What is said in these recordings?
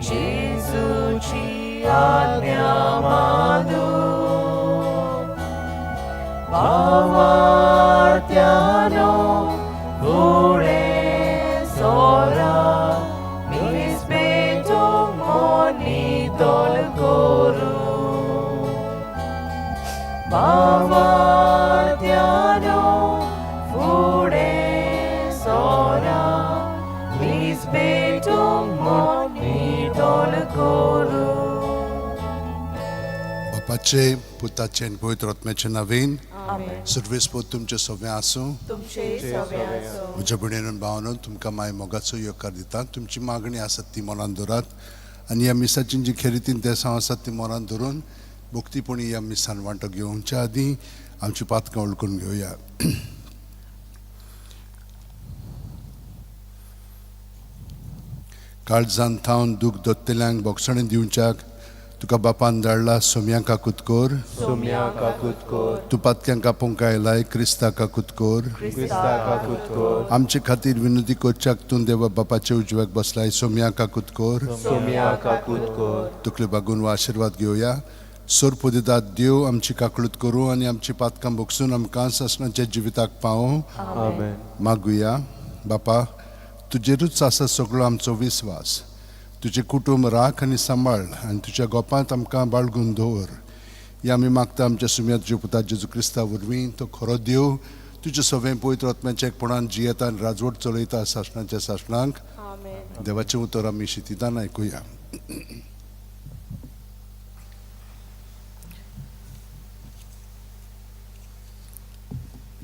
जेजूची आज्ञा मानू. भावार्त्यानो फुडें सोरा, मीस पेटोवंक मन नितळ करूं. भावार्त्यानो फुडें सोरा, मीस पेटोवंक मन नितळ करूं. बापाचे, पुताचे आनी पवित्र आत्म्याचे नांवान. आमेन. सर्वेस्पोर तुमचें सगळें आसूं. तुमचे सगळे आसूं. म्हज्या भयणीन भावानून, तुमकां माय मोगाचो येवकार दिता. तुमची मागणी आसात ती मनान दवरात आनी ह्या मिसाची जी खेरीतीन देसांव आसात ती मनान धरून भक्तीपणी ह्या मिसान वांटो घेवच्या आदीं आमची पातकां वळखून घेवया. काळजान थावन दूख दोत्तेल्यांक बोगसणें दिवच्याक तुका बापान धाडला, सोम्या काकूत कोर. सोम्या काकूत कोर. तूं पातक्यांक आपोवंक आयलाय, क्रिस्ता काकूत कोर. क्रिस्ता काकूत कोर. आमचे खातीर विनंती करच्याक तूं देवा बापाचे उजव्याक बसलाय, सोम्या काकूत कोर. सोम्या काकूत कोर. तुकले बागून वा आशिर्वाद घेवया. सोरपुदिदात देव आमची काकळूत करूं आनी आमची पातकां भोगसून आमकां सासणाच्या जिविताक पावों. आमेन. मागुया. बापा, तुजेरूच आसा सगळो आमचो विस्वास. तुजें कुटुंब राख आनी सांबाळ आनी तुज्या गोपांत आमकां बाळगून दवर. हे आमी मागता आमच्या सुम्या तुज्या पुता जेजू क्रिस्ता वरवीं. तो खरो देव तुज्या सगळें पवित्र आत्म्याच्या एकपणान जियेता आनी राजवट चलयता सासणाच्या सासणांक. आमेन. देवाचें उतर आमी शितिदान आयकुया.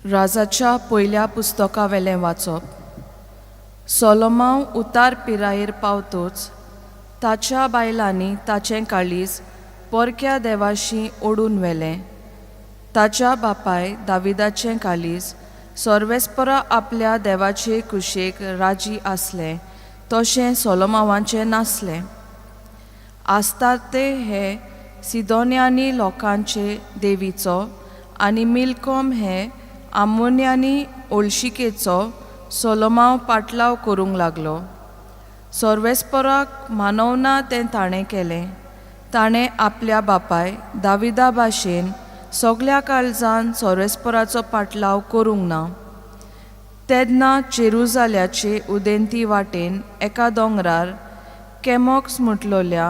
राजाच्या पयल्या पुस्तकावेलें वाचप. सोलोमांव उतार पिरायेर पावतोच ताच्या बायलांनी ताचें काळीज परक्या देवाशी ओडून व्हेलें. ताच्या बापाय दाविदाचें काळीज सर्वेस्परा आपल्या देवाचे कुशेक राजी आसलें, तशें सोलोमावाचें नासलें. आस्ताते हे सिदोन्यानी लोकांचे देवीचो आनी मिल्कोम हे आमोन्यानी ओळशिकेचो सोलोमांव पाटलाव करूंक लागलो. सर्वेस्पराक मानवना तें ताणें केलें. ताणें आपल्या बापाय दाविदा भाशेन सगल्या काळजान सर्वेस्पराचो पाटलाव करूंक ना. तेन्ना जेरुजाल्याचे उदेंती वाटेन एका दोंगरार केमॉक्स म्हटलोल्या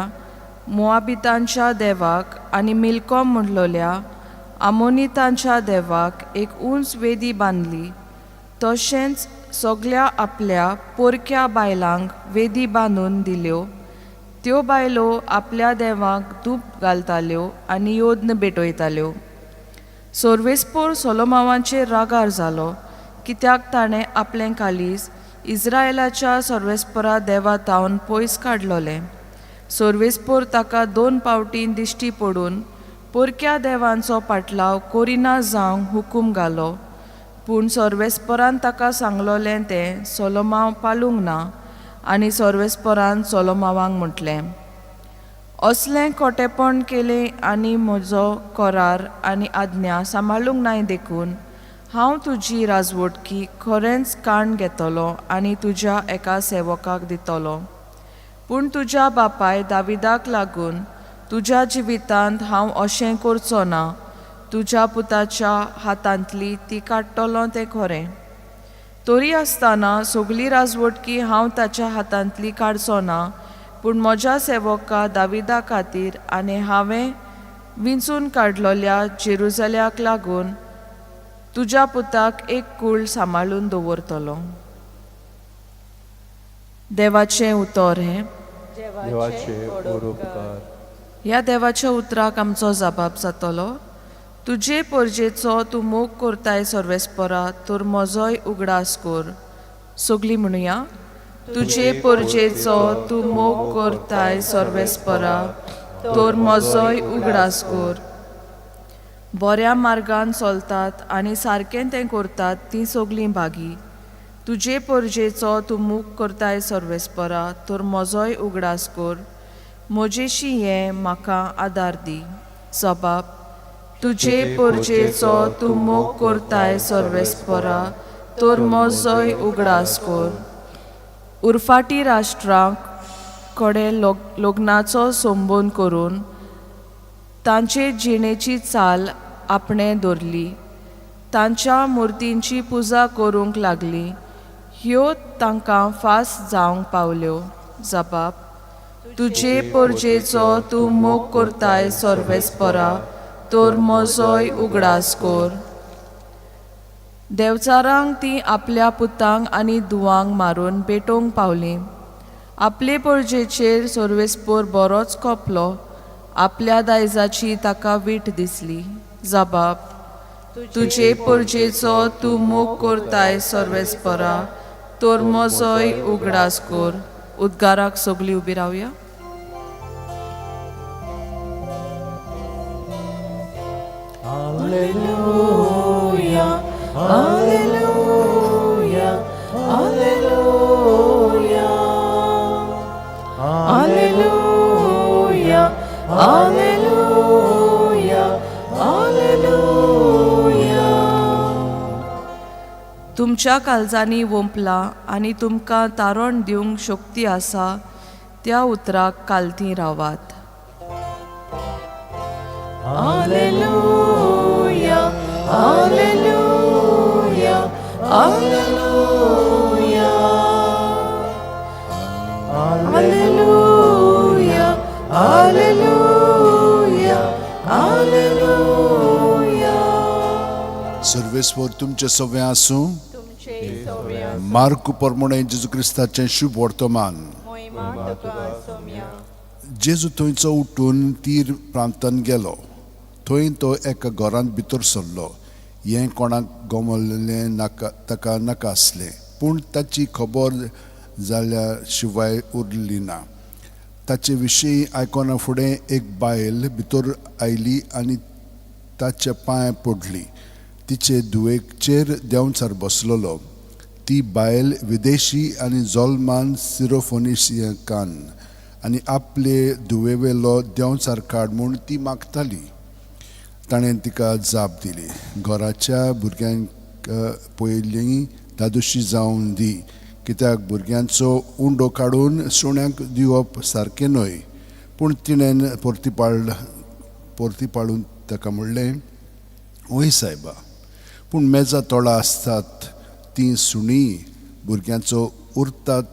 मोआबितांच्या देवाक आनी मिल्कॉम म्हटलोल्या आमोनितांच्या देवाक एक उंच वेदी बांदली. तशेंच सगल्या आपल्या पोरक्या बायलांक वेदी बांदून दिल्यो. त्यो बायलो आपल्या देवाक धूप घालताल्यो आनी योद्न भेटयताल्यो. सर्वेस्पोर सोलोमावाचेर रागार जालो, कित्याक ताणें आपलें कालीज इस्रायलाच्या सर्वेस्परा देवा तावन पयस काडलोलें. सर्वेस्पोर ताका दोन पावटीं दिश्टी पडून पोरक्या देवांचो पाटलाव कोरिना जावंक हुकूम घालो. पूण सर्वेस्परान ताका सांगलोलें तें सोलोमांव पालूंक ना. आनी सर्वेस्परान सोलोमावांक म्हटलें, असलें खोटेपण केलें आनी म्हजो करार आनी आज्ञा सांबाळूंक नाय, देखून हांव तुजी राजवटकी खरेंच काण घेतलो आनी तुज्या एका सेवकाक दितलो. पूण तुज्या बापाय दाविदाक लागून तुज्या जिवितांत हांव अशें करचो ना. तुज्या पुताच्या हातांतली ती काडटलो तें खरें, तरी आसतना सगली राजवटकी हांव ताच्या हातांतली काडचो ना. पूण म्हज्या सेवका दाविदा खातीर आनी हांवें विंचून काडलोल्या जेरुजाल्याक लागून तुज्या पुताक एक कूळ सांबाळून दवरतलो. देवाचें उतर हें. देवाचे उपकार. ह्या देवाच्या उतराक आमचो जबाब जातलो. तुजे परजेचो तूं मोग करताय सर्वेस्परा, तर म्हजोय उगडास कर. सगलीं म्हणुया. तुजे परजेचो तूं मोग करताय सर्वेस्परा, तर म्हजोय उगडास कर. बऱ्या मार्गान चलतात आनी सारकें तें करतात तीं सगलीं भागी. तुजे परजेचो तूं मोग करताय सर्वेस्परा, तर म्हजोय उगडास कर. म्हजेशी हें म्हाका आदार दी. जबाब. तुजे परजेचो तूं मोग करताय सर्वेस्परा, तर म्हजोय उगडास कर. उरफाटी राष्ट्रांक कडेन लग्नाचो संबंद करून तांचे जिणेची चाल आपणें दवरली. तांच्या मुर्तींची पुजा करूंक लागली. ह्यो तांकां फास जावंक पावल्यो. जबाब. तुजे परजेचो तूं मोग करताय सर्वेस्परा, तर म्हजोय उगडास कर. देंवचारांक ती आपल्या पुतांक आनी धुवांक मारून पेटोवंक पावली. आपले परजेचेर सर्वेस्पर बरोच कोपलो. आपल्या दायजाची ताका वीट दिसली. जबाब. तुजे परजेचो तूं मोग करताय सर्वेस्परा, तर म्हजोय उगडास कर. उद्गाराक सगळीं उबी रावया. Alleluia, Alleluia, Alleluia, Alleluia, Alleluia, Alleluia. तुमच्या काळजांनी वोंपला आनी तुमकां तारण दिवंक शक्ती आसा त्या उतराक कालती रावात. Alleluia, Alleluia, Alleluia, Alleluia, Alleluia, Alleluia. सर्वेस्पर तुमचें सगळें आसूं. मार्कू प्रमाणे जेजू क्रिस्ताचें शुभ वर्तमान. जेजू थंयचो उठून तीर प्रांतान गेलो. थंय तो एका घरांत भितर सरलो. हें कोणाक गमल्लें नाका ताका नाका आसलें, पूण ताची खबर जाल्या शिवाय उरली ना. ताचे विशीं आयकना फुडें एक बायल भितर आयली आनी ताचे पांय पडली. तिचे धुवेचेर देंवचार बसलेलो. ती बायल विदेशी आनी जोलमान सिरोफोनिशियकान आनी आपले धुवेवेलो देंवचार काड म्हूण ती मागताली. ताणें तिका जाप दिली, घराच्या भुरग्यांक पयलीं धादोशी जावन दी, कित्याक भुरग्यांचो उंडो काडून सुण्यांक दिवप सारकें न्हय. पूण तिणें परती पाडून ताका म्हणलें, वय सायबा, पूण मेजा तोळा आसतात तीं सुणीं भुरग्यांचो उरतात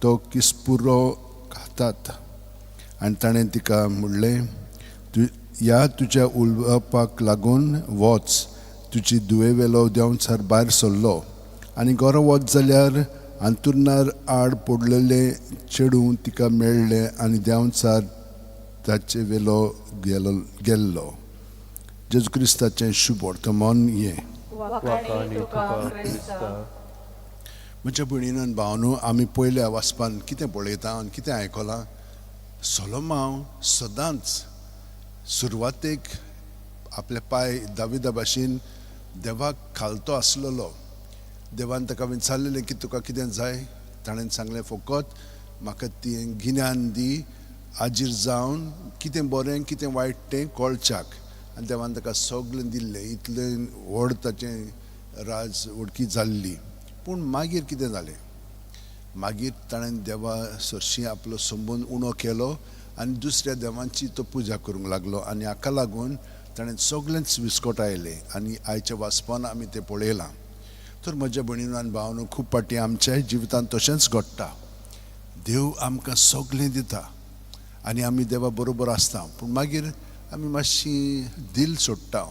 तो किसपुरो खातात. आनी ताणें तिका म्हणलें, ह्या तुज्या उलोवपाक लागून वच, तुजी धुवेवेलो देंवचार भायर सरलो. आनी घरा वच जाल्यार अंतुरणार आड पडलेलें चेडूं तिका मेळ्ळें आनी देंवचार ताचे वेलो गेल्लो. जेजू क्रिस्ताचें शुभ वर्तमान हें. वाखाणी तुका क्रिस्ता. म्हज्या भयणीन भावनो, आमी पयल्या वाचपान कितें पळयता आनी कितें आयकलां, सोलोमांव सदांच सुरवातेक आपले पांय दाविदा भाशेन देवाक खालतो आसलेलो. देवान ताका विचारलेलें की तुका कितें जाय, ताणें सांगलें फकत म्हाका ती गिन्यान दी, आजीर जावन कितें बरें कितें वायट तें कळच्याक. आनी देवान ताका सगळें दिल्लें, इतलें व्हड ताचें राज वडकी जाल्ली. पूण मागीर कितें जालें, मागीर ताणें देवा सरशीं आपलो संबंद उणो केलो आनी दुसऱ्या देवांची तो पुजा करूंक लागलो आनी हाका लागून ताणें सगळेंच विस्कोटायलें आनी आयच्या वाचपान आमी तें पळयलां. तर म्हज्या भयणीन आनी भावानू, खूब फावटी आमच्याय जिवितांत तशेंच घडटा. देव आमकां सगळें दिता आनी आमी देवा बरोबर आसता, पूण मागीर आमी मातशी दिल सोडटा,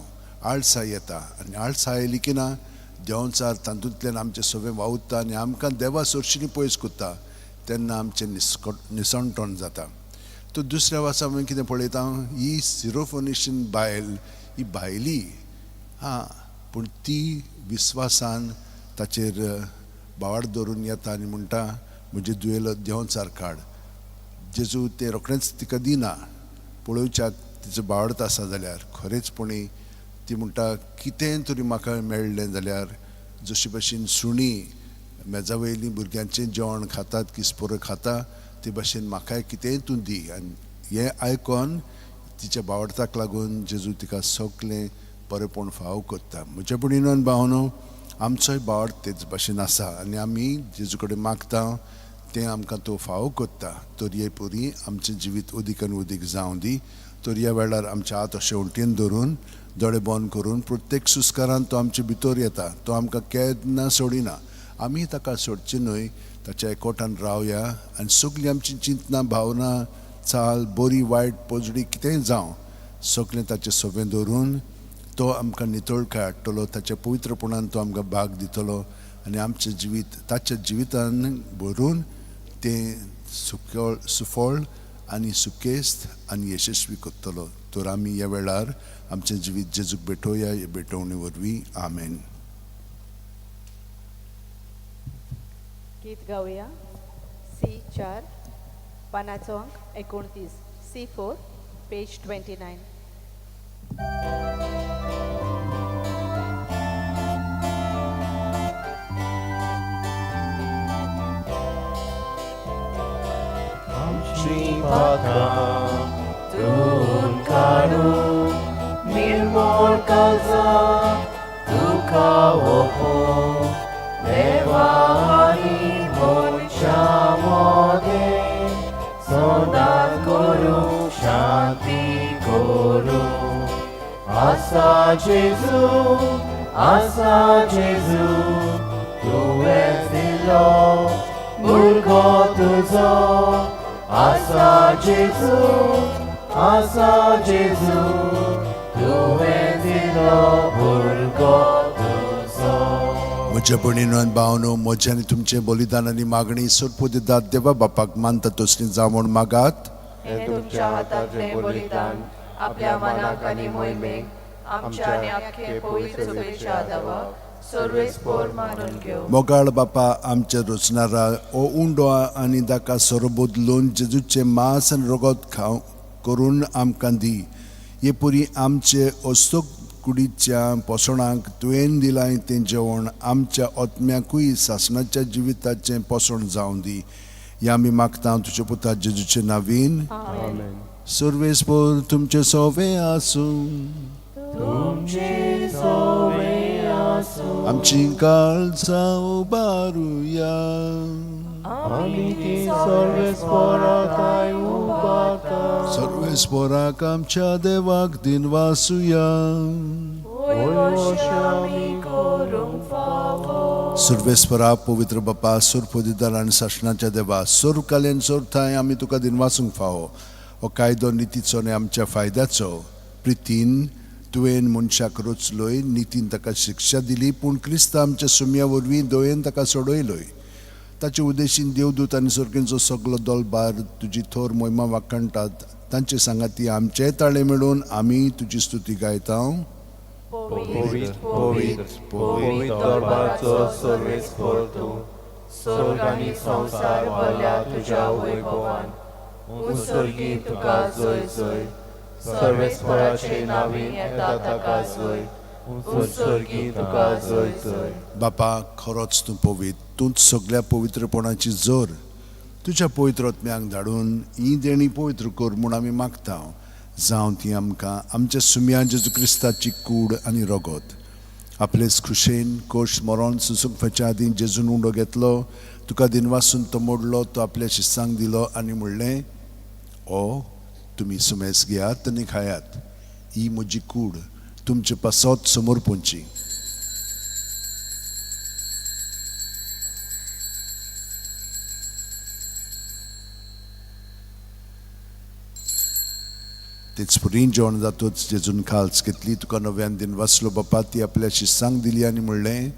आळसाय येता आनी आळसाय आयली की ना देंवचार तातूंतल्यान आमचें सगळें वावुरता आनी आमकां देवा सरशीं पयस करता, तेन्ना आमचें निसणटण जाता. तर दुसऱ्या वाचा आमी कितें पळयता, ही सिरोफोनिशन बायल, ही बायली हां, पूण ती विस्वासान ताचेर बावाड दवरून येता आनी म्हणटा, म्हजे दुयेलो देंवचार काड. जेजू तें रोखडेंच तिका दिना, पळोवच्याक तिचो बावडत आसा जाल्यार खरेंचपणी ती म्हणटा, कितें तरी म्हाका मेळ्ळें जाल्यार, जशे भशेन सुणीं मेजा वयलीं भुरग्यांचें जेवण खातात, किसपुरो खाता, ते भशेन म्हाकाय कितेंय तूं दी. आनी हें आयकोन तिच्या बावडताक लागून जेजू तिका सगळें बरेंपण फाव करता. म्हज्या भयणीन आनी भावानो, आमचोय बावड तेच भशेन आसा आनी आमी जेजू कडेन मागता तें आमकां तो फावो कोत्ता. तर हे पुरी आमचें जिवीत उदीक आनी उदीक जावं दी. तर ह्या वेळार आमच्या हात अशें उलटेन धरून दोळे बंद करून प्रत्येक सुस्कारान तो आमचे भितर येता. तो आमकां केन्ना सोडिना. आमी ताका सोडचे न्हय. ताच्या एकवटान रावया आनी सगळीं आमची चिंतना, भावना, चाल, बरी वायट पोजडी कितेंय जावं, सगळें ताचें सोबें दवरून तो आमकां नितळकाय हाडटलो. ताच्या पवित्रपणान तो आमकां भाग दितलो आनी आमचें जिवीत ताच्या जिवितान भरून तें सुकळ सुफळ आनी सुकेस्त आनी यशस्वी करतलो. तर आमी ह्या वेळार आमचें जिवीत जेजूक भेटोवया हे भेटवणे वरवीं. आमेन. गीत गावया सी 4, पानाचो अंक 29, C4 page 29. आमची पाखां धुवन काडून निर्मळ काळजां तुका ओंपून देवा आनी मनशां मदें संदान करूं, शांती करूं. आसा जेजू, आसा जेजू, तुवें दिलो भुरगो तुजो. आसा जेजू, आसा जेजू, तुवें दिलो भुरगो तुजो. म्हज्या भयणीनो आनी भावनो, म्हजें आनी तुमचें बलिदान आनी मागणी सोडपू दितात देवा बापाक मानता तसली जावं म्हूण मागात. हें तुमच्या हातांतलें बलिदान आपल्या मनाक आनी मोहिमेक आमच्या आनी आख्खे पवित्र सभेच्या देवाक सर्वेस्पोर मानून घेवं. मोगाळ बापा, आमच्या रचणारा हो उंडो आनी ताका सोरो बदलून जेजूचें मांस आनी रगत खाव करून आमकां दी. हे पुरी आमचे अस्तोक कुडीच्या पोसणाक तुवें दिलां तें जेवण आमच्या आत्म्याकूय सासणाच्या जिविताचें पोसण जावं दी. ह्या आमी मागता तुज्या पुता जेजूचे नावीन. आमेन. सर्वेस्पोर तुमचें सोवे आसूं. तुमचे सोवे आसूं. आमची काळजां उबारुया. आमी ती सर्वेस्पोराक उबारता. सर्वेस्पोराक आमच्या देवाक दिनवासुया. वय आमी करूंक फावो. सर्वेस्परा, पवित्र बापा, सुरपोदिदार आनी सासणाच्या देवा, सोर कालेन सोर थांय आमी तुका दिनवासूंक फावो. हो कायदो नितीचो आनी आमच्या फायद्याचो. प्रितीन तुवें मनशाक रचलोय, नितीन ताका शिक्षा दिली, पूण क्रिस्ता आमच्या सुम्या वरवीं दयेन ताका सोडयलोय. ताचे उद्देशीन देवदूत आनी सर्गेंचो सगलो दोलबार तुजी थोर मोहिमा वाखाणटात. तांचे सांगाती आमचेय ताळे मेळून आमी तुजी स्तुती गायता. पवित्र, पवित्र, पवित्र दरबाराचो सर्वेस्पोर तूं, स्वर्ग आनी संवसार भरल्या तुज्या वैभवान. उत्सर्गी तुका जय जय. सर्वेस्पराचे नावीन येता ताका जय. उत्सर्गी तुका जय जय. बापा, खरोच तूं पवित्र, तूंच सगळ्या पवित्रपणाची जोर. तुज्या पवित्र आत्म्यांक धाडून ही देणी पवित्र कर म्हूण आमी मागता. जावं ती आमकां आमच्या सुम्या जेजू क्रिस्ताची कूड आनी रगत. आपलेच खुशेन कोश मरोन सुसुकपाच्या आदीं जेजून उंडो घेतलो, तुका दिनवासून तो मोडलो, तो आपल्या शिस्सांक दिलो आनी म्हणलें, ओ तुमी सुमेस घेयात आनी खायात. ही म्हजी कूड तुमचे पासत समोर पोंची. तेच पुरी जेवण जातूच जेजून खाल्स घेतली, तुका नव्यान दिन वाचलो बापा, ती आपल्या शिस्सांक दिली आनी म्हणलें,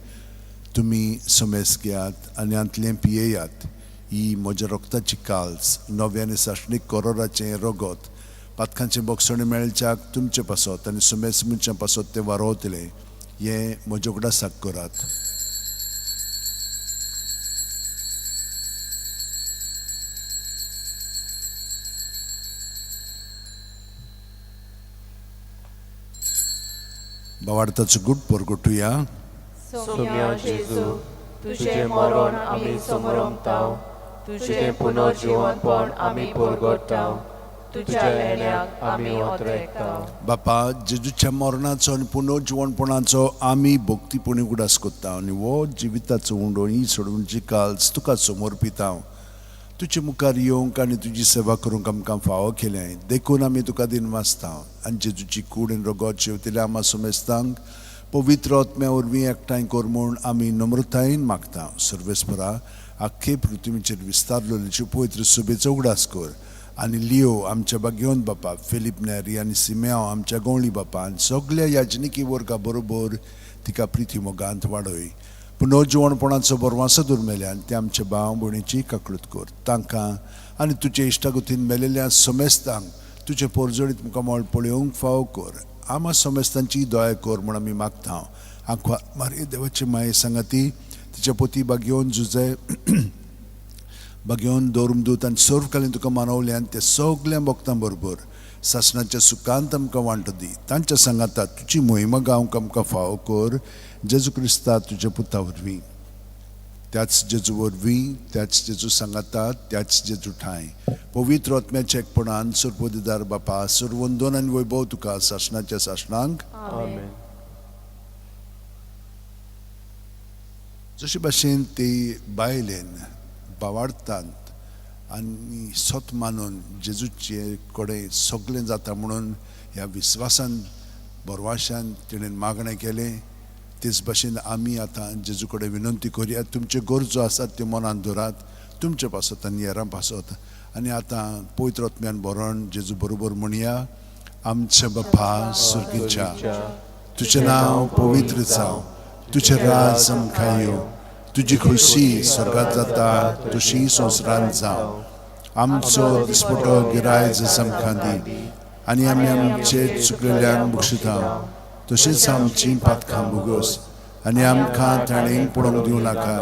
तुमी समेस घेयात आनी हांतलें पियेयात. ही म्हज्या रक्ताची काल्स, नव्यान सासणीक कोरोराचें रगत. पातकांचें बोगसणें मेळच्याक तुमचे पासत आनी सुमेस मनशां पासत तें वारोवतलें. हें म्हज्या उगडासाक करात. भावार्थाचो गुट परगटुया. सोम्या जेजू, तुजें मरण आमी समरमताव, तुजें पुनर्जिवनपण आमी परगटाव, तुज्या येण्याक आमी ओतरेकताव. बापा, जेजूच्या मरणाचो आनी पुनर्जिवनपणाचो आमी भक्तीपणी उगडास करता आनी हो जिविताचो उंडो ही सोडवणची काल्स तुका समर्पिताव. तुजे मुखार येवंक आनी तुजी सेवा करूंक आमकां फावो केलें देखून आमी तुका दिनवासता आनी जेजूची कूड आनी रगत शेवतिल्या आमा समेस्तांक पवित्र आत्म्या वरवीं एकठांय कर म्हूण आमी नम्रतायेन मागता. सर्वेस्परा, आख्खे पृथ्वीचेर विस्तारलेली पवित्र सभेचो उगडास कर आनी लियो आमच्या बागेवन बापा, फिलीप नेरी आनी सिम्याव आमच्या गवळी बापा आनी सगल्या याजनिकी वर्गा बरोबर तिका प्रिती मोगांत वाडय. पुनर्जिवणपणाचो बरवासो दुर्मेल्यान ते आमच्या भाव भयणीची काकळूत कर. तांकां आनी तुजे इश्टागतीन मेलेल्या समेस्तांक तुजे पोरजोडीत मुखामळ पळोवंक फावो कर. आमा समेस्तांची दया कर म्हूण आमी मागता. आंकवार मारये देवाचे माये सांगाती तिच्या पोती बागेवन जुजे बागेवन दवरूम दूत आनी सर्वकालीन तुका मानवल्यान ते सगल्या भक्तां बरोबर सासणाच्या सुखांत आमकां वांटो दी. तांच्या सांगाता तुजी मोहिमा गावंक आमकां फावो कर जेजू क्रिस्ता तुज्या पुता वरवीं. त्याच जेजू वरवीं, त्याच जेजू सांगाता, त्याच जेजू ठांय पवित्र आत्म्याच्या एकपणान सर्वदिदार बापा, सर्वंदोन आनी वैभव तुका सासणाच्या सासणांक. आमेन. जशे भाशेन ते बायलेन बावार्थांत आनी सत मानून जेजूचे कडेन सगळें जाता म्हणून ह्या विस्वासान बरवाशान तिणें मागणें केलें, तेच भाशेन आमी आतां जेजू कडेन विनंती करुया. तुमच्यो गरजो आसात त्यो मनान दवरात, तुमचे पासत आनी हेरां पासत. आनी आतां पवित्र आत्म्यान भरोन जेजू बरोबर म्हणया, आमच्या बापा सुर्गीच्या, तुजें नांव पवित्र जावं, तुजें राज आमकां येवं, तुजी खुशी स्वर्गात जाता तशी संवसारांत जावं. आमचो दिसपटो गिरायज आमकां दी आनी आमी आमचे चुकलेल्यांक बक्षिता तशीच आमची पातकां भोगोस आनी आमकां ताणें पडोवंक दिवं नाका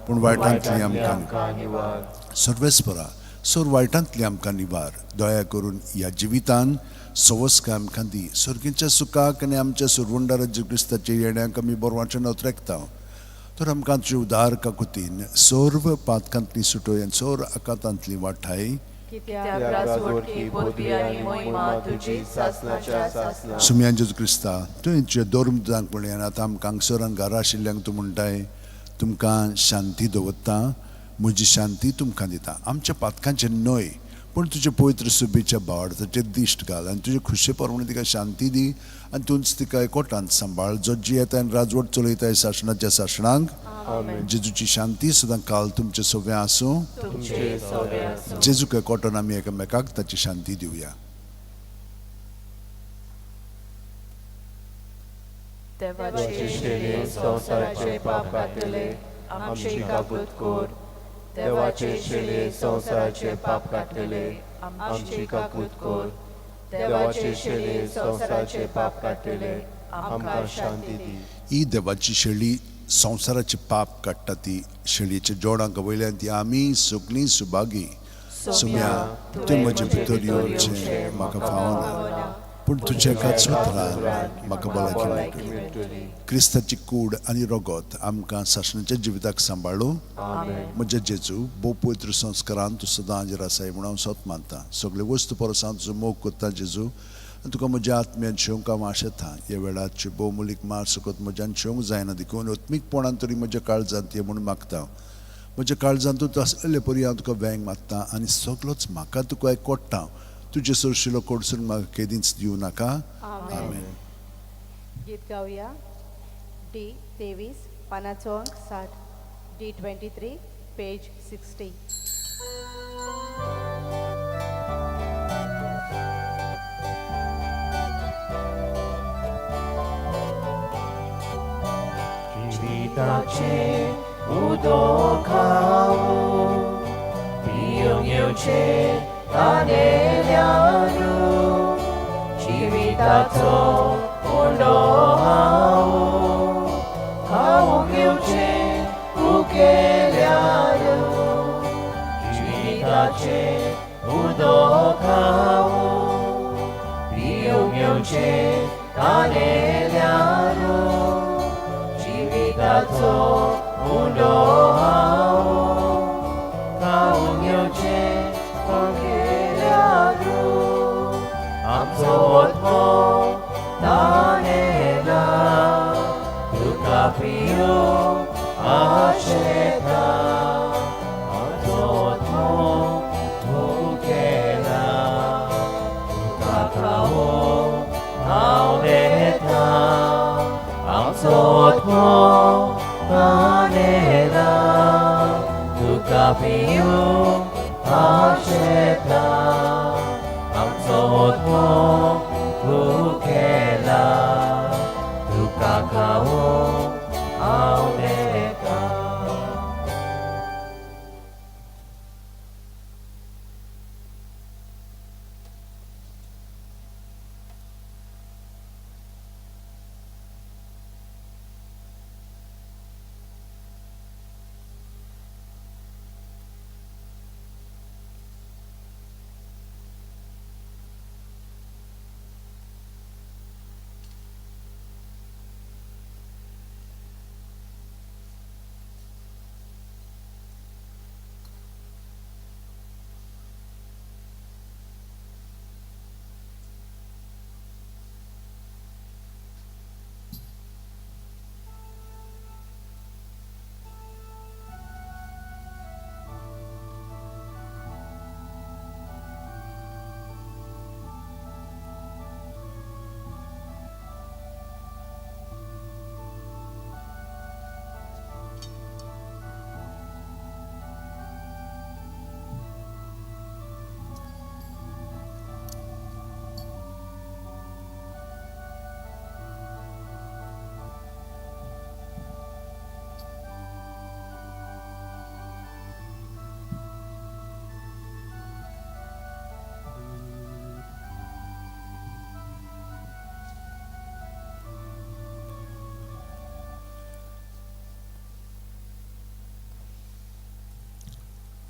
पूण वायटांतली आमकां निवार. सर्वेस्परा, सोर वायटांतली आमकां निवार. दया करून ह्या जिवितान सवस्काय आमकां दी. सर्गीच्या सुखाक आनी आमच्या सुरवंडार जेजू क्रिस्ताच्या येण्याक आमी बरवाचें नोत्रेकता. तर आमकां तुजे उदार काकुतीन सर्व पातकांतली सुटोय आनी सर्व आकांतांतली वाठाय. कित्याक राजवटकी पदवी आनी मोहिमा तुजी सासणाच्या सासणाक. सुमयान जेजू क्रिस्ता, तुवें तुज्या धर्मदूतांक पळय आनी आतां आमकां हांगसर आनी घरा आशिल्ल्यांक तूं म्हणटाय, तुमकां शांती दवरता, म्हजी शांती तुमकां दिता. आमच्या पातकांचेर न्हय पूण तुजे पवित्र सुबेच्या भावार्थाचेर दिश्ट घाल आनी तुजे खुशे प्रमाणे तिका शांती दी आनी तूंच तिका एकवटान सांबाळ, जो जियेता आनी राजवट चलयताय सासणाच्या सासणांक. आमेन. जेजूची शांती सदां काल तुमचे सगळें आसूं. तुमचे सगळे आसूं. जेजूक एकवटान आमी एकामेकाक ताची शांती दिवया. देवाचे शेळये संवसाराचे पाप काडटले, आमची काकूत कर. देवाचे शेळये संवसाराचे पाप काडटले, आमची काकूत कर. देवाचे शेळये संवसाराचे पाप काडटले, आमकां शांती दी. ही देवाची शेळी संवसाराचे पाप काडटा ती शेळयेच्या जोडांक वयल्यान ती आमी सगळीं सुभागी. सुम्या, तुवें म्हजे भितर येवचें म्हाका फावना पूण तुज्या एकाच उतरान म्हाका भलायकी मेळटली. क्रिस्ताची कूड आनी रगत आमकां सासणाच्या जिविताक सांबाळूं. आमेन. म्हज्या जेजू, भोव पवित्र संस्कारान तूं सदां हाजीर आसाय म्हूण हांव सत मानता. सगळे वस्तू परस हांव तुजो मोग करता जेजू आनी तुका म्हज्या आत्म्यान शेवंक हांव आशेता. ह्या वेळार भोव मुलीक मार सकत म्हज्यान शेवंक जायना देखून आत्मीकपणान तरी म्हज्या काळजांत ये म्हूण मागता. म्हज्या काळजांत तूं आसले परी हांव तुका वेंग मारता आनी सगलोच म्हाका तुका एकवट्टा. तुजे सरशिलो कोडसून म्हाका केदींच दिवं नाका. आमेन. गीत गावया डी 23, पानाचो अंक 60, डी 23, पेज 60. जिविताचे उदक हांव पिवंक येवचें तानेल्यानु, जिविताचो उंडो हांव खावंक येवचें उकेल्यानु, जिविताचें उदक हांव पिवंक येवचें तानेल्यानु, जिविताचो उंडो हांव खावंक येवचें उकेल्यानु. आमचो आत्मो तानेला तुका पिवंक आशेता, आमचो आत्मो आशेता आमचो आत्मो भुकेला तुका खावंक आवडेता.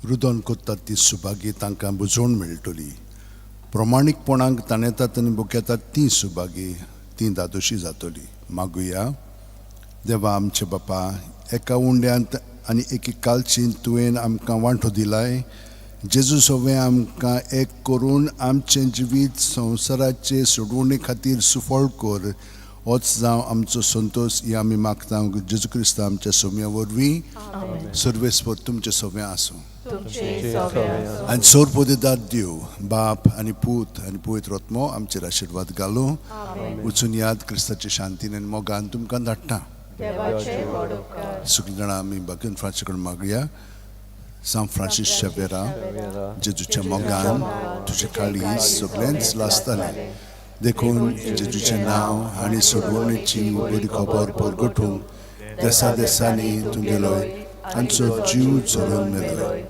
रुदन कोत्तात ती सुभागी तांकां बुजोवन मेळटली. प्रमाणीकपणाक ताणेतात आनी बुकेतात ती सुभागी ती दादोशी जातली. मागुया देवा आमचे बापा, एका उंड्यांत आनी एके कालचीन तुवें आमकां वांटो दिलाय. जेजू सोवें आमकां एक करून आमचें जिवीत संवसाराचे सोडवणे खातीर सुफळ कर. होच जावं आमचो संतोश ही आमी मागता जेजू क्रिस्त आमच्या सोम्या वरवीं. सर्वेस्पर तुमचें सोवें आसूं. आनी सोरपोदेदाद देव बाप आनी पूत आनी पवित्र आत्मो आमचेर आशिर्वाद घालूं. वचून याद क्रिस्ताचे शांतीन आनी मोगान तुमकां धाडटा. सगळीं जाणां आमी बागेन फ्रांसी कडेन मागया. सांत फ्रांसीस शेवेरा, जेजूच्या मोगान तुजे काळीज सगळेंच लासतालें, देखून जेजूचें नांव आनी सोडवणेची बरी खबर परगटूंक देसा देसांनी तूं गेलोय आमचो जीव चलोवन मेलोय.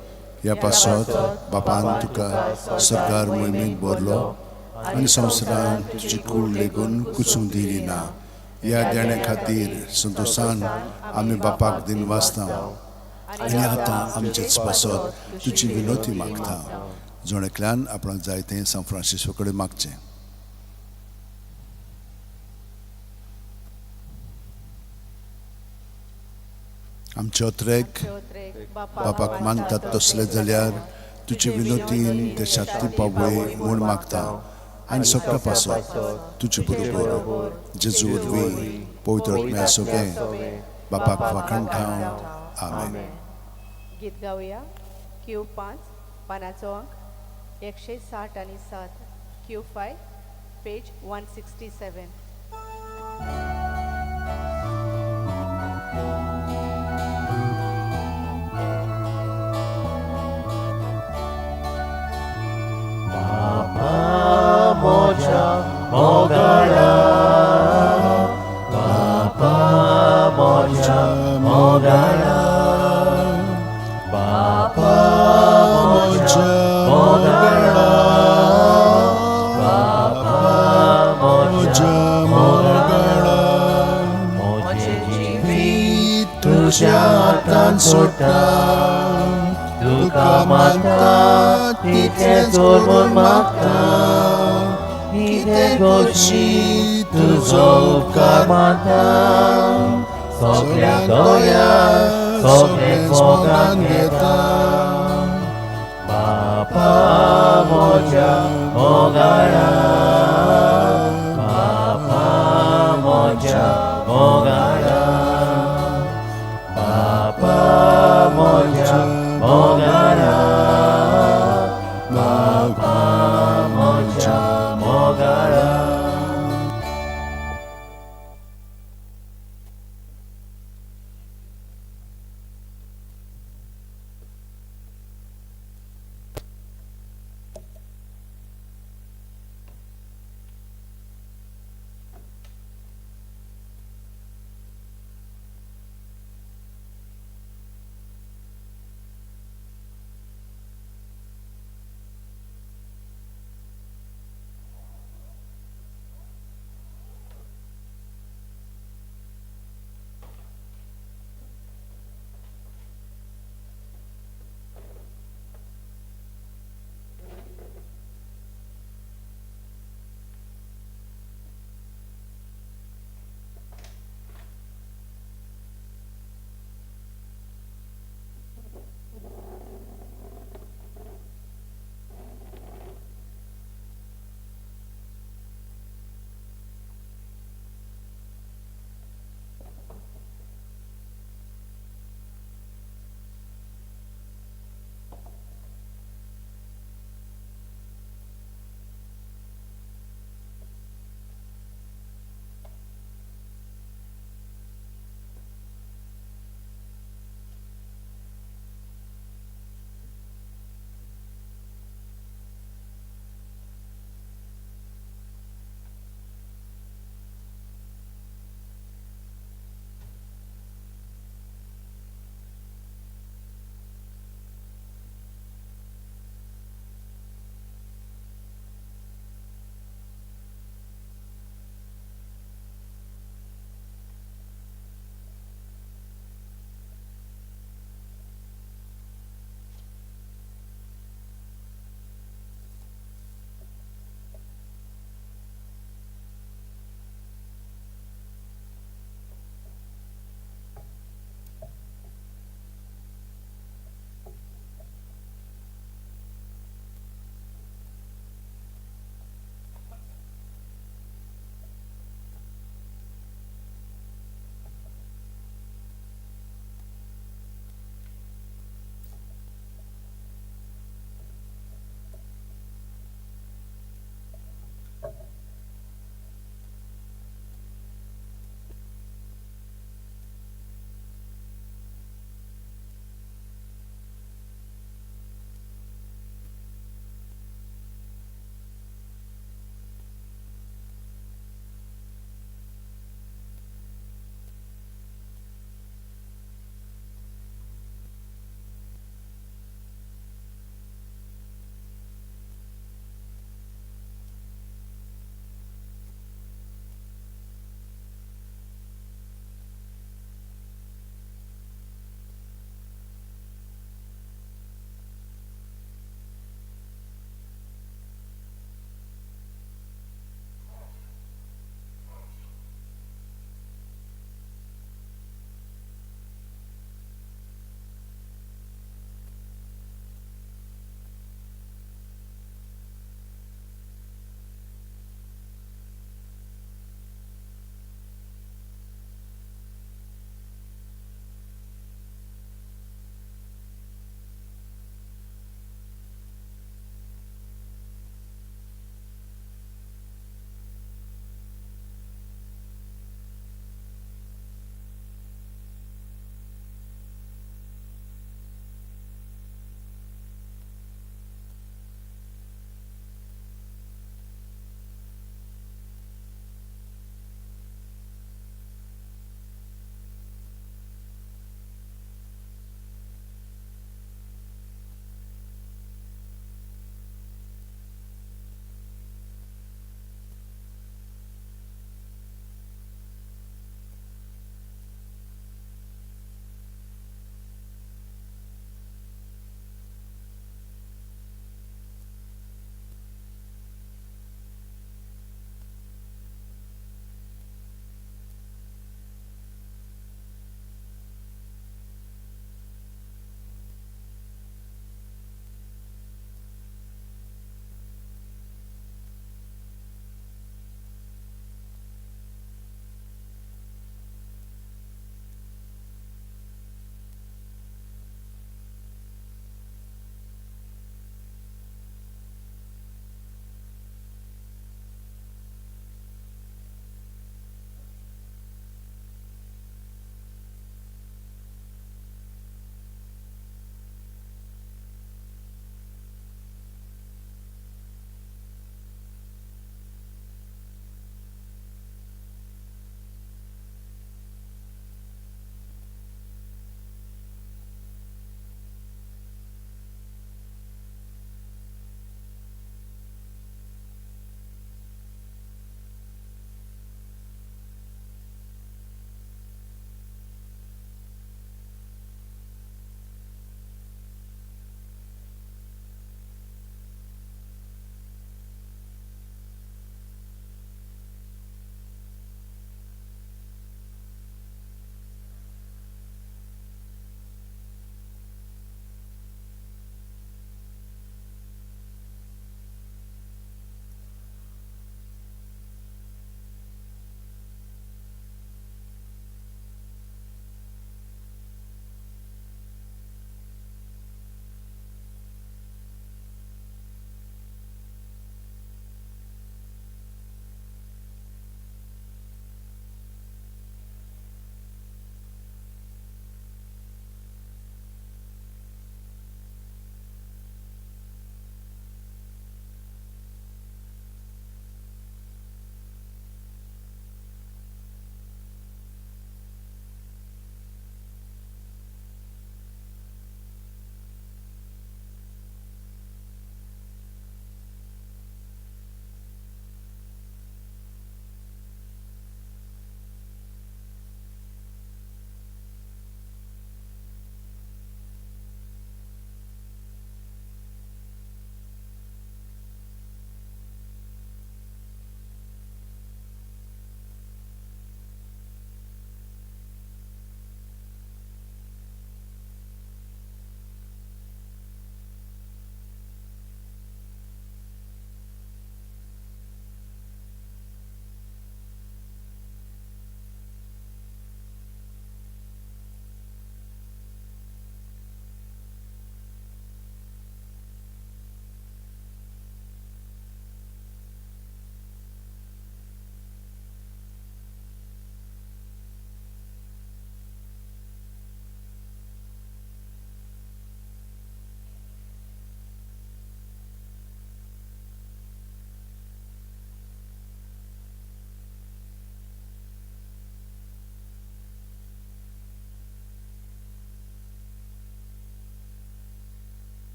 ह्या पासत बापान तुका सरकार मोहिमेक भरलो आनी संवसारान तुजी कूड लेगून कुसूंक दिली ना. ह्या देण्या खातीर संतोशान आमी बापाक दिन वाचता आनी आतां आमचेच पासत तुजी विनोती मागता. जण एकल्यान आपणाक जाय तें सांत फ्रांसिस्को कडेन मागचें. आमचे अत्रेक बापाक मानतात तसले जाल्यार तुजे विनोतीन ते शांती पावय म्हूण मागता आनी सगळ्या पासत तुजे बरोबर जेजू वरवीं पवित्र आत्म्या सगळें बापाक वाखाणटा. आमेन. गीत गावया क्यू 5 पानाचो अंक 160 आनी 7. Q 5 page 167. बापा म्हज्या मोगाळा, बापा म्हज्या मोगाळा, बापा म्हज्या मोगाळा, बापा म्हज्या मोगाळा, म्हजें जिवीत तुज्या हातान सोडटा. तुका मानता तितलेंच करून मागता, कितें करशी तुजो उपकार मानता. सगळ्या दया सगळेंच मोगान घेता. बापा म्हज्या मोगाळा, बापा म्हज्या मोगाळा, बापा म्हज्या मोगाळा, बापा म्हज्या मोगाळा.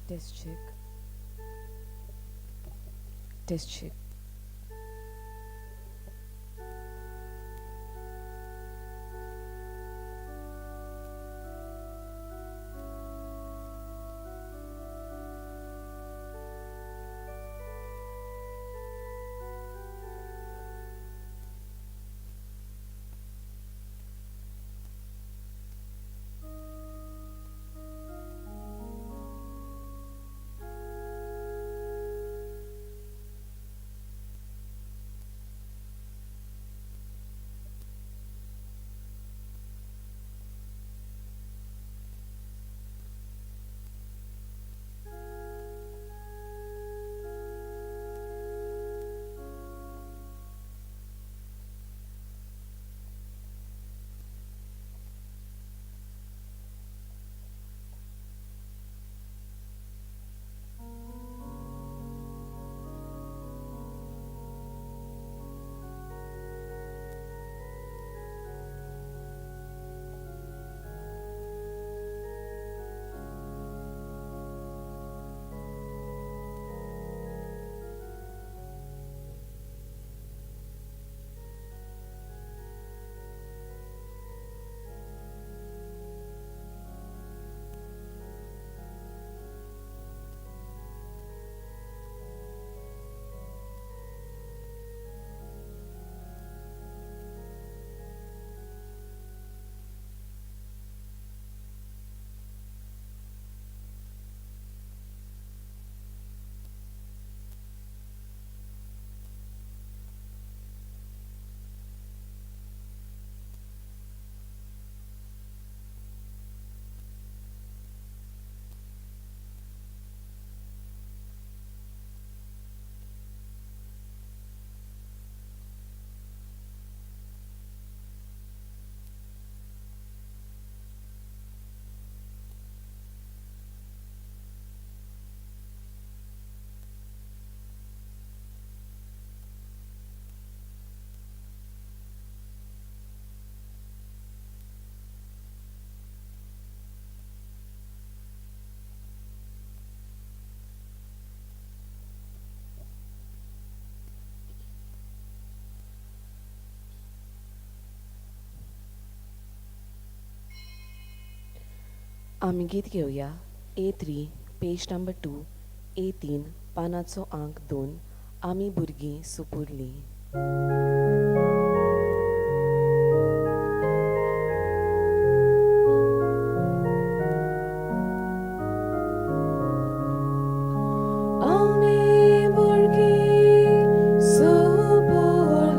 Test check. Test check. आमी गीत घेवया A3 page number 2 A3 पानाचो आंक 2 आमी भुरगीं सुपुरलीं. आमी भुरगीं सुपुरलीं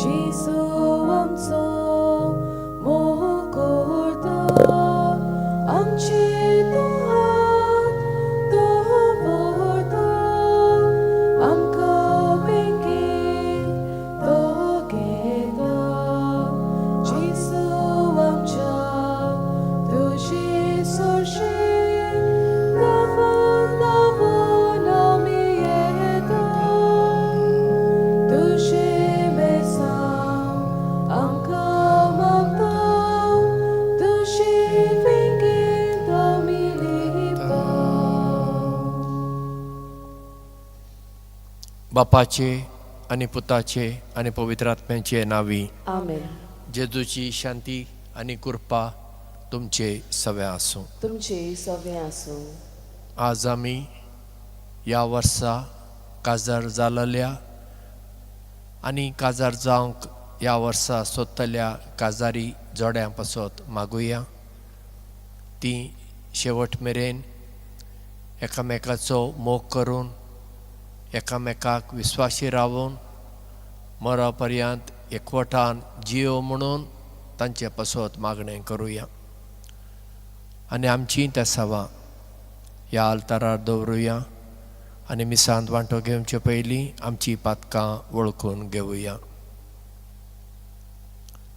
जेजू आमचो मोग करता आमचेर तो हात दवरता आमकां बेगीन तो घेता जेजू आमच्या तुजे सरशीं धांवून धांवून आमी येता तुजें बेसांव आमकां मागता तुजे वेंगेंत आमी लिपता. बापाचे आनी पुताचे आनी पवित्र आत्म्याचे नांवी. आमेन. जेजूची शांती आनी कृपा तुमचे सगळे आसूं. तुमचे सगळे आसूं. आज आमी ह्या वर्सा काजार जाल्ल्या आनी काजार जावंक ह्या वर्सा सोदतल्या काजारी जोड्यां पासत मागुया. तीं शेवट मेरेन एकामेकाचो मोग करून एकामेकाक विस्वाशी रावून मरा पर्यंत एकवटान जियो म्हणून तांचे पासत मागणें करुया आनी आमचीं तेसावां ह्या आल्तारार दवरुया आनी मिसांत वांटो घेवचे पयलीं आमची पातकां वळखून घेवया.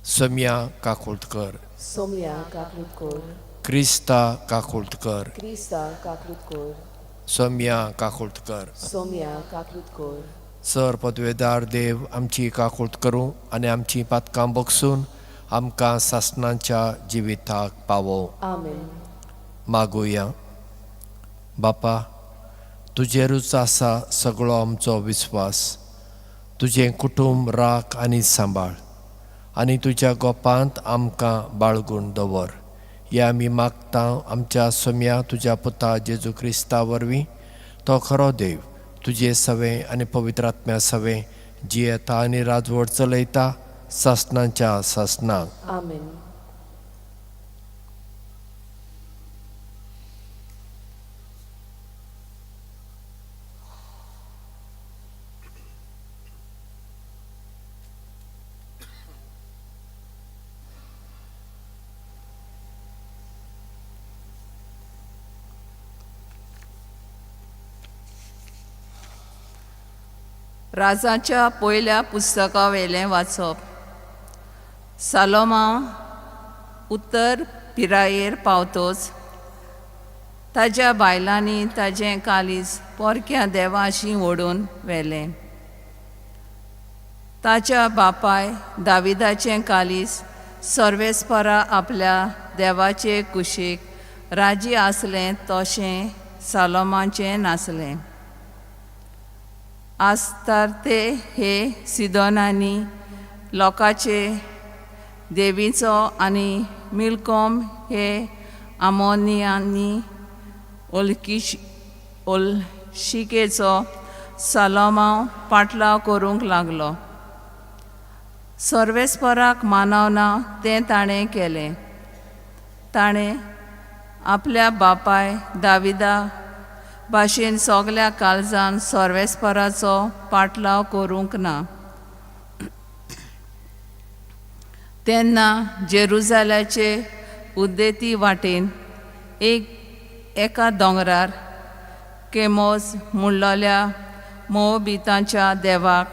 सोम्या काकुळट कर. सोमया काकूट कर. क्रिस्ता काकुळट कर. क्रिस्ता काकूट कर. सोम्या काकुळट कर. सोमया काकूट कर. सर पदवेदार देव आमची काकुळट करूं आनी आमची पातकां बगसून आमकां सासणाच्या जिविताक पावोवं. आमेन. मागुया. बापा, तुजेरूच आसा सगळो आमचो विस्वास. तुजें कुटुंब राख आनी सांबाळ आनी तुज्या गोपांत आमकां बाळगून दवर. हे आमी मागता आमच्या सोम्या तुज्या पुता जेजू क्रिस्ता वरवीं. तो खरो देव तुजे सवें आनी पवित्र आत्म्या सवें जियेता आनी राजवट चलयता सासणाच्या सासणाक. आमेन. राजाच्या पयल्या पुस्तकावेलें वाचप. सालोमांव उत्तर पिरायेर पावतोच ताज्या बायलांनी ताजें कालीज पोरक्या देवाशी ओडून व्हेलें. ताच्या बापाय दाविदाचें कालीज सर्वेस्परा आपल्या देवाचे कुशीक राजी आसलें तशें सालोमाचें नासलें. आस्तार्ते हे सिदोनांनी लोकांचे देवीचो आनी मिल्कोम हे आमोनियांनी ओलशिकेचो सालोमांव पाटलाव करूंक लागलो. सर्वेस्पराक मानवना तें ताणें केलें. ताणें आपल्या बापाय दाविदा भाशेन सगल्या काळजान सर्वेस्पराचो पाटलाव करूंक ना. तेन्ना जेरुजाल्याचे उद्देती वाटेन एका दोंगरार केमोज मुडलोल्या मोबिताच्या देवाक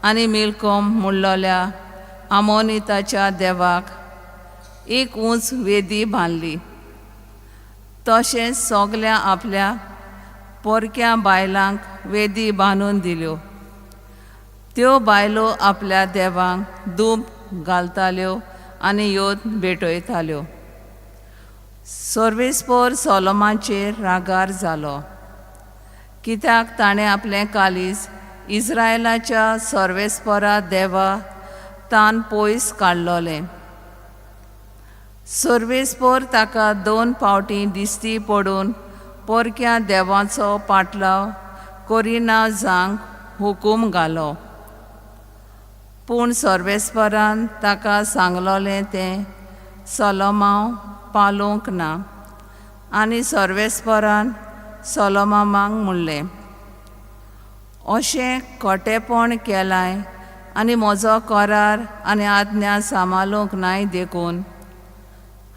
आनी मिल्कोम मुडलोल्या आमोनिताच्या देवाक एक उंच वेदी बांदली. तशेंच सगल्या आपल्या पोरक्या बायलांक वेदी बांदून दिल्यो. त्यो बायलो आपल्या देवांक दूब घालताल्यो आनी योत भेटयताल्यो. सर्वेस्पोर सोलोमाचेर रागार जालो, कित्याक ताणें आपलें कालीज इस्रायलाच्या सर्वेस्पोरा देवा तान पयस काडलोलें. सर्वेस्पोर ताका 2 फावटीं दिश्टी पडून पोरक्या देवाचो पाटलाव करिना जावंक हुकूम घालो. पूण सर्वेस्परान ताका सांगलोलें तें सोलोमांव पालोवंक ना आनी सर्वेस्परान सोलोमामाक म्हणलें, अशें खोटेपण केलाय आनी म्हजो करार आनी आज्ञा सांबाळूंक नाय देखून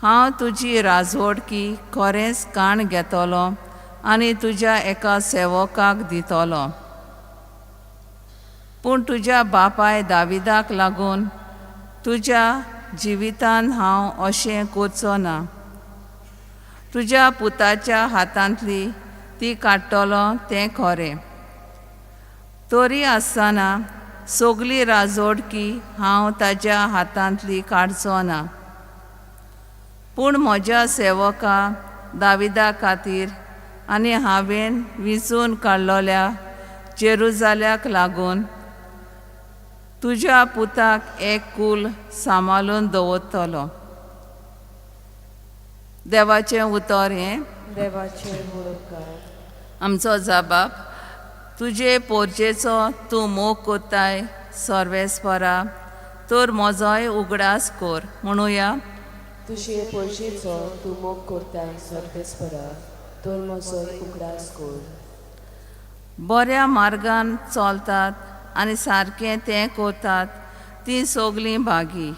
हांव तुजी राजवटकी खरेंच काण घेतलो आनी तुज्या एका सेवकाक दितलो. पूण तुज्या बापाय दाविदाक लागून तुज्या जिवितान हांव अशें करचो ना. तुज्या पुताच्या हातांतली ती काडटलो तें खरें, तरी आसतना सगली राजवटकी हांव ताज्या हातांतली काडचो ना. पूण म्हज्या सेवका दाविदा खातीर आनी हांवें विंचून काडलोल्या जेरुजाल्याक लागून तुज्या पुताक एक कूल सांबाळून दवरतलो. देवाचें उतर हें. देवाचें उपकार. आमचो जबाब. तुजे पोरजेचो तूं मोग कोत्ताय सर्वेस्परा, तर म्हजोय उगडास कोर. म्हणुया, तुजे पोरजेचो तूं मोग कोत्ताय सर्वेस्परा, तर म्हजोय उगडास कोर. बऱ्या मार्गान चलतात आनी सारकें तें कोतात तीं सगलीं भागी.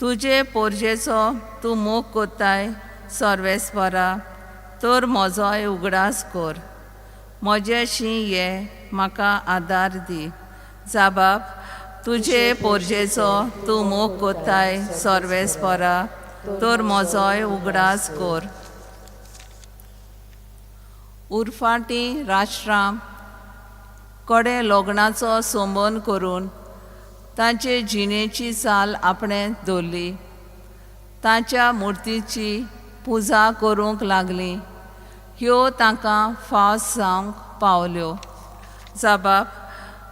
तुजे पोरजेचो तूं मोग कोत्ताय सर्वेस्परा, तर म्हजोय उगडास कोर. म्हजेशी ये म्हाका आदार दी. जाबाब. तुजे पोरजेचो तूं मोग कोत्ताय सर्वेस्परा, तर म्हजोय उगडास कोर. उरफाटी राष्ट्रां कडे लग्नाचो संबंद करून तांचे जिणेची चाल आपणें दवरली. तांच्या मुर्तीची पुजा करूंक लागली. ह्यो तांकां फावस जावंक पावल्यो. जाबाब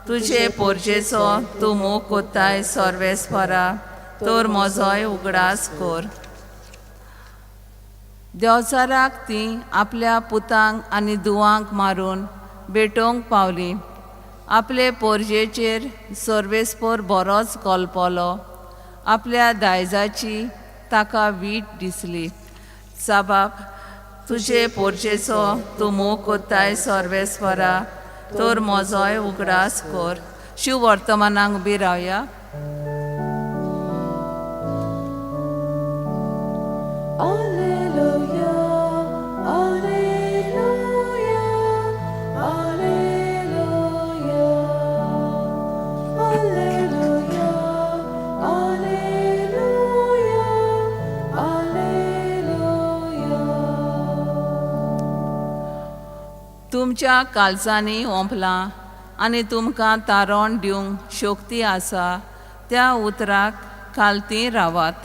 तुजे पोरजेचो तूं मोग कोत्ताय सर्वेस्परा तर म्हजोय उगडास कर. देंवचाराक ती आपल्या पुतांक आनी धुवांक मारून भेटोवंक पावली. आपले पोरजेचेर सर्वेस्पोर बरोच कोलपलो. आपल्या दायजाची ताका वीट दिसली. साबाब तुजे पोरजेचो तूं मोग कोत्ताय सर्वेस्परा तर म्हजोय उगडास कर. शिव वर्तमानाक उबी रावया. Alleluia, Alleluia, Alleluia, Alleluia, Alleluia, Alleluia. तुमच्या काळजांनी ओंपलां आनी तुमकां तारण दिवंक शक्ती आसा त्या उतराक खालती रावात.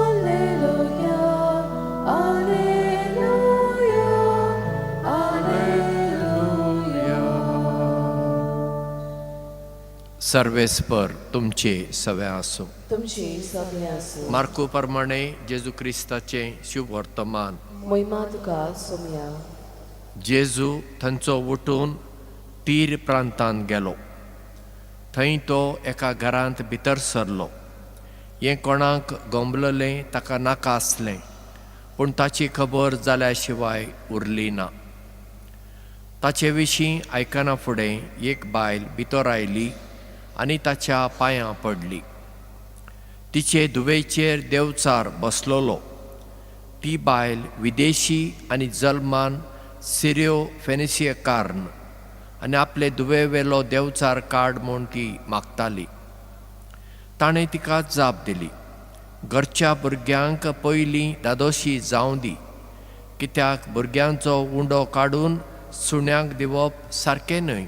Alleluia, Alleluia, Alleluia. सर्वेस्पर तुमचे सवे आसूं. तुमचे सगळे आसूं. मार्कू प्रमाणे जेजू क्रिस्ताचें शुभ वर्तमान. मोहिमा तुका सोमया. जेजू थंयचो उठून तीर प्रांतांत गेलो. थंय तो एका घरांत भितर सरलो. हें कोणाक गोंबललें ताका नाका आसलें, पूण ताची खबर जाल्या शिवाय उरली ना. ताचे विशीं आयकना फुडें एक बायल भितर आयली आनी ताच्या पांयां पडली. तिचे धुवेचेर देवचार बसलोलो. ती बायल विदेशी आनी जल्मान सिरियो फेनिसियकार्न आनी आपले धुवेवेलो देवचार काड म्हूण ती मागताली. ताणें तिका जाप दिली, घरच्या भुरग्यांक पयलीं दादोशी जावं दी, कित्याक भुरग्यांचो उंडो काडून सुण्यांक दिवप सारकें न्हय.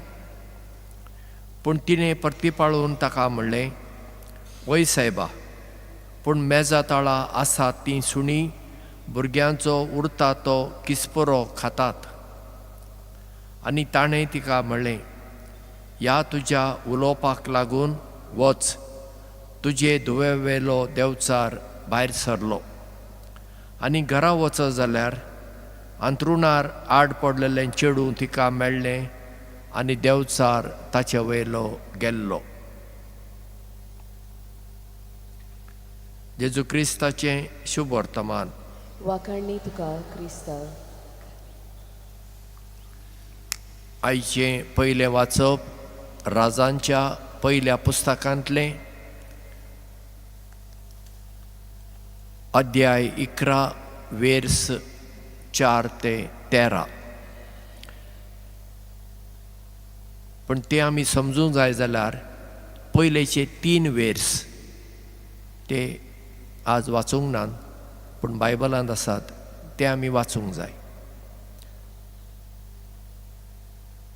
पूण तिणें परतीपाळून ताका म्हणलें, वय सायबा, पूण मेजा तळा आसात तीं सुणीं भुरग्यांचो उरता तो किस्परो खातात. आनी ताणें तिका म्हणलें, ह्या तुज्या उलोवपाक लागून वच, तुजे धुवेवेलो देवचार भायर सरलो. आनी घरा वचत जाल्यार अंत्रुणार आड पडलेलें चेडूं तिका मेळ्ळें आनी देवचार ताचे वयलो गेल्लो. जेजू क्रिस्ताचें शुभ वर्तमान. वाखाणणी तुका क्रिस्ता. आयचें पयलें वाचप राजांच्या पयल्या पुस्तकांतलें अध्याय 11 वेर्स 4 ते 13. पूण तें आमी समजूंक जाय जाल्यार पयलेचे 3 वेर्स ते आज वाचूंक नात, पूण बायबलांत आसात, ते आमी वाचूंक जाय.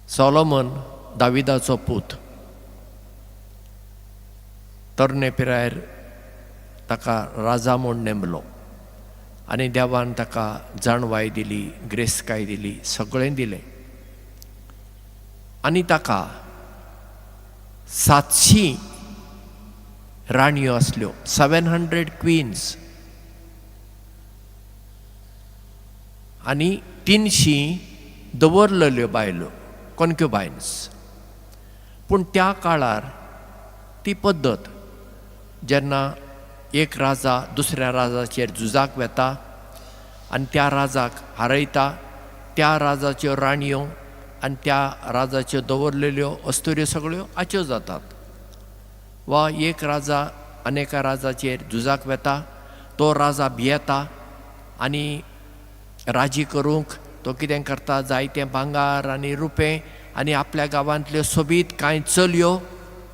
सोलोमन दाविदाचो पूत, तरणे पिरायेर ताका राजा म्हूण नेमलो आनी देवान ताका जाणवाय दिली, ग्रेसकाय दिली, सगळें दिलें. आनी ताका 700 राणयो आसल्यो, 700 क्विन्स, आनी 300 दवरलेल्यो बायलो, कॉन्क्युबायन्स. पूण त्या काळार ती पद्दत, जेन्ना एक राजा दुसऱ्या राजाचेर झुजाक वेता आनी त्या राजाक हारयता, त्या राजाच्यो राणयो आनी त्या राजाच्यो दवरलेल्यो अस्तुऱ्यो सगळ्यो आच्यो जातात. वा एक राजा अनेका राजाचेर झुजाक वेता, तो राजा भियेता आनी राजी करूंक तो कितें करता, जायतें भांगार आनी रुपें आनी आपल्या गांवांतल्यो सोबीत कांय चलयो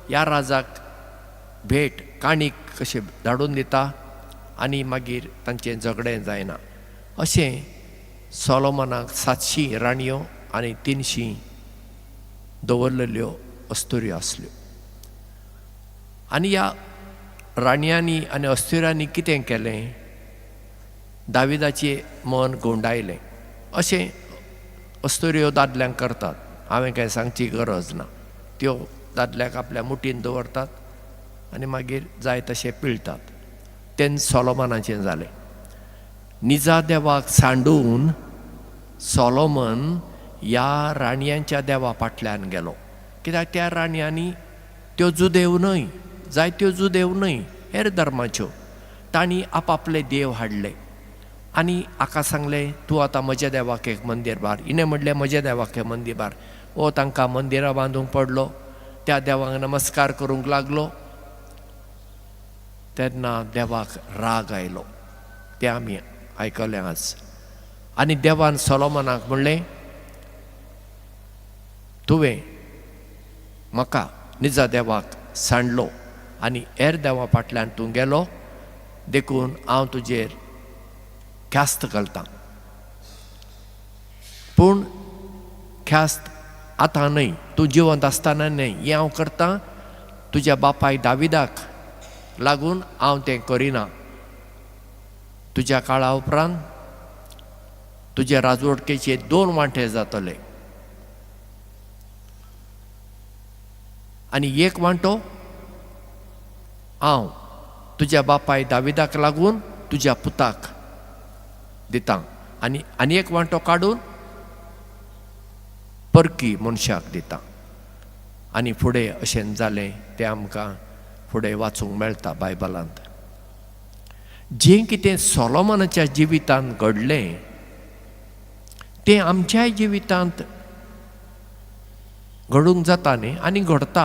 ह्या राजाक भेट काणीक कशें धाडून दिता आनी मागीर तांचें झगडें जायना. अशें सोलोमनाक 700 राणयो आनी 300 दवरलेल्यो अस्तुऱ्यो आसल्यो. आनी ह्या राणयांनी आनी अस्तुऱ्यांनी कितें केलें? दाविदाचें मन घुंवडायलें. अशें अस्तुऱ्यो दादल्यांक करतात, हांवें कांय सांगची गरज ना. त्यो दादल्याक आपल्या मुठीन दवरतात आनी मागीर जाय तशें पिळटात. तेन्ना सोलोमनाचें जालें. निजा देवाक सांडून सोलोमन ह्या राणयांच्या देवा फाटल्यान गेलो. कित्याक त्या राणयांनी त्यो जुदेव न्हय, जायत्यो जुदेव न्हय, हेर धर्माच्यो, तांणी आपआपले देव हाडले आनी हाका सांगलें तूं आतां म्हज्या देवाक एक मंदीर बार. हिणें म्हणलें म्हज्या देवाक एक मंदीर बार. हो तांकां मंदिरां बांदूंक पडलो, त्या देवाक नमस्कार करूंक लागलो. तेन्ना देवाक राग आयलो, तें आमी आयकलें आज. आनी देवान सोलोमनाक म्हणलें तुवें म्हाका निजा देवाक सांडलो आनी हेर देवा फाटल्यान तूं गेलो, देखून हांव तुजेर ख्यास्त घालतां. पूण ख्यास्त आतां न्हय, तूं जिवंत आसतना न्हय, हें हांव करतां तुज्या बापाय दाविदाक लागून हांव तें करिना. तुज्या काळा उपरांत तुजे राजवटकेचे 2 वांटे जातले आनी एक वांटो हांव तुज्या बापाय दाविदाक लागून तुज्या पुताक दितां आनी आनी एक वांटो काडून परकी मनशाक दितां. आनी फुडें अशें जालें तें आमकां फुडें वाचूंक मेळटा बायबलांत. जें कितें सोलोमनाच्या जिवितांत घडलें तें आमच्याय जिवितांत घडूंक जाता न्ही, आनी घडता.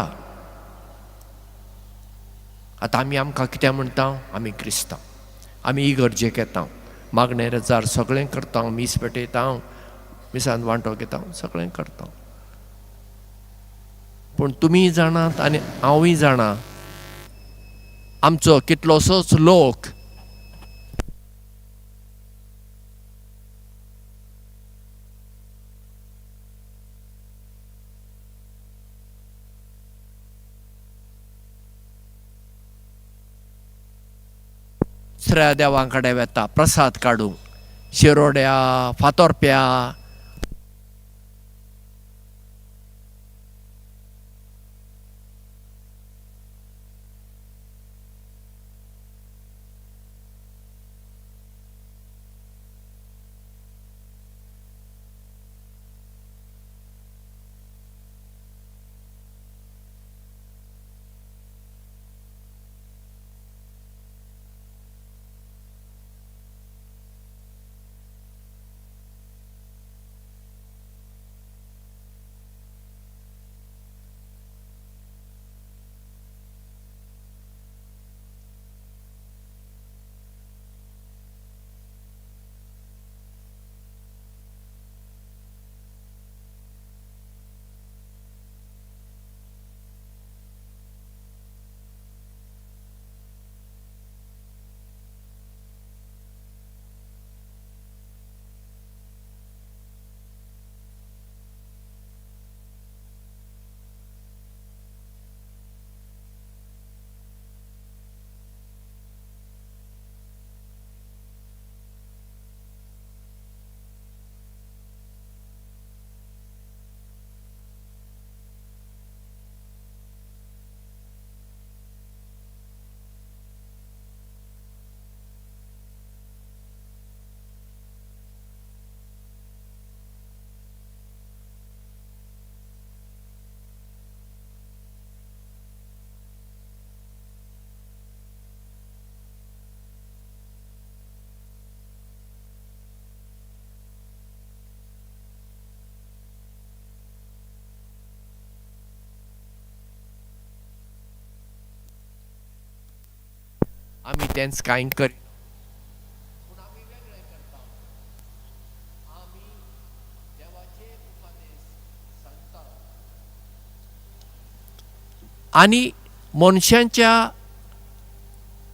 आतां आमी आमकां कितें म्हणटा? आमी क्रिस्तांव, आमी इगर्जेक येता, मागणें रजार सगळें करता, मीस पेटयता, मिसान वांटो घेता, सगळें करता. पूण तुमी जाणात आनी हांवूय जाणा, आमचो कितलोसोच लोक दुसऱ्या देवां कडेन वता प्रसाद काडूंक, शिरोड्या, फातोरप्या. आमी तेंच कांय कर, पूण आमी वेगळें करता. आमी देवाचे उपदेश सांगता आनी मनशांच्या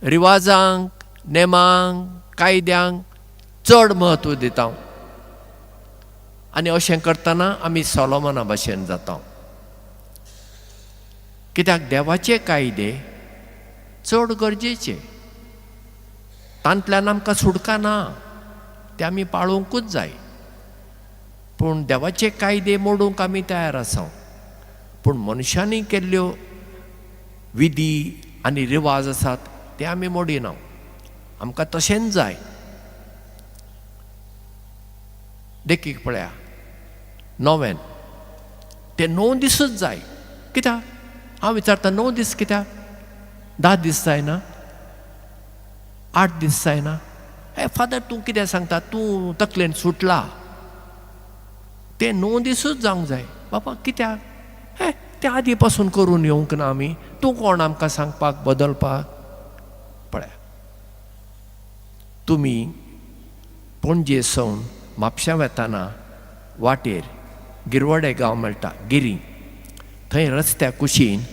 रिवाजांक, नेमांक, कायद्यांक चड म्हत्व दिता. आनी अशें करतना आमी सोलोमना भाशेन जाता. कित्याक देवाचे कायदे चड गरजेचें. तांतल्यान आमकां सुटका ना, ते आमी पाळोवंकूच जाय. पूण देवाचे कायदे मोडूंक आमी तयार आसा. पूण मनशांनी केल्ल्यो विधी आनी रिवाज आसात ते आमी मोडिना. आमकां तशेंच जाय. देखीक पळया, नोवेन ते 9 दिसूच जाय. कित्याक? हांव विचारता, 9 दीस कित्याक? 10 दीस जायना, 8 दीस जायना? हे फादर, तूं कितें सांगता, तूं तकलेन सुटला. ते 9 दिसूच जावंक जाय. बाबा कित्याक? हे ते आदी पासून करून येवंक ना आमी, तूं कोण आमकां सांगपाक बदलपाक? पळया, तुमी पणजे सावन म्हापश्यां वेताना वाटेर गिरवडे गांव मेळटा, गिरी. थंय रस्त्या कुशीन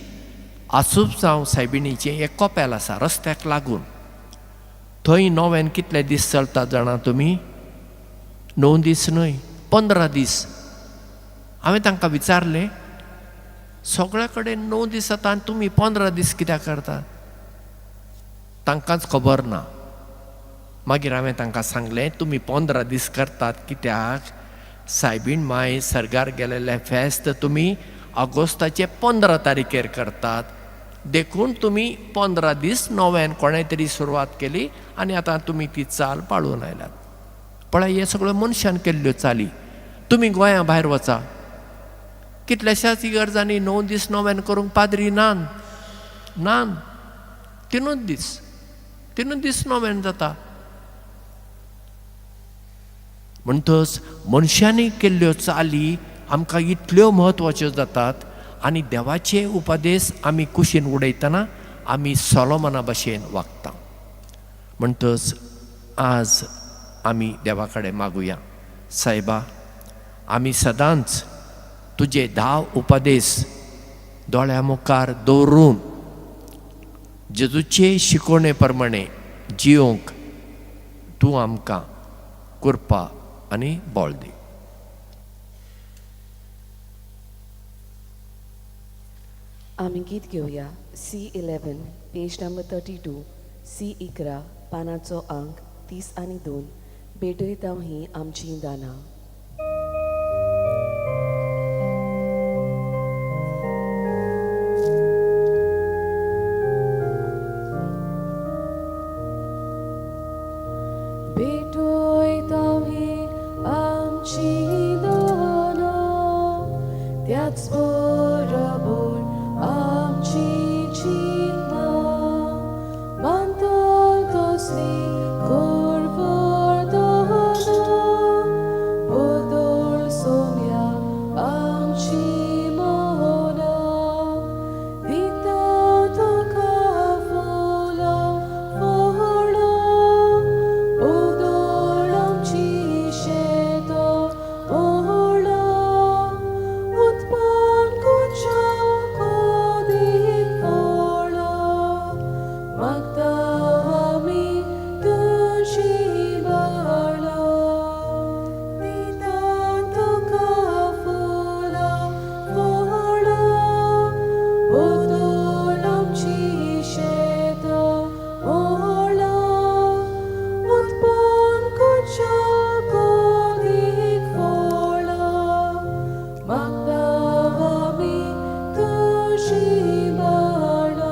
आसुपसांव सायबिणीचें एक कोपेल आसा रस्त्याक लागून. थंय नोवेन कितले दीस चलता जाणा तुमी? 9 दीस न्हय, 15 दीस. हांवें तांकां विचारलें, सगळ्या कडेन 9 दीस जाता आनी तुमी 15 दीस कित्याक करता? तांकांच खबर ना. मागीर हांवें तांकां सांगलें, तुमी 15 दीस करतात कित्याक? सायबीण माय सर्गार गेलेलें फेस्त तुमी ऑगस्टाचे 15 तारखेर करतात, देखून तुमी 15 दीस नोव्यान कोणें तरी सुरवात केली आनी आतां तुमी ती चाल पाळून आयल्यात. पळय, हे सगळ्यो मनशान केल्ल्यो चाली. तुमी गोंया भायर वचा, कितल्याशाच इगर्जांनी 9 दीस नोव्यान करूंक पाद्री नान नान 3 दीस, 3 दीस नोव्यान जाता. म्हणटच मनशांनी केल्ल्यो चाली आमकां इतल्यो म्हत्वाच्यो जातात आनी देवाचे उपदेश आमी कुशीन उडयतना आमी सोलोमना भशेन वागता. म्हणटच आज आमी देवा कडेन मागुया, सायबा, आमी सदांच तुजे 10 उपदेश दोळ्या मुखार दवरून जेजूचे शिकवणे प्रमाणे जियोंक तूं आमकां कृपा आनी बळ दी. आमी गीत घेवया C11 page number 32, C11 पानाचो अंक 32, भेटयता ही आमची दानां. भेटयता ही आमची दानां, त्याच बरोबर आमची चिंतना, मानता तसली करवरदाना, बदल सोम्या आमची मना, दिता तुका फुलां फळां, बदल आमची शेतां मळां, उत्पन्न करच्या कोदीक फळां, मागता आमी तुजी बाळां, दिता तुका फुलां फळां, बदल आमची शेतां मळां, उत्पन्न करच्या कोदीक फळां, मागता आमी तुजी बाळां.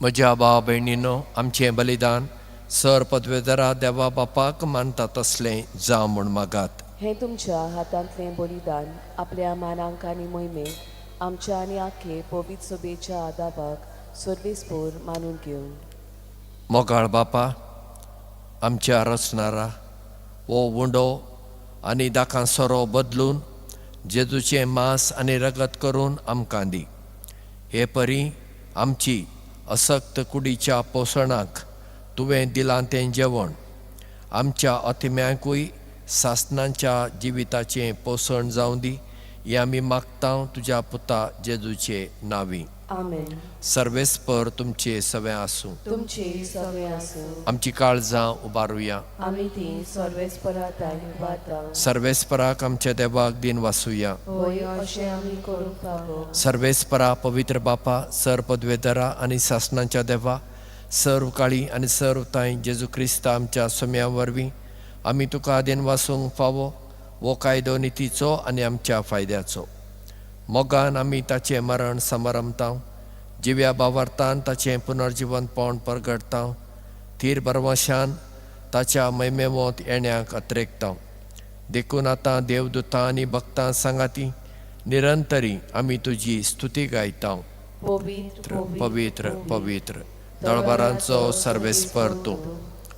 म्हज्या भाव भयणीनो, आमचें बलिदान सर पदवेदरा देवा बापाक मानता तसलें जावं म्हूण मागात. हें तुमच्या हातांतलें बलिदान आपल्या मानांक आनी मोहिमेक आमच्या आनी आखे पवित्र सभेच्या आदाबाक सर्वेस्पोर मानून घेवन. मोगाळ बापा, आमच्या रचणारा हो उंडो आनी दाकां सोरो बदलून जेजूचें मांस आनी रगत करून आमकां दी. हे परी आमची असक्त कुडीच्या पोसणाक तुवें दिलां तें जेवण आमच्या अतिम्यांकूय सासनांच्या जिविताचें पोसण जावं दी. हें आमी मागता तुज्या पुता जेजूचे नांवी. आमेन. सर्वेस्पर तुमचे सवें आसूं. तुमचे सवे आसूं. आमची काळजां उबारुया. आमी ती सर्वेस्परा ताई उबारता. सर्वेस्पराक आमच्या देवाक दिन वासुया. होय, अशें आमी करूंक फावो. सर्वेस्परा पवित्र बापा, सर पदवेधरा आनी सासणाच्या देवा, सर्व काळी आनी सर्व तांय जेजू क्रिस्ता आमच्या सोम्या वरवीं आमी तुका दिन वासूंक फावो हो कायदो नितीचो आनी आमच्या फायद्याचो. मोगान आमी ताचें मरण समारंभता, जिव्या बावार्थान ताचें पुनर्जिवनपण परगटता, थीर बरवशान ताच्या मैमेवोंत येण्याक अत्रेकता. देखून आतां देवदूतां आनी भक्तां सांगाती निरंतरी आमी तुजी स्तुती गायता. पवित्र पवित्र पवित्र दळबारांचो सर्वेस्पर तूं,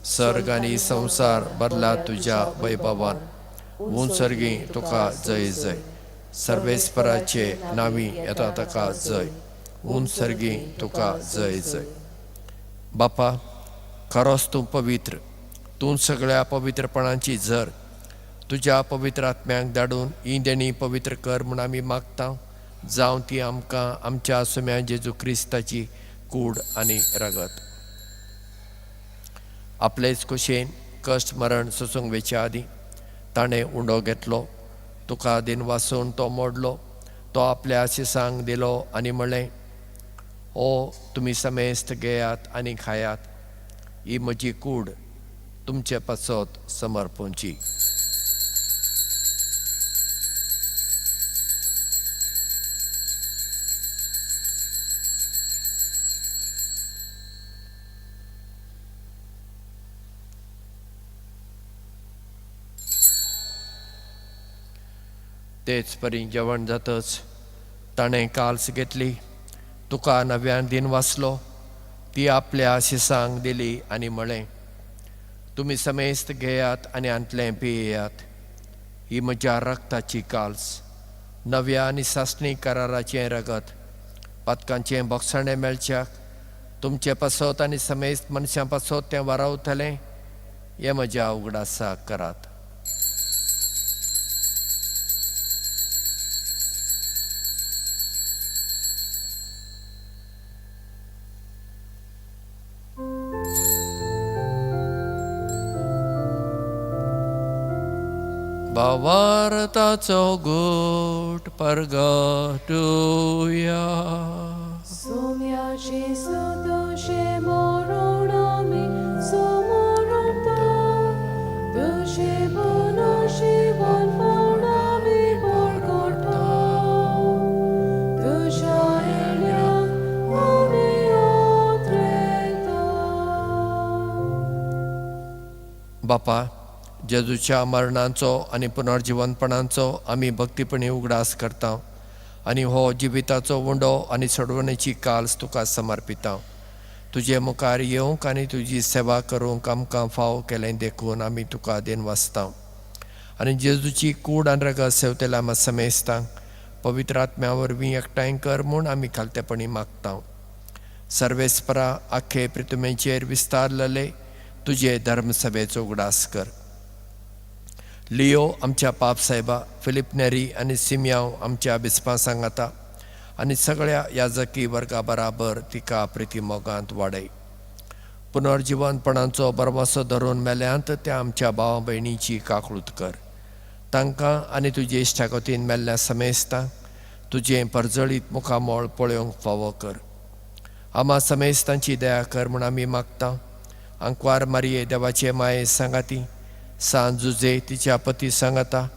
सर्ग आनी संवसार भरला तुज्या वैभवान. उंच सर्गी तुका जय जय. सर्वेस्पराचे नांवी येता ताका जय. उंच सर्गी तुका जय जय. बापा, खरोच तूं पवित्र, तूं सगळ्या पवित्रपणाची झर. तुज्या पवित्र आत्म्याक धाडून ही देणी पवित्र कर म्हूण आमी मागता, जावं ती आमकां आमच्या सुम्या जेजू क्रिस्ताची कूड आनी रगत. आपलेच कुशेन कश्ट मरण सोसूंक वेच्या आदीं ताणें उंडो घेतलो, तुका दिन वासून तो मोडलो, तो आपल्या शिसांक दिलो आनी म्हणलें, ओ तुमी समेस्त घेयात आनी खायात, ही म्हजी कूड तुमचे पासत समर्पूंची. तेच परी जेवण जातच ताणें काल्स घेतली, तुका नव्यान दिन वाचलो, ती आपल्या शिसांक दिली आनी म्हळें, तुमी समेस्त घेयात आनी हांतलें पियेयात, ही म्हज्या रक्ताची काल्स, नव्या आनी सासणी कराराचें रगत, पातकांचें बोगसाणें मेळच्याक तुमचे पासत आनी समेस्त मनशां पासत तें वारावतलें, हें म्हज्या उगडासाक करात. भावार्थाचो गोट परगटुया. सोम्या जेजू तुजें मरण आमी समर्पता, तुजें पुनर्जिवनपण आमी परगटता, तुज्या येण्याक आमी ओत्रेता. बापा, जेजूच्या मरणाचो आनी पुनर्जिवनपणाचो आमी भक्तीपणी उगडास करता आनी हो जिविताचो उंडो आनी सोडवणेची काल्स तुका समर्पिता. तुजे मुखार येवंक आनी तुजी सेवा करूंक आमकां फाव केलें देखून आमी तुका देन वाचता. आनी जेजूची कूड आनी रगत सेवतेल्या आमा समेस्तांक पवित्र आत्म्या वरवीं एकठांय कर म्हूण आमी खालतेपणी मागता. सर्वेस्परा आखे प्रितुमेचेर विस्तारलेले तुजे धर्मसभेचो उगडास कर. लियो आमच्या पाप साहेबा, फिलीप नेरी आनी सिमयांव आमच्या बिस्पां सांगाता आनी सगळ्या याजकी वर्गा बराबर तिका प्रिती मोगांत वाडय. पुनर्जिवनपणाचो बरवासो धरून मेल्यांत त्या आमच्या भावा भयणीची काकळूत कर. तांकां आनी तुजे इश्टागतीन मेल्ल्या समेस्तांक तुजें परजळीत मुखामळ पळोवंक फावो कर. आमा समेस्तांची दया कर म्हूण आमी मागता. आंकवार मारये देवाचे माये सांगाती, सांत जुजे तिच्या पती सांगाता,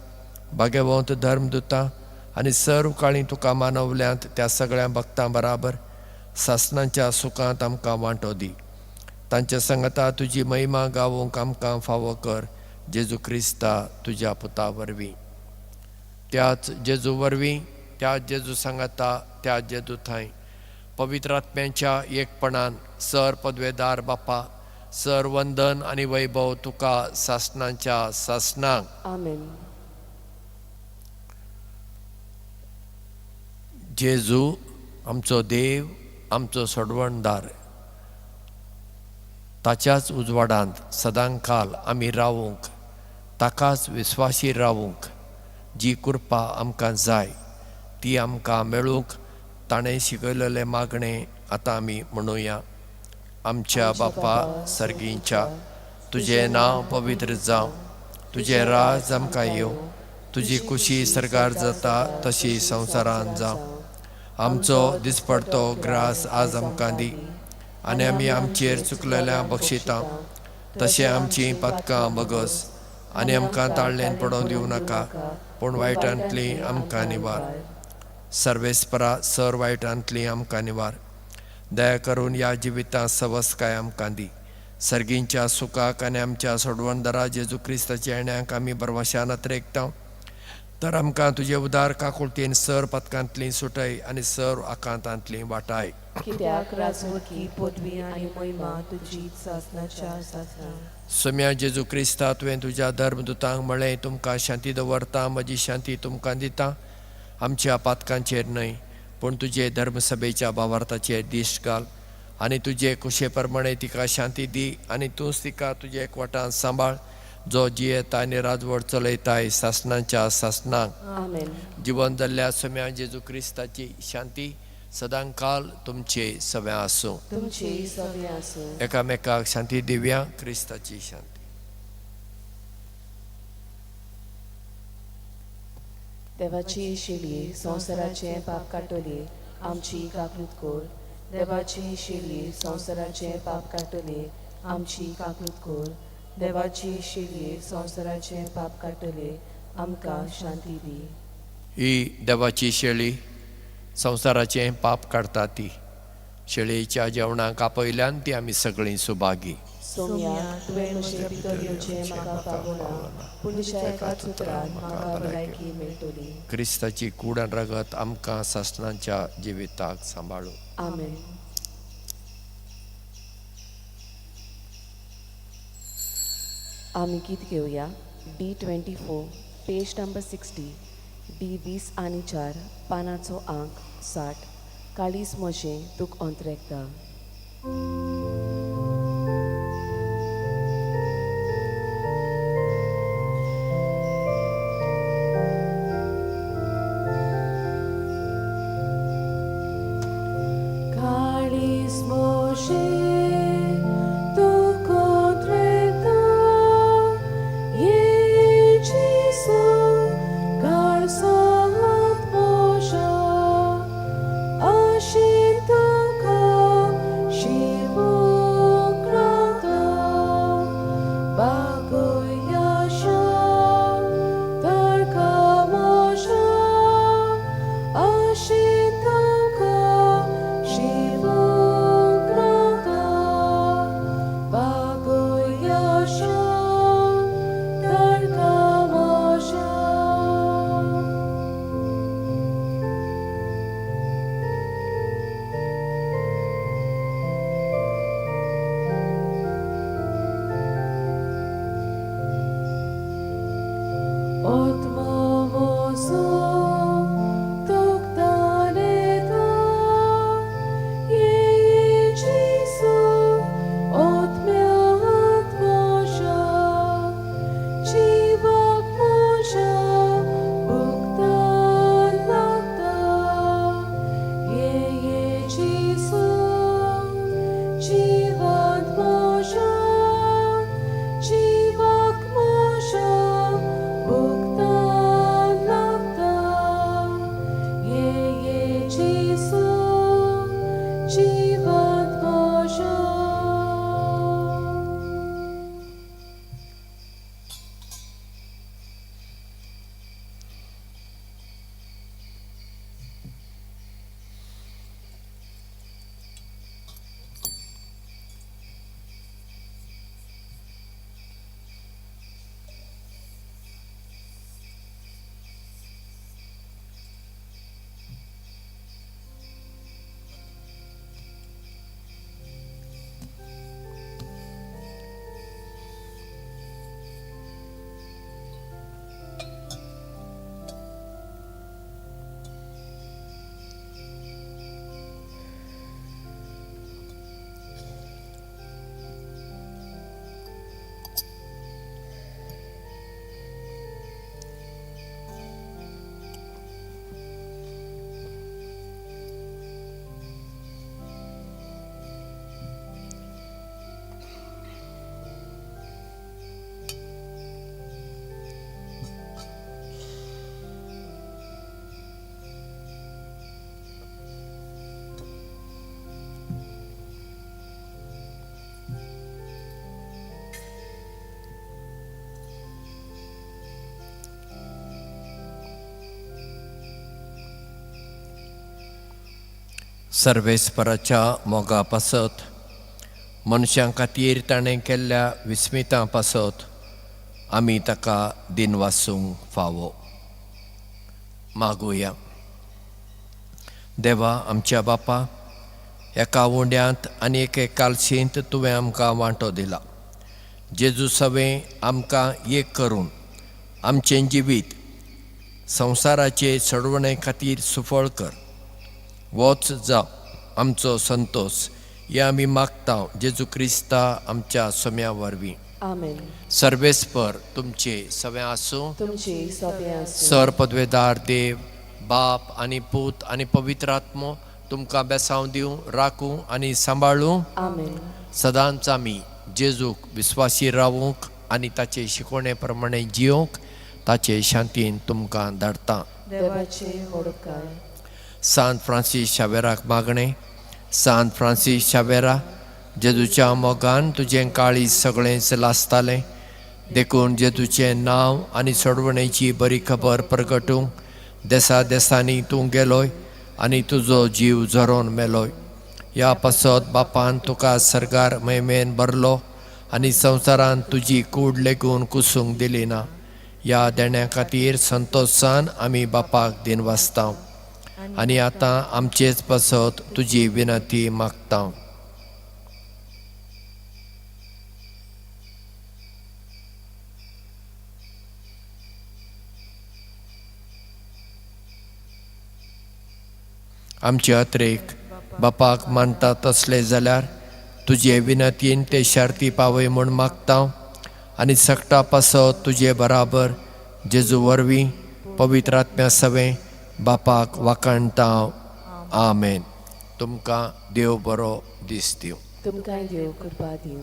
भाग्यवंत धर्मदुता आनी सर्व काळी तुका मानवल्यांत त्या सगळ्या भक्तां बराबर सासणाच्या सुखांत आमकां वांटो दी. तांच्या सांगाता तुजी महिमा गावोवंक आमकां फावो कर, जेजू क्रिस्ता तुज्या पुता वरवीं. त्याच जेजू वरवीं, त्याच जेजू सांगाता, त्याच जेजू थंय पवित्र आत्म्यांच्या एकपणान सर पदवेदार बापा, सर वंदन आनी वैभव तुका सासणाच्या सासणाक. आमेन. जेजू आमचो देव, आमचो सोडवणदार, ताच्याच उजवाडांत सदांकाल आमी रावूंक, ताकाच विस्वासी रावूंक जी कृपा आमकां जाय ती आमकां मेळूंक ताणें शिकयलेलें मागणें आतां आमी म्हणुया. आमच्या बापा सर्गींच्या, तुजें नांव पवित्र जावं, तुजें राज आमकां येवं, तुजी खुशी सरकार जाता तशी संवसारान जावं. आमचो दिसपडतो ग्रास आज आमकां दी आनी आमी आमचेर चुकलेल्या बक्षितां तशें आमचीं पातकां बगस आनी आमकां ताळ्ळेन पडोवंक दिवं नाका, पूण वायटांतली आमकां निवार. सर्वेस्परा सर वायटांतली आमकां निवार. दया करून ह्या जिवितांत सवसकाय आमकां दी. सर्गींच्या सुखाक आनी आमच्या सोडवणदारा जेजू क्रिस्ताच्या येण्याक आमी बरवाशान अत्रेकता. तर आमकां तुजे उदार काकुळतेन सर पथकांतली सुटय आनी सर आकांतांतली वाटाय. कित्याक राजवटकी पदवी आनी महिमा तुजी सासणाच्या सासणा. सोम्या जेजू क्रिस्ता, तुवें तुज्या धर्मदुतांक म्हळें, तुमकां शांती दवरता, म्हजी शांती तुमकां दिता. आमच्या पातकांचेर न्हय पूण तुजे धर्मसभेच्या भावार्थाचेर दिश्ट घाल आनी तुजे कुशे प्रमाणे तिका शांती दी आनी तूंच तिका तुजे एकवटान सांबाळ, जो जियेता आनी राजवट चलयताय सासणाच्या सासणाक. आमेन. जिवन जाल्ल्या सोम्या जेजू क्रिस्ताची शांती सदांकाल तुमचे सव्या आसूं. तुमचे सगळे आसूं. एकामेकाक शांती दिवया. क्रिस्ताची शांती. देवाची शिली संवसाराचें पाप काडटली, आमची काकूत कोर. देवाची शिली संवसाराचें पाप काडटली, आमची काकूत कोर. देवाची शिली संवसाराचें पाप काडटली, आमकां शांती दी. ही देवाची शेळी संवसाराचें पाप काडटा ती शेळयेच्या जेवणाक आपयल्यान ती आमी सगळीं सुभागी. सोम्या, तुवें म्हजे भितर येवचें म्हाका पावना, पूण तुज्या एकाच उतरान म्हाका भलायकी मेळटली. क्रिस्ताची कूड आनी रगत आमकां सासणाच्या जिविताक सांबाळू. आमेन. आमी गीत घेवया D 24 page number 60, D 24 पानाचो आंक 60. काळीज म्हजें तुक अंतरेकता. काळीज म्हजें तुक अंतरेकता, ये जेजू काळजांत म्हज्या, अशी तुका शिंवरता. सर्वेस्पराच्या मोगा पासत, मनशां खातीर ताणें केल्ल्या विस्मितां पासत आमी ताका दिनवासूंक फावो. मागुया. देवा आमच्या बापा, एका उंड्यांत आनी एके कालशींत तुवें आमकां वांटो दिला. जेजू सवें आमकां एक करून आमचें जिवीत संवसाराचे चडवणे खातीर सुफळ कर. वच जावं आमचो संतोस. हे आमी मागता जेजू क्रिस्ता आमच्या सोम्या वरवीं. आमेन. सर्वेस्पर तुमचे सवें आसूं. तुमचे सोबे आसूं. सर पदवेदार देव बाप आनी पूत आनी पवित्र आत्मो तुमकां बेसांव दिवं, राखूं आनी सांबाळूं. आमेन. सदांच आमी जेजूक विस्वासी रावूंक आनी ताचे शिकवणे प्रमाणे जियोंक ताचे शांतीन तुमकां धाडटा. देवाचे होडपकार. सांत फ्रांसीस शावेराक मागणें. सांत फ्रांसीस शावेरा, जेजूच्या मोगान तुजें काळीज सगळेंच लासतालें, देखून जेजूचें नांव आनी सोडवणेची बरी खबर प्रगटूंक देसा देसांनी तूं गेलोय आनी तुजो जीव झरोवन मेलोय. ह्या पासत बापान तुका सर्गार महिमेन भरलो आनी संवसारान तुजी कूड लेगून कुसूंक दिली ना. ह्या देण्या खातीर संतोशान आमी बापाक दिनवासता आनी आतां आमचेच पासत तुजी विनंती मागता. आमचे अत्रेक बापाक मानता तसले जाल्यार तुजे विनंतीन ते शर्ती पावय म्हूण मागता आनी सगटा पासत तुजे बराबर जेजू वरवीं पवित्र आत्म्या सवें बापाक वाखाणता. आमेन. तुमकां देव बरो दीस दिवं. तुमकांय देव कृपा दिवं.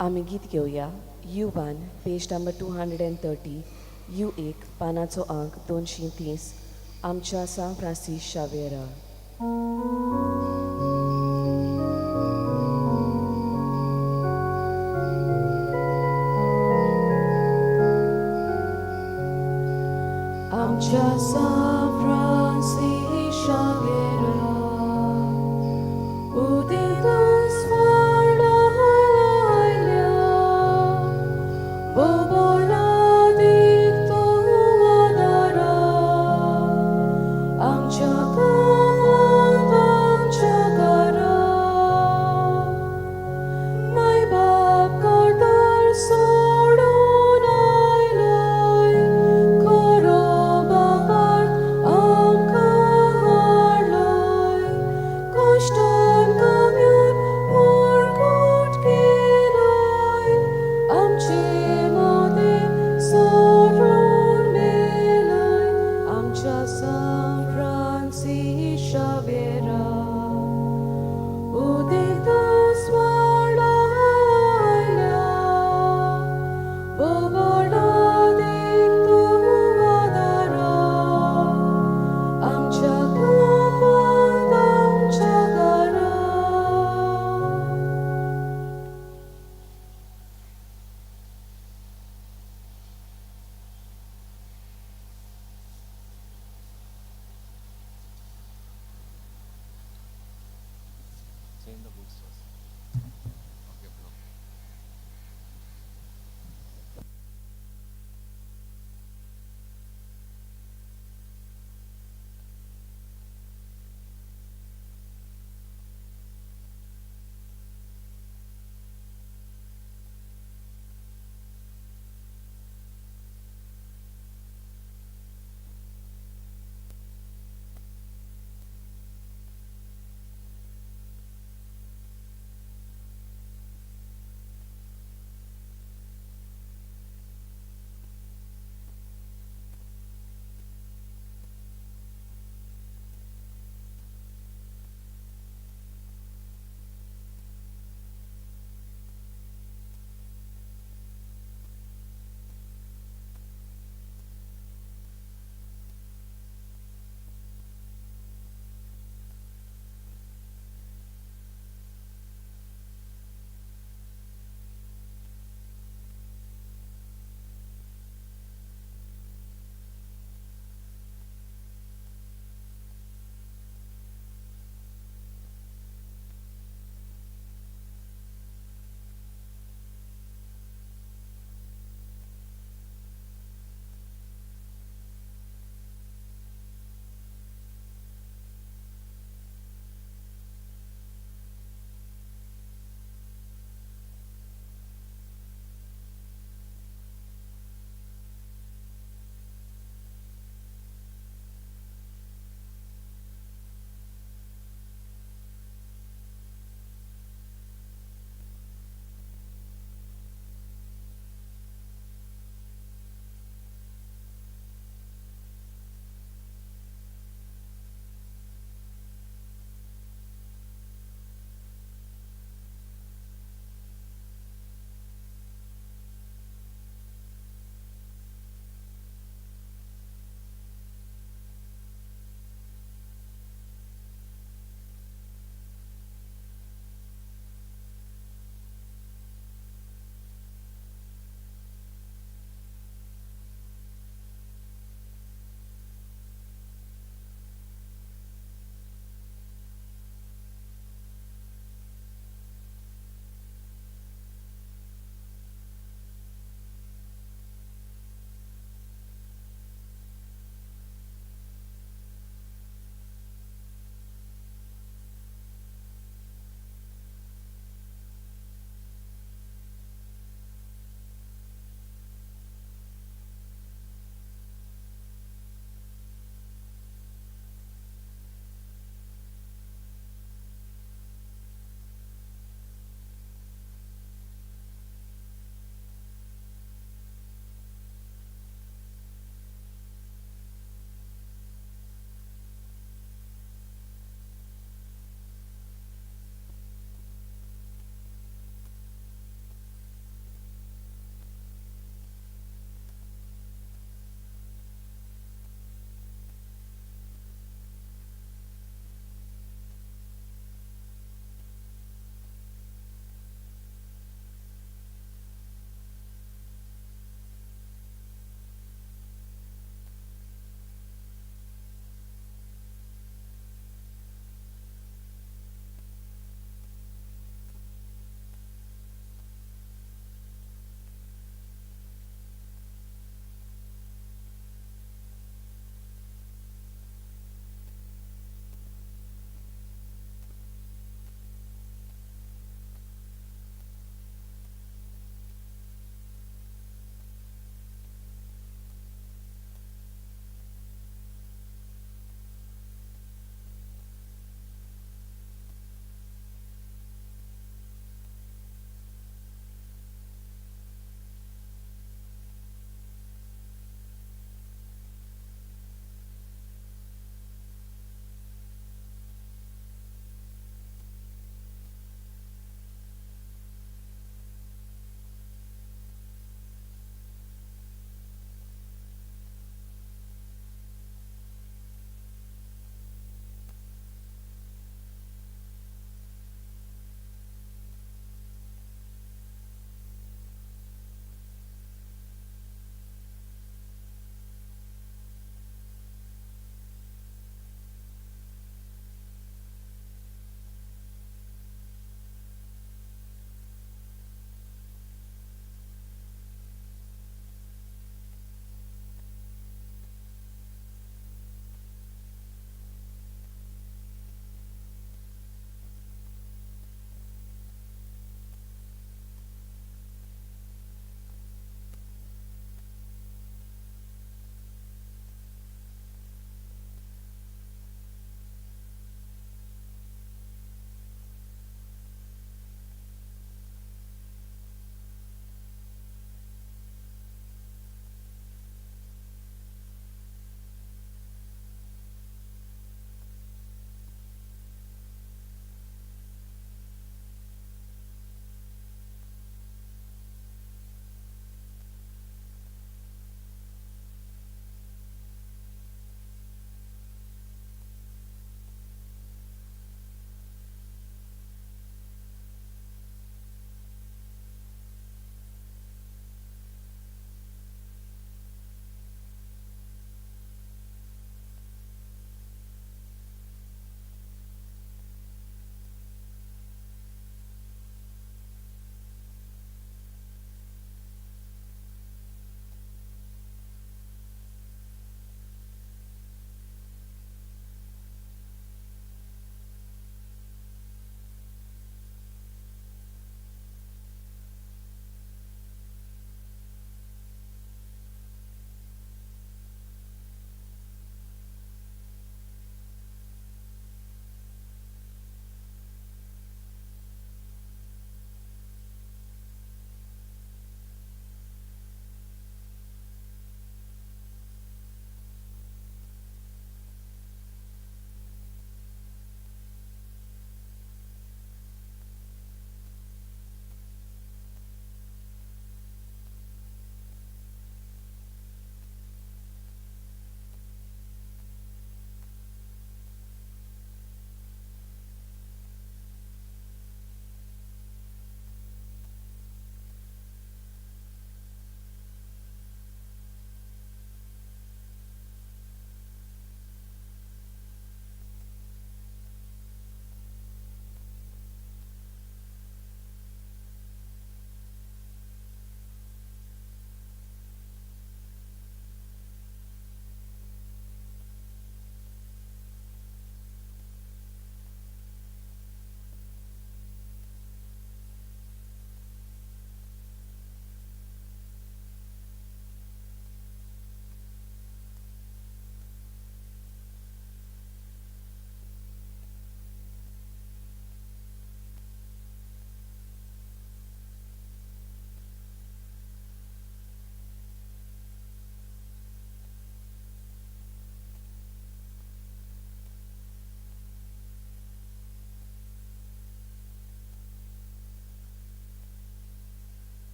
आमी गीत घेवया. U1 page number 230, U1 पानाचो आंक 230. आमच्या सांत फ्रांसीस शावेरा. आमच्या सांत फ्रांसीस शावेरा, उदेंत स्वर्णा आयल्या, बोबोलादीक तूं आदारा, आमच्या गांवांत आमच्या घरा, मायबाप घरदार सोडून आयलोय, खरो बापार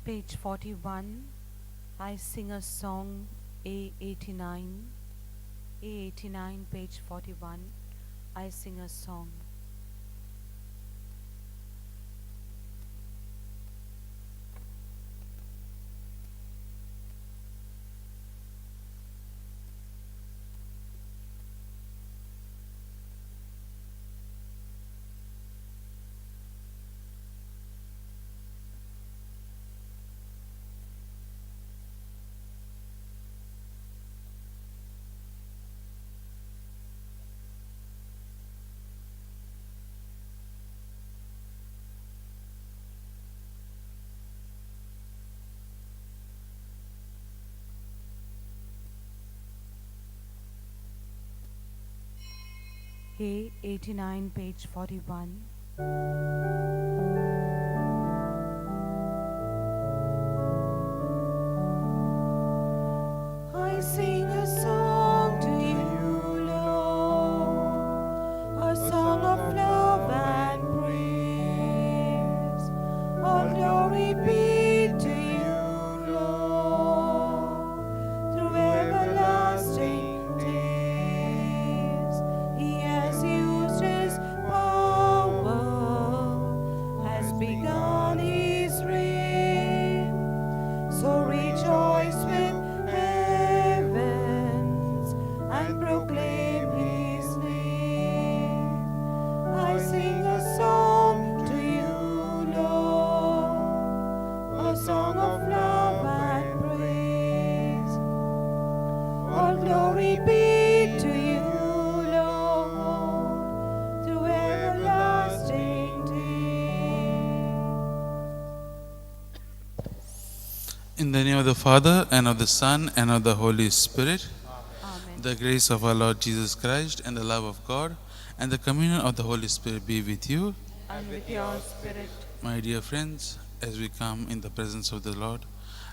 Page 41, I Sing a Song, A89. A89, page 41, I Sing a Song. A89, page 41. I sing a song to you, Lord, a song of love and praise. All glory be to you, Lord, through everlasting days. He has used his power, has begun his reign. So rejoice with heavens and proclaim his name. I sing a song to you, Lord, a song of love and praise. All glory be to you, Lord, through everlasting days. In the name of the Father, and of the Son, and of the Holy Spirit, Amen. the grace of our Lord Jesus Christ, and the love of God, and the communion of the Holy Spirit be with you. And with your spirit. My dear friends, as we come in the presence of the Lord,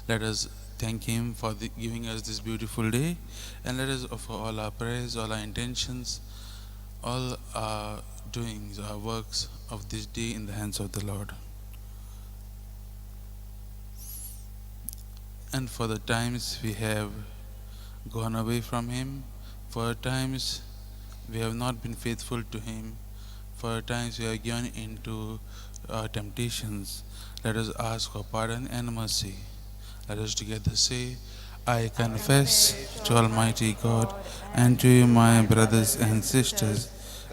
let us thank Him for giving us this beautiful day, and let us offer all our prayers, all our intentions, all our doings, our works of this day in the hands of the Lord. And for the times we have gone away from Him, for the times we have not been faithful to Him, for the times we have gone into our temptations, let us ask for pardon and mercy. Let us together say, I confess to Almighty God and to you, my brothers and sisters,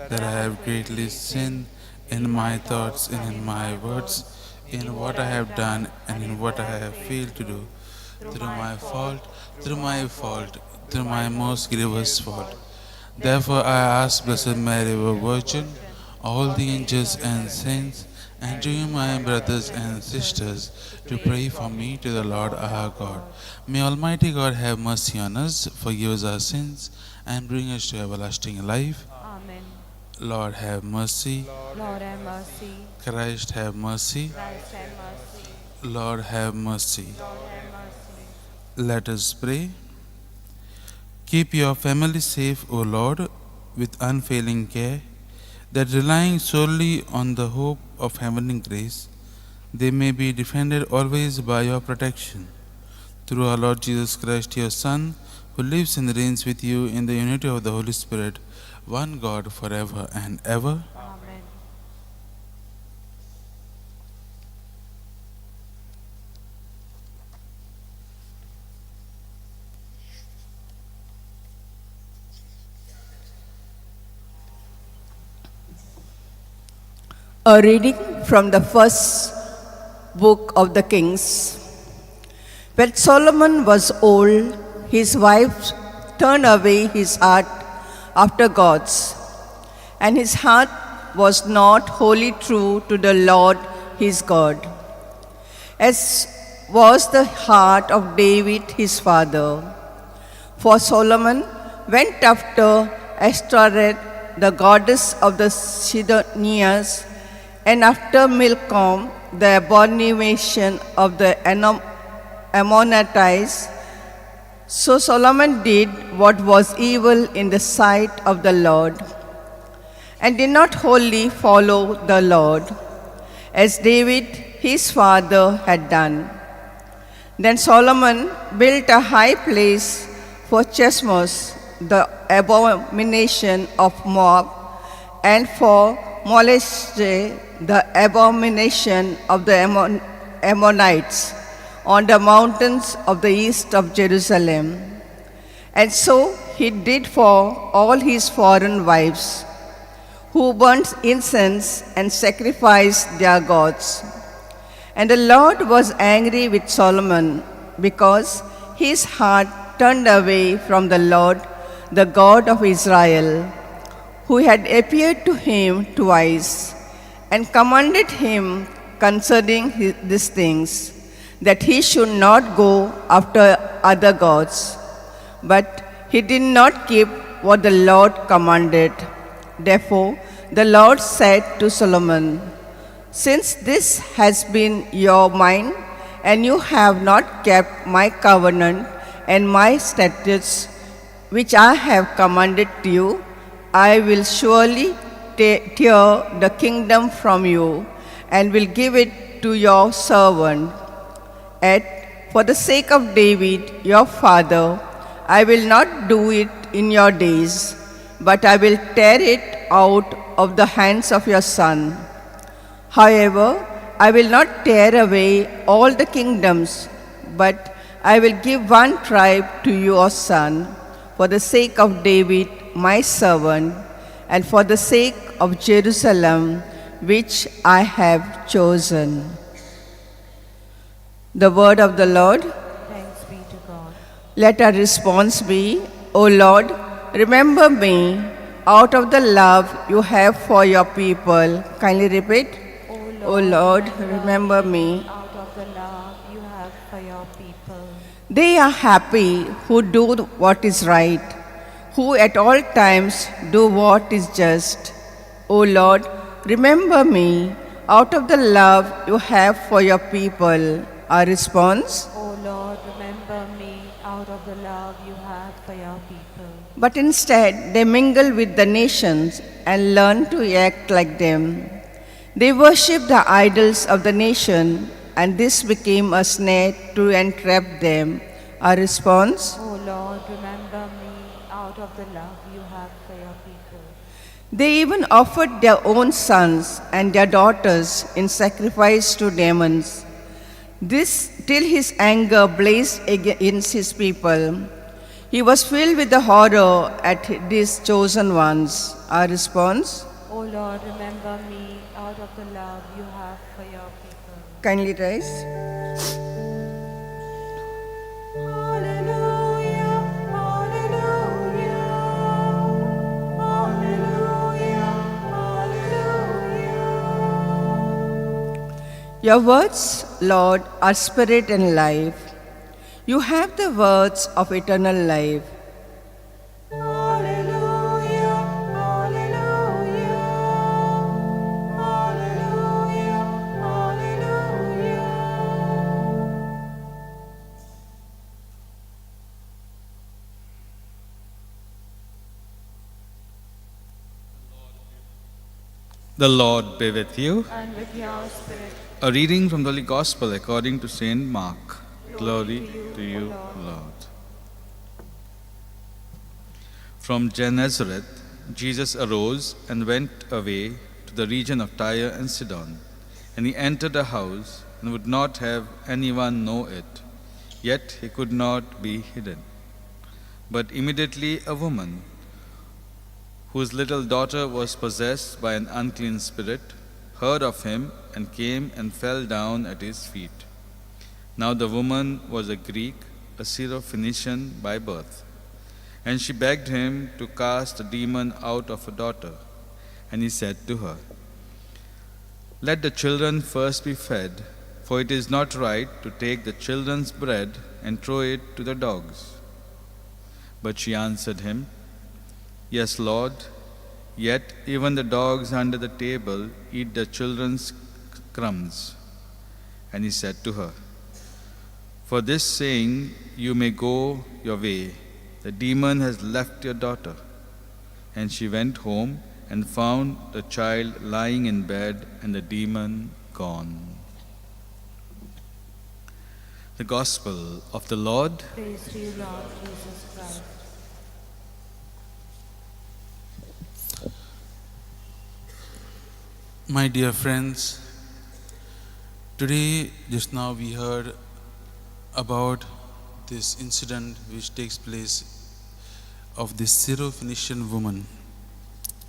that I have greatly sinned in my thoughts and in my words, in what I have done and in what I have failed to do, through my fault, through my fault, through my most grievous fault. Therefore I ask Blessed Mary, ever Virgin, all the angels and saints, and to you, my brothers and sisters, to pray for me to the Lord our God. May Almighty God have mercy on us, forgive us our sins, and bring us to everlasting life. Amen. Lord have mercy. Lord have mercy. Christ have mercy. Christ have mercy. Lord have mercy. Lord have mercy. Let us pray. Keep your family safe, O Lord, with unfailing care, that relying solely on the hope of heavenly grace, they may be defended always by your protection. Through our Lord Jesus Christ, your Son, who lives and reigns with you in the unity of the Holy Spirit, one God, forever and ever. Amen. A reading from the first book of the Kings. When Solomon was old, his wife turned away his heart after gods, and his heart was not wholly true to the Lord his God, as was the heart of David his father. For Solomon went after Ashtoreth, the goddess of the Sidonians, and after Milcom, the abomination of the Ammonites. So Solomon did what was evil in the sight of the Lord, and did not wholly follow the Lord, as David his father had done. Then Solomon built a high place for Chemosh, the abomination of Moab, and for Molech, the abomination of the Ammonites, on the mountains of the east of Jerusalem. And so he did for all his foreign wives, who burnt incense and sacrificed their gods. And the Lord was angry with Solomon, because his heart turned away from the Lord, the God of Israel, who had appeared to him twice, and commanded him concerning these things, that he should not go after other gods. But he did not keep what the Lord commanded. Therefore, the Lord said to Solomon, "Since this has been your mind, and you have not kept my covenant and my statutes, which I have commanded you, I will surely tear the kingdom from you and will give it to your servant. Yet, for the sake of David, your father, I will not do it in your days, but I will tear it out of the hands of your son. However, I will not tear away all the kingdoms, but I will give one tribe to your son, for the sake of David, my servant, and for the sake of Jerusalem, which I have chosen." The word of the Lord. Thanks be to God. Let our response be, O Lord, remember me out of the love you have for your people. Kindly repeat. O Lord, remember me out of the love you have for your people. They are happy who do what is right, who at all times do what is just. O Lord, remember me out of the love you have for your people. Our response? O Lord, remember me out of the love you have for your people. But instead, they mingle with the nations and learn to act like them. They worship the idols of the nation, and this became a snare to entrap them. Our response? O Lord, remember me out of the love you have for your people. They even offered their own sons and their daughters in sacrifice to demons. This till his anger blazed against his people. He was filled with the horror at these chosen ones. Our response? O Lord, remember me out of the love you have for your people. Kindly rise. Alleluia, alleluia, alleluia, alleluia. Your words, Lord, are spirit and life. You have the words of eternal life. Alleluia, alleluia, alleluia, alleluia. The Lord be with you. And with your spirit. A reading from the Holy Gospel according to Saint Mark. Glory to you, Lord. From Gennesaret, Jesus arose and went away to the region of Tyre and Sidon. And he entered a house and would not have anyone know it. Yet he could not be hidden. But immediately a woman, whose little daughter was possessed by an unclean spirit, heard of him and came and fell down at his feet. Now the woman was a Greek, a Syrophoenician by birth. And she begged him to cast a demon out of her daughter. And he said to her, "Let the children first be fed, for it is not right to take the children's bread and throw it to the dogs." But she answered him, "Yes, Lord, yet even the dogs under the table eat the children's crumbs." And he said to her, "For this saying you may go your way. The demon has left your daughter." And she went home and found the child lying in bed and the demon gone. The Gospel of the Lord. Praise to you, Lord Jesus Christ. My dear friends, today just now we heard about this incident which takes place of this Syrophoenician woman.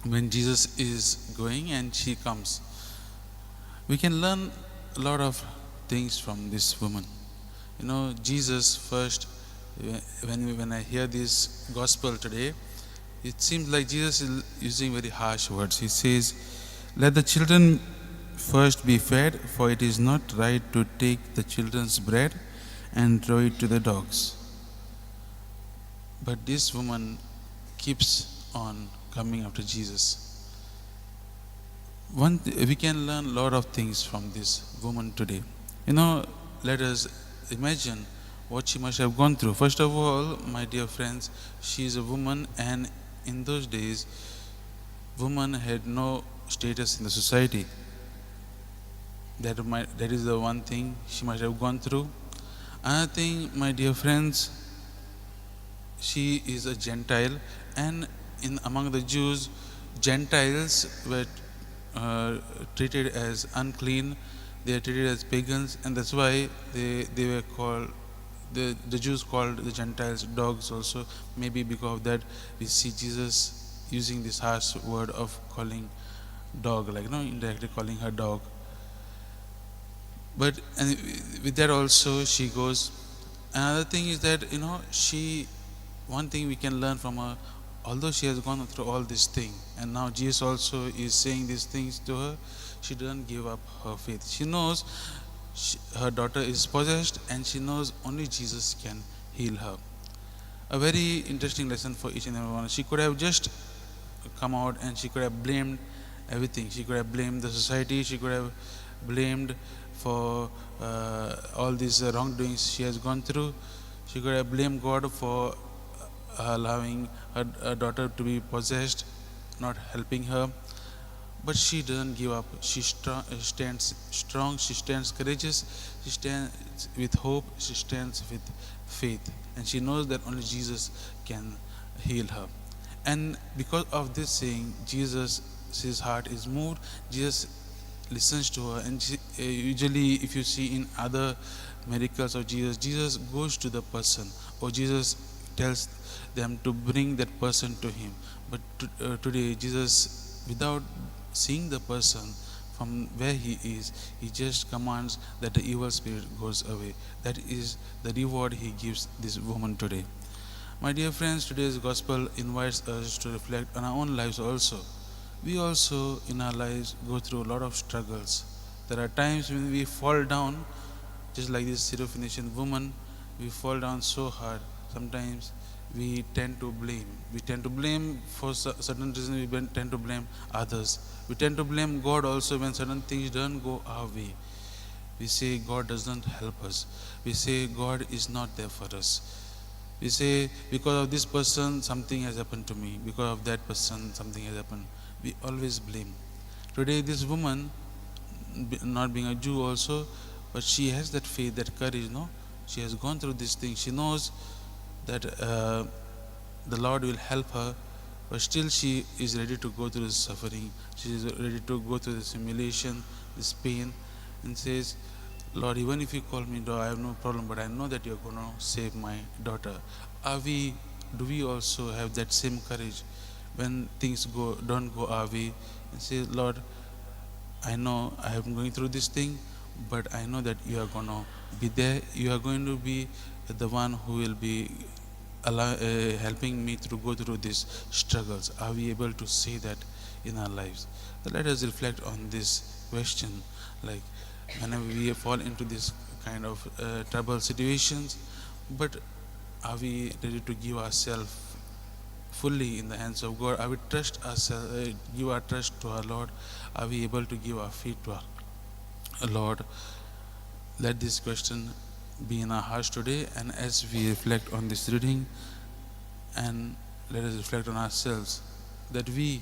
When Jesus is going and she comes, we can learn a lot of things from this woman. You know, Jesus first, when I hear this gospel today, it seems like Jesus is using very harsh words. He says, "Let the children first be fed, for it is not right to take the children's bread and throw it to the dogs." But this woman keeps on coming after Jesus. We can learn a lot of things from this woman today. You know, let us imagine what she must have gone through. First of all, my dear friends, she is a woman, and in those days, women had no status in the society. That is the one thing she must have gone through. Another thing, my dear friends, she is a Gentile, and in among the Jews, Gentiles were treated as unclean. They are treated as pagans, and that's why they were called, the Jews called the Gentiles dogs also. Maybe because of that, we see Jesus using this harsh word of calling dog, like, you know, indirectly calling her dog. But and with that also she goes. Another thing is that, you know, one thing we can learn from her, although she has gone through all this thing, and now Jesus also is saying these things to her, she doesn't give up her faith. She knows her daughter is possessed, and she knows only Jesus can heal her. A very interesting lesson for each and every one. She could have just come out and she could have blamed everything. She could have blamed the society. She could have blamed for all these wrongdoings she has gone through. She could have blamed God for allowing her daughter to be possessed, not helping her. But she doesn't give up. She stands strong, she stands courageous, she stands with hope, she stands with faith. And she knows that only Jesus can heal her. And because of this saying, Jesus, his heart is moved. Jesus listens to her. And usually if you see in other miracles of Jesus, Jesus goes to the person, or Jesus tells them to bring that person to him. But today, Jesus, without seeing the person from where he is, he just commands that the evil spirit goes away. That is the reward he gives this woman today. My dear friends, today's gospel invites us to reflect on our own lives also. We also in our lives go through a lot of struggles. There are times when we fall down, just like this Syrophoenician woman, we fall down so hard. Sometimes we tend to blame. We tend to blame for certain reasons. We tend to blame others. We tend to blame God also when certain things don't go our way. We say God doesn't help us. We say God is not there for us. We say because of this person something has happened to me. Because of that person something has happened. We always blame. Today this woman, not being a Jew also, but she has that faith, that courage, no? She has gone through this thing. She knows that the Lord will help her, but still she is ready to go through this suffering. She is ready to go through this humiliation, this pain, and says, Lord, even if you call me dog, I have no problem, but I know that you are going to save my daughter. Do we also have that same courage when things don't go our way, and say, Lord, I know I am going through this thing, but I know that you are going to be there. You are going to be the one who will be helping me to go through these struggles. Are we able to say that in our lives? So let us reflect on this question. Like, whenever we fall into this kind of trouble situations, but are we ready to give ourselves fully in the hands of God? Are we trust ourselves, give our trust to our Lord? Are we able to give our feet to our Lord? Let this question be in our hearts today, and as we reflect on this reading, and let us reflect on ourselves, that we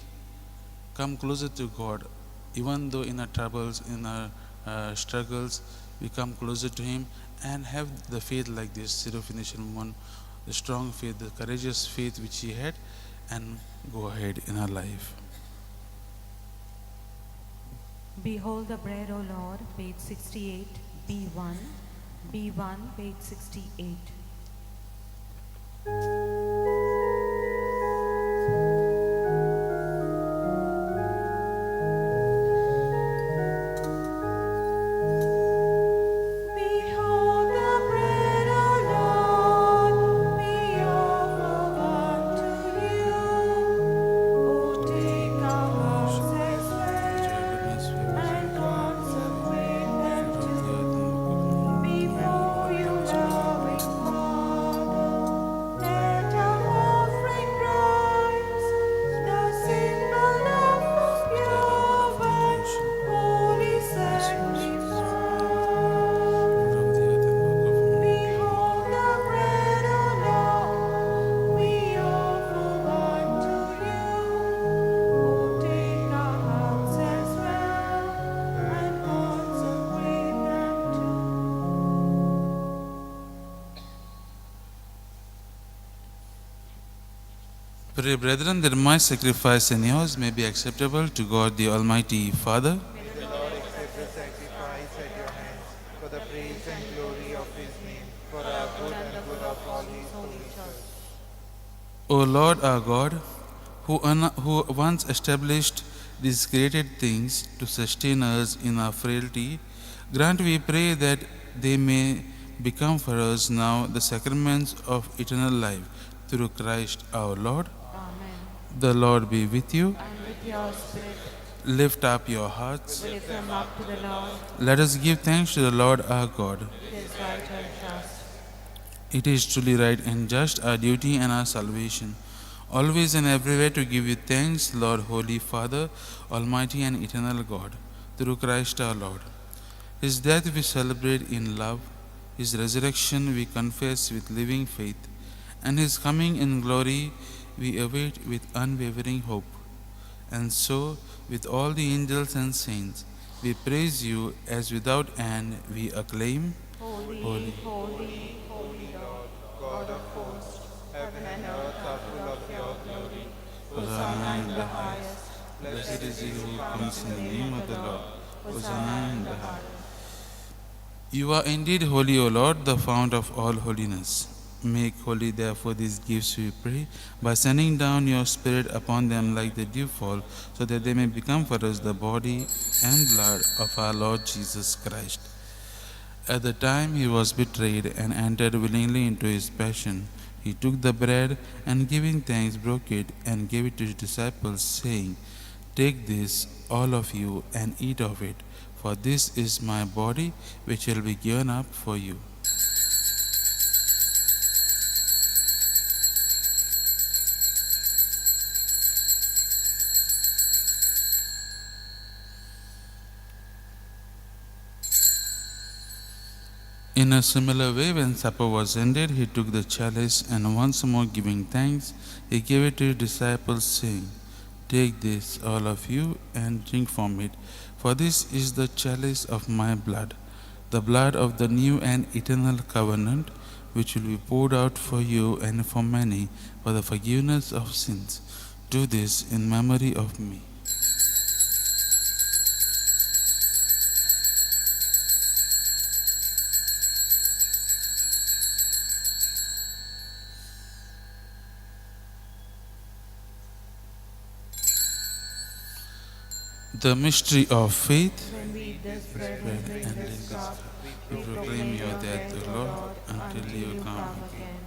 come closer to God, even though in our troubles, in our struggles, we come closer to Him And have the faith like this Syrophoenician woman, the strong faith, the courageous faith which she had, and go ahead in her life. Behold the bread, O Lord, page 68, B1, B1, page 68. Behold the bread, O Lord, we offer unto you. O take our hearts as well, and consecrate them too. Before you, loving Father, let our offering rise, the symbol of pure but holy sacrifice. Behold the bread, O Lord, we offer unto you. O take our hearts as well, and consecrate them too. Pray, brethren, that my sacrifice and yours may be acceptable to God the Almighty Father. May the Lord accept the sacrifice at your hands for the praise and glory of his name, for our good and good of all his holy church. O Lord our God, who once established these created things to sustain us in our frailty, grant, we pray, that they may become for us now the sacraments of eternal life, through Christ our Lord. Amen. The Lord be with you. And with your spirit, Lift up your hearts. we lift them up to the Lord. Let us give thanks to the Lord our God. It is right and just. It is truly right and just, our duty and our salvation, always and everywhere to give you thanks, Lord, Holy Father, Almighty and eternal God, through Christ our Lord. His death we celebrate in love, His resurrection we confess with living faith, and His coming in glory we await with unwavering hope. And so, with all the angels and saints, we praise you as without end we acclaim, Holy, Holy. holy, holy Lord, God of hosts, heaven and earth are full of your glory. Hosanna in the highest. Blessed is he who comes in the name of the Lord. Hosanna in the highest. You are indeed holy, O Lord, the fount of all holiness. Make holy, therefore, these gifts, we pray, by sending down your Spirit upon them like the dewfall, so that they may become for us the body and blood of our Lord Jesus Christ. At the time he was betrayed and entered willingly into his passion, he took the bread and, giving thanks, broke it and gave it to his disciples, saying, Take this, all of you, and eat of it, for this is my body, which will be given up for you. In a similar way, when supper was ended, he took the chalice and once more giving thanks, he gave it to his disciples, saying, Take this, all of you, and drink from it, for this is the chalice of my blood, the blood of the new and eternal covenant, which will be poured out for you and for many for the forgiveness of sins. Do this in memory of me. The mystery of faith. When we eat this bread and drink this cup, We proclaim your death, O Lord, until you come again.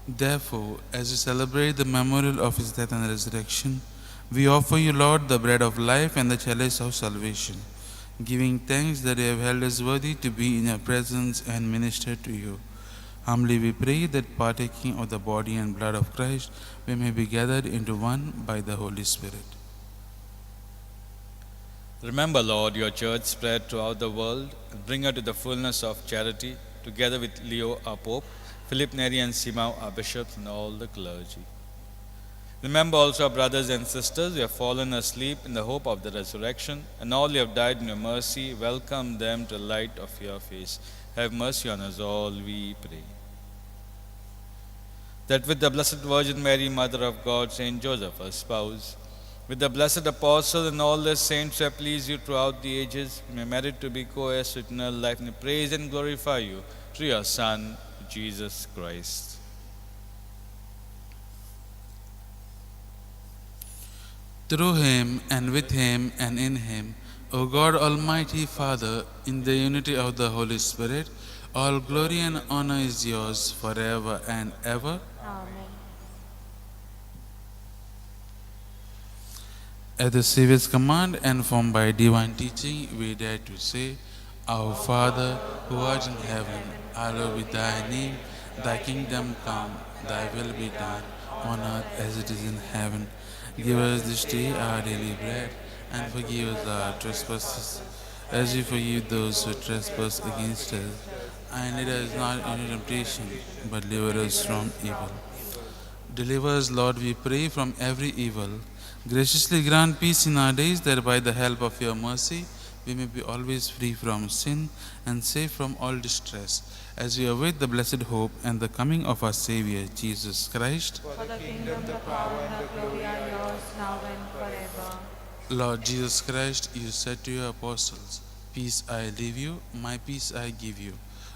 Therefore, as we celebrate the memorial of his death and resurrection, we offer you, Lord, the bread of life and the chalice of salvation, giving thanks that you have held us worthy to be in your presence and minister to you. Humbly we pray that, partaking of the body and blood of Christ, we may be gathered into one by the Holy Spirit. Remember, Lord, your church spread throughout the world, and bring her to the fullness of charity, together with Leo, our Pope, Philip Neri and Simao, our bishops, and all the clergy. Remember also our brothers and sisters who have fallen asleep in the hope of the resurrection, and all who have died in your mercy, welcome them to the light of your face. Have mercy on us all, we pray. That with the Blessed Virgin Mary, Mother of God, Saint Joseph, her spouse, with the blessed apostle and all the saints who have pleased you throughout the ages, we may merit to be co-heirs to eternal life and praise and glorify you through your Son, Jesus Christ. Through him, and with him, and in him, O God, Almighty Father, in the unity of the Holy Spirit, all glory and honor is yours forever and ever. Amen. At the Savior's command and formed by divine teaching, we dare to say, Our Father, who art in heaven, hallowed be thy name. Thy kingdom come, thy will be done, on earth as it is in heaven. Give us this day our daily bread, and forgive us our trespasses, as we forgive those who trespass against us. And lead us not into temptation, but deliver us from evil. Deliver us, Lord, we pray, from every evil. Graciously grant peace in our days, that by the help of your mercy we may be always free from sin and safe from all distress, as we await the blessed hope and the coming of our Savior, Jesus Christ. For the kingdom, the power, and the glory are yours, now and forever. Lord Jesus Christ, you said to your apostles, Peace I leave you, my peace I give you.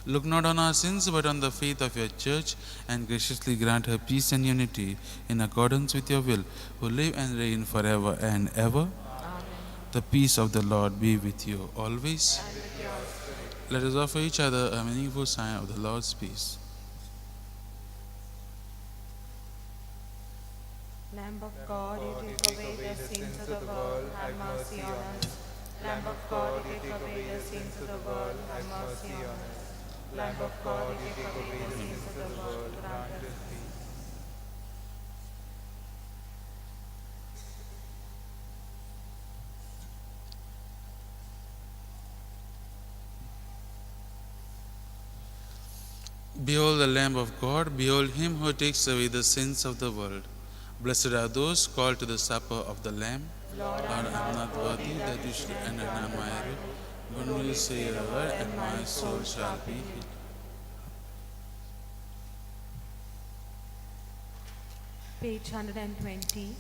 Look not on our sins, but on the faith of your church, and graciously grant her peace and unity in accordance with your will, who live and reign forever and ever. Amen. The peace of the Lord be with you always. And with your spirit. Let us offer each other a meaningful sign of the Lord's peace. Lamb of God, you take away the sins of the world, have mercy on us. Lamb of God, you take away the sins of the world, have mercy on us. Lamb of God, you take away the sins of the world, grant us peace. Behold the Lamb of God, behold him who takes away the sins of the world. Blessed are those called to the supper of the Lamb. Lord, I am not worthy that you should enter under my roof, but only say a word, and my soul shall be healed. Page 120.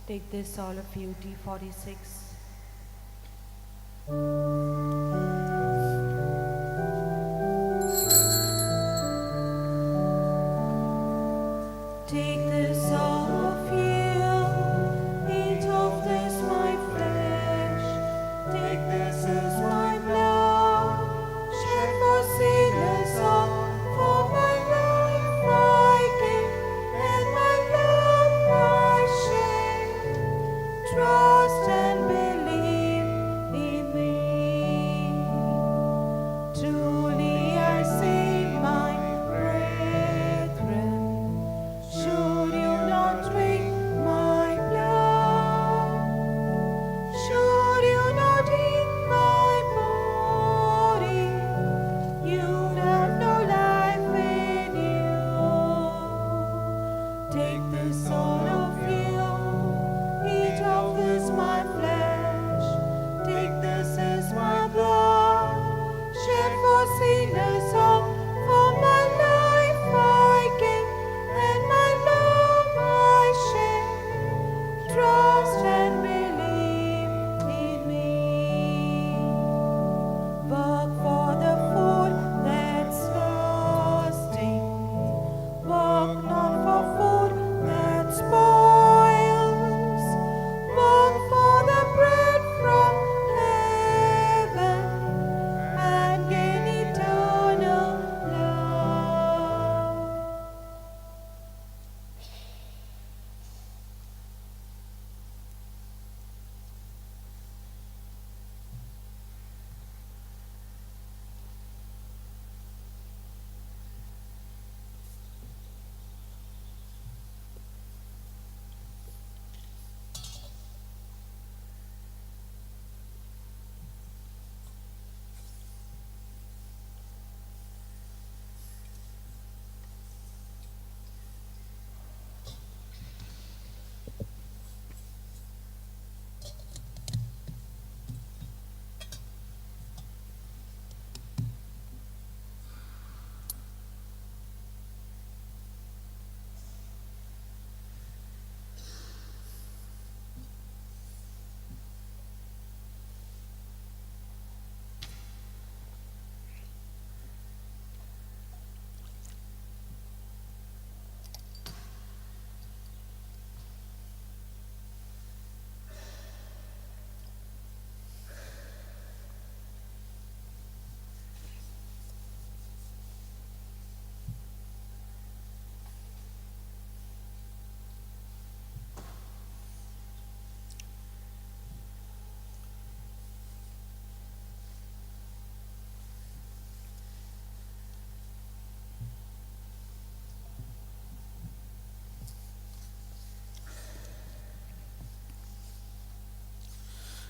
Take this, all of you, D46. Take this, all of you, eat of this my flesh. Take this as my blood, shed for sinners all. For my life I give, and my love I share. Trust and believe in me. Truly I say, my brethren, surely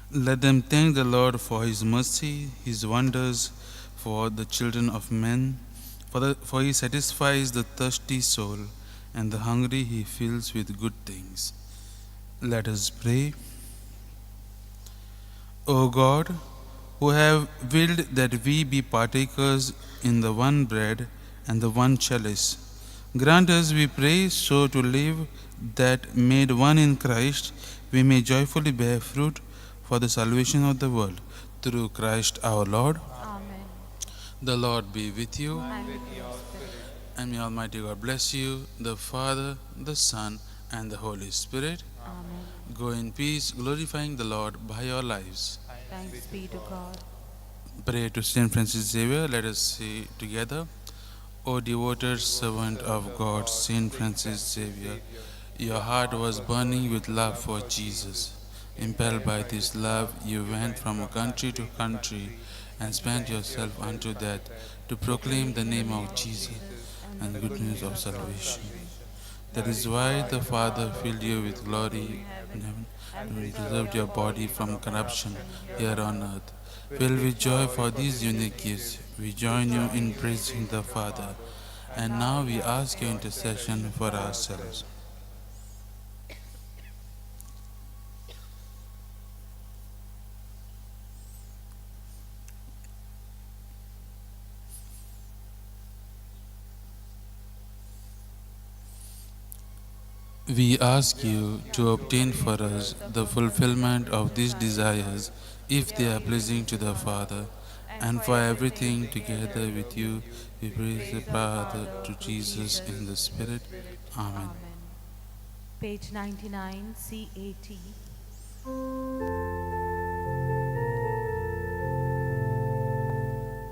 Let them thank the Lord for his mercy, his wonders for the children of men. For he satisfies the thirsty soul, and the hungry he fills with good things. Let us pray. O God, who have willed that we be partakers in the one bread and the one chalice, grant us, we pray, so to live that, made one in Christ, we may joyfully bear fruit for the salvation of the world. Through Christ our Lord. Amen. The Lord be with you. And with your spirit. And may Almighty God bless you, the Father, the Son, and the Holy Spirit. Amen. Go in peace, glorifying the Lord by your lives. Thanks be to God. Pray to Saint Francis Xavier. Let us say together. O devoted servant of God, Saint Francis Xavier, your heart was burning with love for Jesus. Impelled by this love, you went from country to country and spent yourself unto death to proclaim the name of Jesus and the good news of salvation. That is why the Father filled you with glory in heaven and preserved your body from corruption here on earth. Filled with joy for these unique gifts, we join you in praising the Father. And now we ask your intercession for ourselves. We ask you to obtain for us the fulfillment of these desires, if they are pleasing to the Father, and for everything together with you, we praise the Father to Jesus in the Spirit. Amen. Page 99, CAT.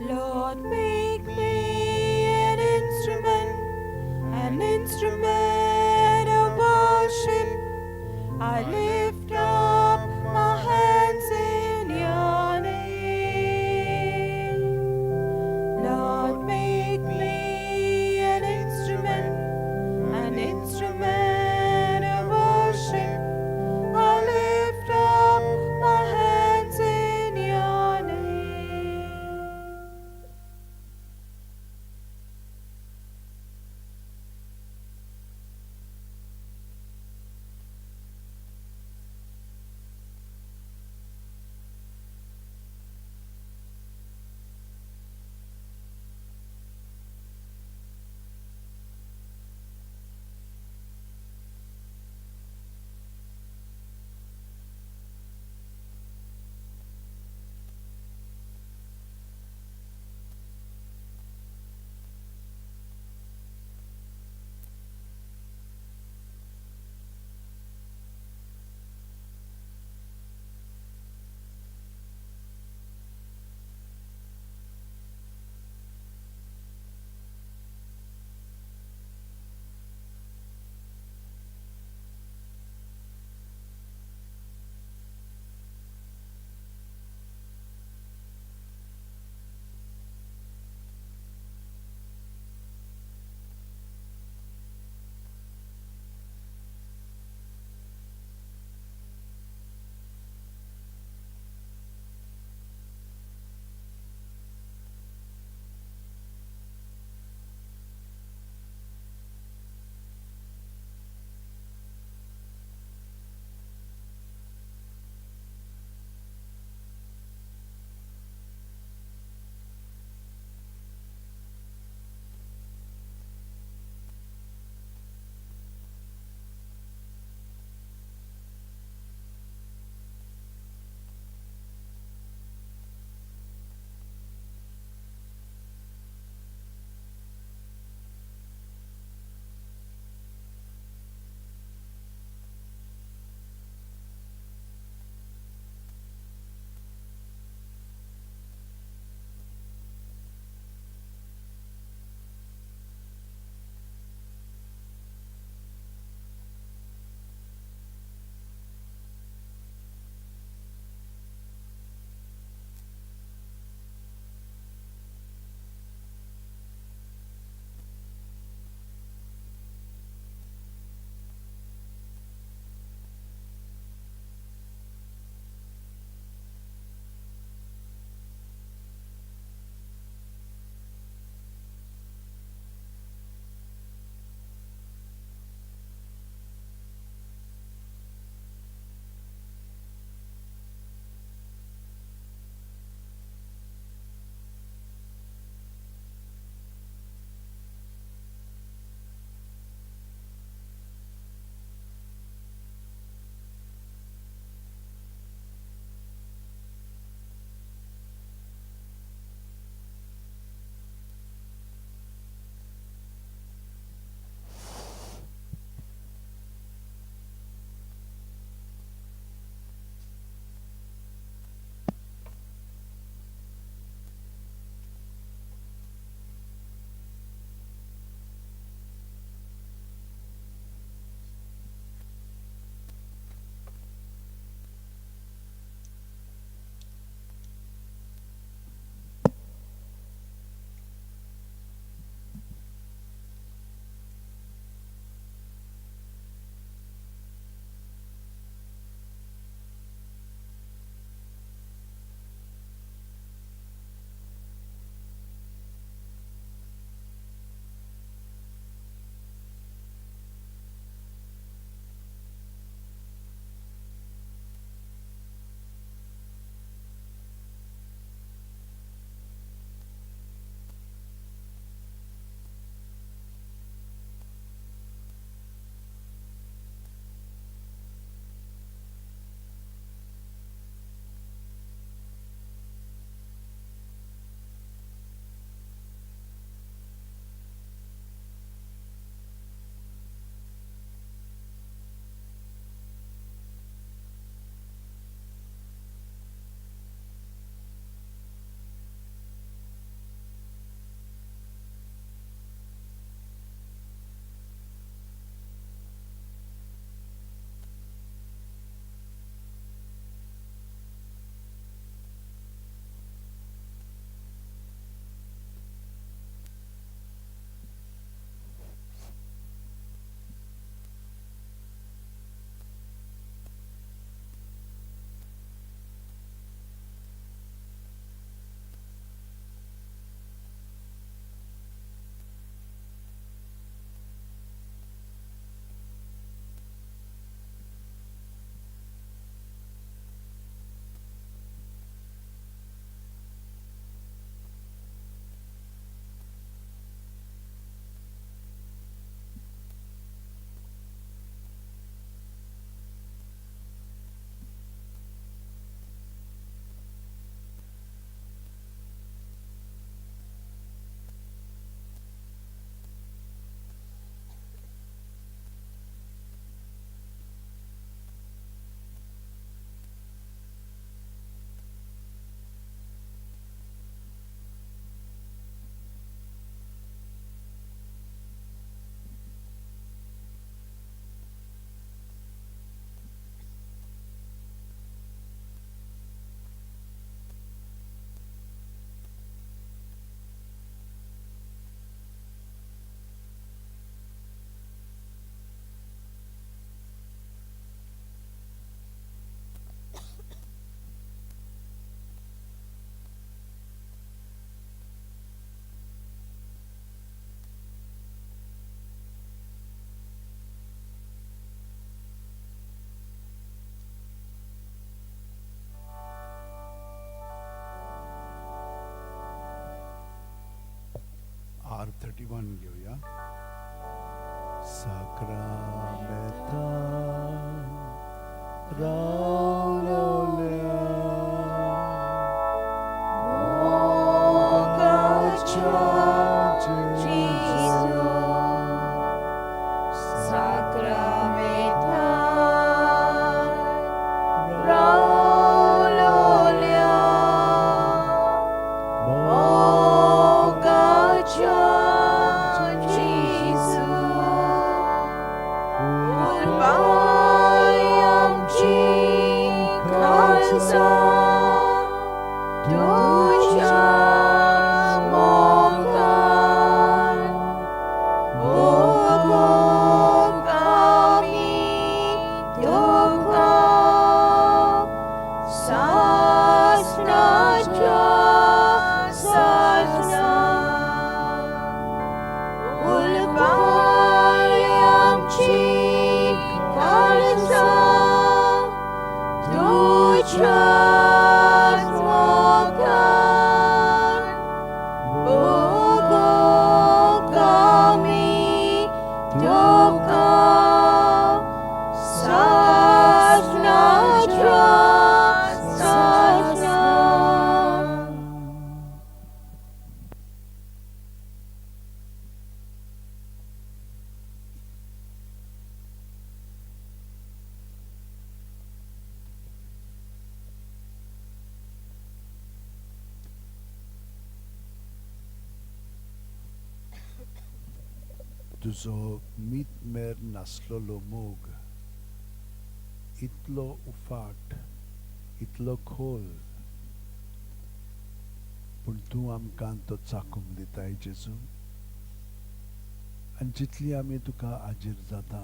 Lord, make me an instrument of worship. I lift up my hands in your name. Lord, make me an instrument of worship. I lift up my hands in your name. 31 घेवया. साक्रामेंतान रावलोल्या मोगाच्या जेजू साक्रामेंतान रावलोल्या मोगाच्या जेजू उलपाय आमची काळजां तुज्या मोगान भोगूंक आमी तुका सासणाच्या सासणा उलपाय आमची काळजां तुज्याच मोगान भोगूंक आमी तुका सासणाच्या सासणा. तुजो मीत मेर नासलेलो मोग इतलो उफाट, इतलो खोल, पूण तूं आमकां तो चाकूंक दिताय जेजू. आनी जितली आमी तुका आजीर जाता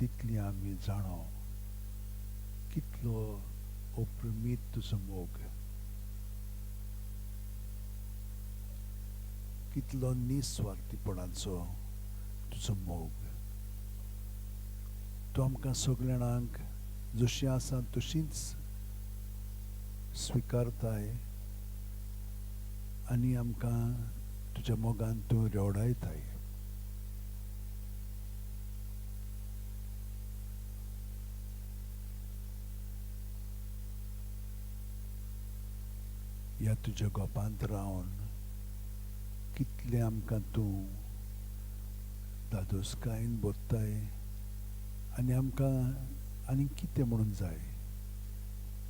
तितली आमी जाणो कितलो अप्रमीत तुजो मोग, कितलो निस्वार्थीपणाचो तुजो मोग. तूं आमकां सगळ्यांक जशीं आसा तशींच स्विकारताय आनी आमकां तुज्या मोगान तूं रेवडायताय. ह्या तुज्या गोपांत रावन कितलें आमकां तूं दादोसकायेन बोत्ताय आनी आमकां आनी कितें म्हणून जाय.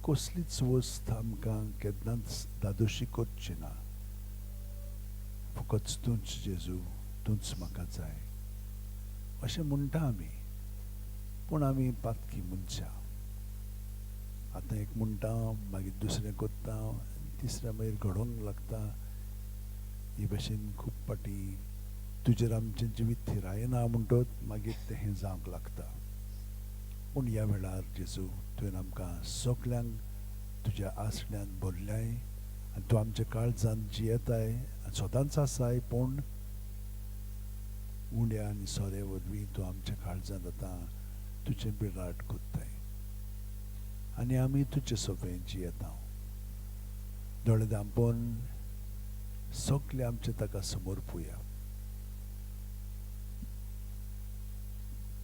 कसलीच वस्त आमकां केन्नाच दादोशी करची ना. फकत तूंच जेजू, तूंच म्हाका जाय अशें म्हणटा आमी. पूण आमी पातकी मनशां. आतां एक म्हणटा, मागीर दुसरें करता, तिसरें मागीर घडोवंक लागता. हे भशेन खूब फावटी तुजेर आमचें जिवीत थिरायना म्हणटत मागीर तें हें जावंक लागता. पूण ह्या वेळार जेजू तुवें आमकां सगल्यांक तुज्या आसण्यान भरल्याय आनी तूं आमच्या काळजान जियेताय आनी सदांच आसाय. पूण उण्या आनी सोरे वरवीं तूं आमच्या काळजांत आतां तुजें बिराट कोत्ताय आनी आमी तुजे सोबें जियेता. दोळे धांपून सगळे आमचे ताका समर्पुया.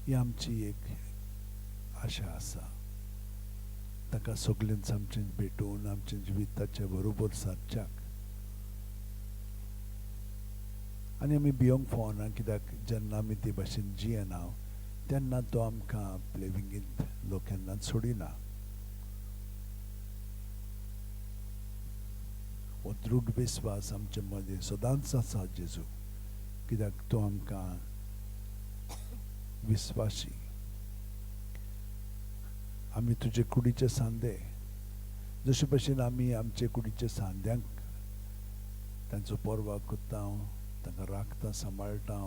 ही आमची एक आशा आसा. ताका सगळ्यांच आमचें भेटून आमचें जिवीत ताचे बरोबर सारच्याक. आनी आमी भियोंक फावना, कित्याक जेन्ना आमी ते भाशेन जियेना तेन्ना तो आमकां आपले विंगेंत लोक केन्नाच सोडिना. हो दृढ विस्वास आमचे मदीं सदांच आसा जेजू, कित्याक तो आमकां विस्वाशी. आमी तुजे कुडीचे सांदे, जशे भशेन आमी आमचे कुडीचे सांद्यांक तांचो पर्वा करता, तांकां राखता, सांबाळटा,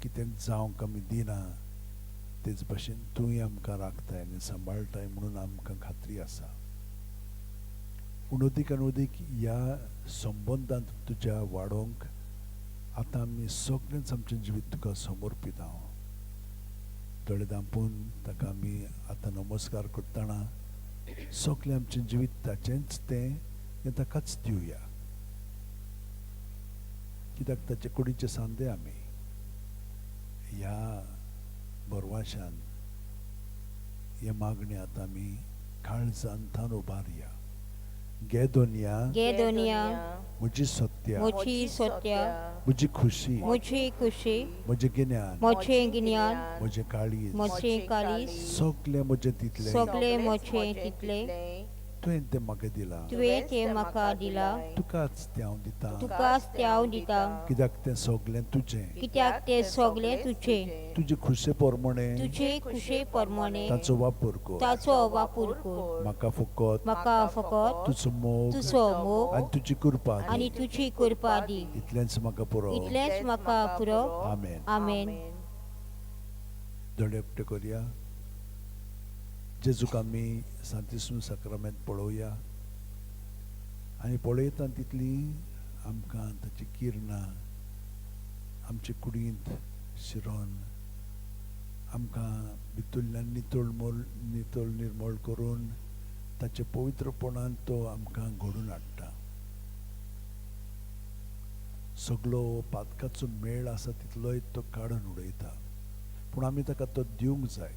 कितें जावंक आमी दिना, तेच भशेन तूंय आमकां राखताय आनी सांबाळटाय म्हणून आमकां खात्री आसा. पूण अदीक आनी अदीक ह्या संबंदांत तुज्या वाडोवंक आतां आमी सगळेंच आमचें जिवीत तुका समर्पिता. दोळे धांपून ताका आमी आतां नमस्कार करतना सगळें आमचें जिवीत ताचेंच तें हें ताकाच दिवया. कित्याक ताचे कुडीचे सांदे आमी ह्या बरवाशान हे मागणी आतां आमी काळजान थावन उबारया. गे दोनया, गे दोनया, म्हजी सत्या, म्हजी सत्या, म्हजी खुशी, म्हजी खुशी, म्हजें गिन्यान, म्हजें गिन्यान, म्हजें काळीज, म्हजें काळीज, सगलें म्हजें तितलें, सगलें म्हजें तितलें तुवें तें म्हाका दिलां, तुवें तें म्हाका दिलां, तुकाच तें हांव दितां, तुकाच तें हांव दितां, कित्याक तें सगलें तुजें, कित्याक तें सगलें तुजें, तुजे खुशे प्रमाणे, तुजे खुशे प्रमाणे ताचो वापर कर, ताचो वापर कर, म्हाका फकत, म्हाका फकत तुजो मोग, तुजो मोग आनी तुजी कृपा दी, आनी तुजी कृपा दी, इतलेंच म्हाका पुरो, इतलेंच म्हाका पुरो. आमेन. आमेन. दोळे एकटे करया. जेजूक आमी सांतिस्म साक्रामेंत पळोवया आनी पळयता तितली आमकां ताची किरणां आमचे कुडींत शिरोन आमकां भितरल्यान नितळ नितळ निर्मळ करून ताचे पवित्रपणान तो आमकां घडून हाडटा. सगलो पातकाचो मेळ आसा तितलोय तो काडून उडयता, पूण आमी ताका तो दिवंक जाय,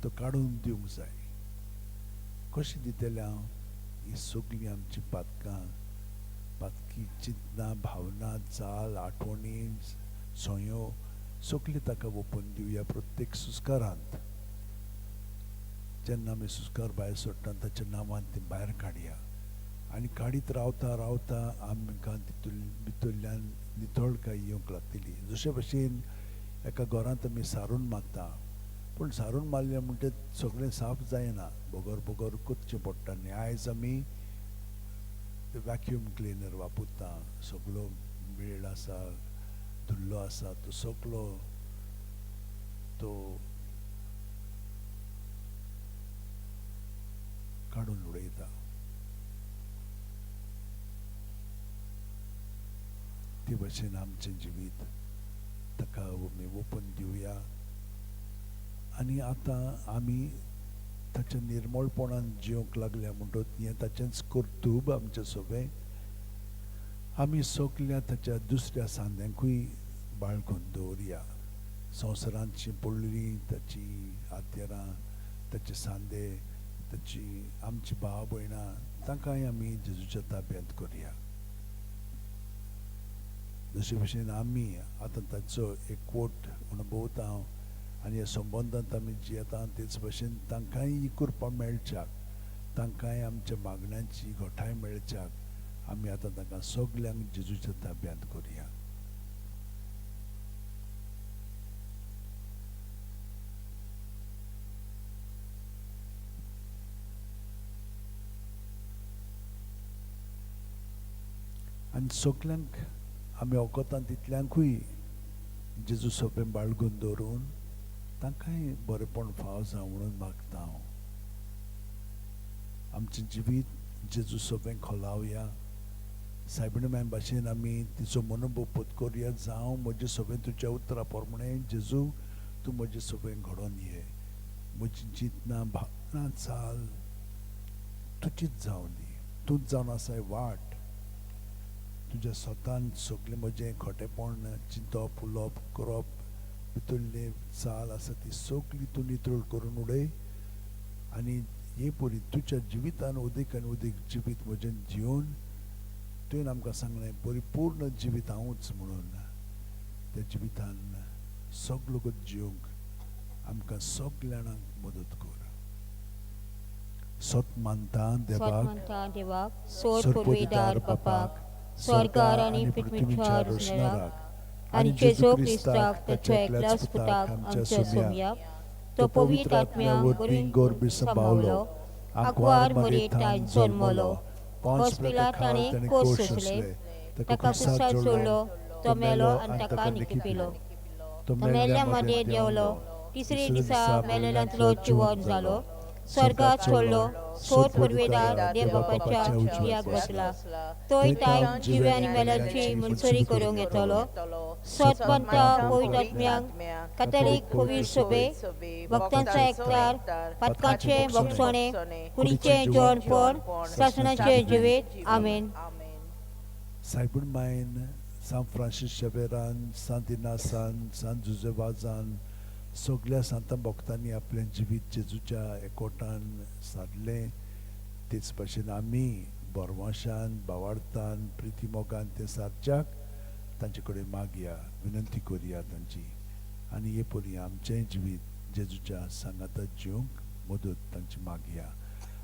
तो काडून दिवंक जाय. कशें दितलें हांव? ही सगळीं आमची पातकां, पातकी चिंतनां, भावना, चाल, आठवणी, संयो सगळीं ताका ओपून दिवया प्रत्येक सुस्कारांत. जेन्ना आमी सुस्कार भायर सोडटा ताच्या नांवान ती भायर काडया आनी काडीत रावता रावता आमकां तितून भितरल्यान नितळकाय येवंक लागतली. जशे भशेन एका घरांत आमी सारून मारता, पूण सारून मारलें म्हणटकीर सगळें साफ जायना, बगर बगर करचें पडटा. आनी आयज आमी वॅक्यूम क्लिनर वापरता, सगळो मेळ आसा, धुल्लो आसा तो सगळो तो काडून उडयता. ते भशेन आमचें जिवीत ताका आमी ओपन दिवया आनी आतां आमी ताच्या निर्मळपणान जिवंक लागल्या म्हणटकच हें ताचेंच कर्तुब आमचें सगळें. आमी सगल्या ताच्या दुसऱ्या सांद्यांकूय बाळगून दवरया. संवसारांत पडली ताची हत्यारां, ताचे सांदे, ताची आमची भाव भयणां तांकांय आमी जेजूच्या ताब्यांत करया. जशे भशेन आमी आतां ताचो एकवट अणभवता आनी ह्या संबंदांत आमी जियेता तेच भशेन तांकांय ही कृपा मेळच्याक, तांकांय आमच्या मागण्यांची घटाय मेळच्याक आमी आतां तांकां सगल्यांक जेजूच्या ताब्यांत करया. आनी सगल्यांक आमी वखदान तितल्यांकूय जेजू सोंपें बाळगून दवरून तांकांय बरेपण फाव जावं म्हणून मागता हांव. आमचें जिवीत जेजू सोंपें खोलावया. सायबिणी माय भाशेन आमी तिचो मनोभव पत्करुया. जावं म्हजें सोंपें तुज्या उतरा प्रमाणें जेजू तूं म्हजें सोंपें घडोवन ये, म्हजी चिंतनां भावना चाल तुजीच जावं दी, तूंच जावन आसाय वाट. तुज्या स्वतान सगळें म्हजें खोटेपण चिंतप, उलोवप, करप, भितरली चाल आसा ती सगळी तूं नितळ करून उडय आनी हे परी तुज्या जिवितान उदीक आनी उदीक जिवीत म्हजें जिवन तुवें आमकां सांगलें परिपूर्ण जिवीत हांवूच म्हणून त्या जिवितान सगलो जिवंक आमकां सगळ्यांक मदत कर. सत मानता देवाक, सोर पुर्वेदार बापाक, स्वर्गार आनी पृथ्वीच्या रोशणाराक आनी जेजू क्रिस्ताक ताच्या एकल्याच पुताक आमच्या सोमयाक, तो पवित्र आत्म्या वरवीं गर्भ सांबाळलो, आंकवार मरियेंत जल्मलो, पोन्स पिलात ताणें कोस सोंसले, ताका क्रुसार चडलो, तो मेलो आनी ताका निखिपिलो, तो मेल्ल्या मदें देंवलो, तिसरे दिसा मेलेल्यांतलो जिवन जालो, स्वर्गात चडलो, सोर पुर्वेदार देव बापाच्या उजव्याक बसला, तोय ताय जिव्या आनी मेल्यांची मुनसरी करूंक येतलो. सत मानता पवित्र आत्म्याक, कातोलीक पवित्र सभे, भक्तांचा एकचार, पातकांचें भोगसणें, कुडीचें जेवणपण, सासणाचें जिवीत. आमेन. सायबीण मायन सान फ्रांसीस शेवेरान, सांत इनासान, सांत जुजेवाजान, सगल्या सांतां भक्तांनी आपलें जिवीत जेजूच्या एकवटान सारलें. तेच भाशेन आमी बरवाशान, भावार्थान, प्रिती मोगान तें सारच्याक तांचे कडेन मागया, विनंती करुया तांची आनी हे परी आमचें जिवीत जेजूच्या सांगाता जिवंक मदत तांची मागया.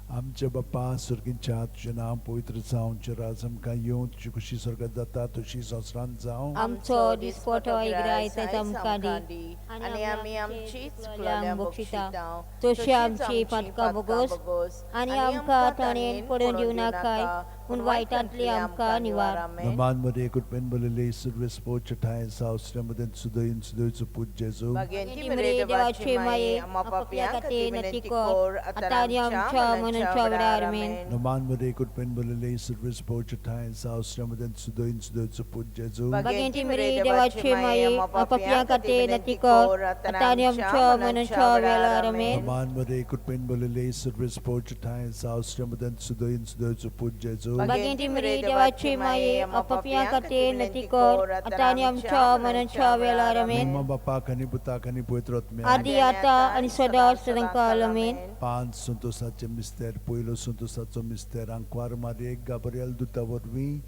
आमच्या बापा स्वर्गींच्या, तुजें नांव पवित्र जावं, तुजें राज आमकां येवं, तुजी खुशी स्वर्गात जाता तशी संवसारांत जावं. आमचो दिसपटो इग्रायत आमकां दी आनी आमी आमची चुकलोल्यांक बक्षिता बक्षिता तशी आमची पातकां भोगोस आनी आमकां ताणें पडून दिवं नाकाय, पूण वायटांतली आमकां निवार. नमान मरे कृपेन भरलेले, सर्वेस्पोर चठाय सावसऱ्यामध्ये सुदयन सुदयचो पूत जेजू. भगेंती मरे देवाचे माये, आमा पापयां खातीर विनंती कर आतां आनी आमच्या मरणाच्या वेळार. आमेन. नमान मरे कृपेन भरलेले, सर्वेस्पोर चठाय सावसऱ्यामध्ये सुदयन सुदयचो पूत जेजू. भगेंती मरे देवाचे माये, आमा पापयां खातीर विनंती कर आतां आनी आमच्या मरणाच्या वेळार. आमेन. नमान मरे कृपेन भरलेले, सर्वेस्पोर चठाय सावसऱ्यामध्ये सुदयन सुदयचो पूत जेजू. भगेंती मरे देवाचे माये, आमा पापयां खातीर विनंती कर आतां आनी आमच्या मरणाच्या वेळार. आमेन. महिमा बापाक आनी पुताक आनी पवित्र आत्म्याक, आदी आतां आनी सदां सदांकाळ. आमेन. 5 संतोसाचे मिस्तेर. पयलो संतोसाचो मिस्तेर, आंकवार मारयेक गाब्रियल दुता वरवीं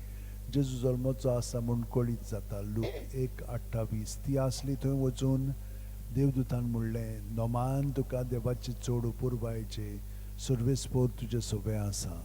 जेजू जल्मचो आसा म्हूण कळीत जाता. लूक 1:28. ती आसली थंय वचून देवदूतान म्हणलें, नोमान तुका देवाचे चड उपुरबायचे, सर्वेस्पोर तुजें सोबें आसा.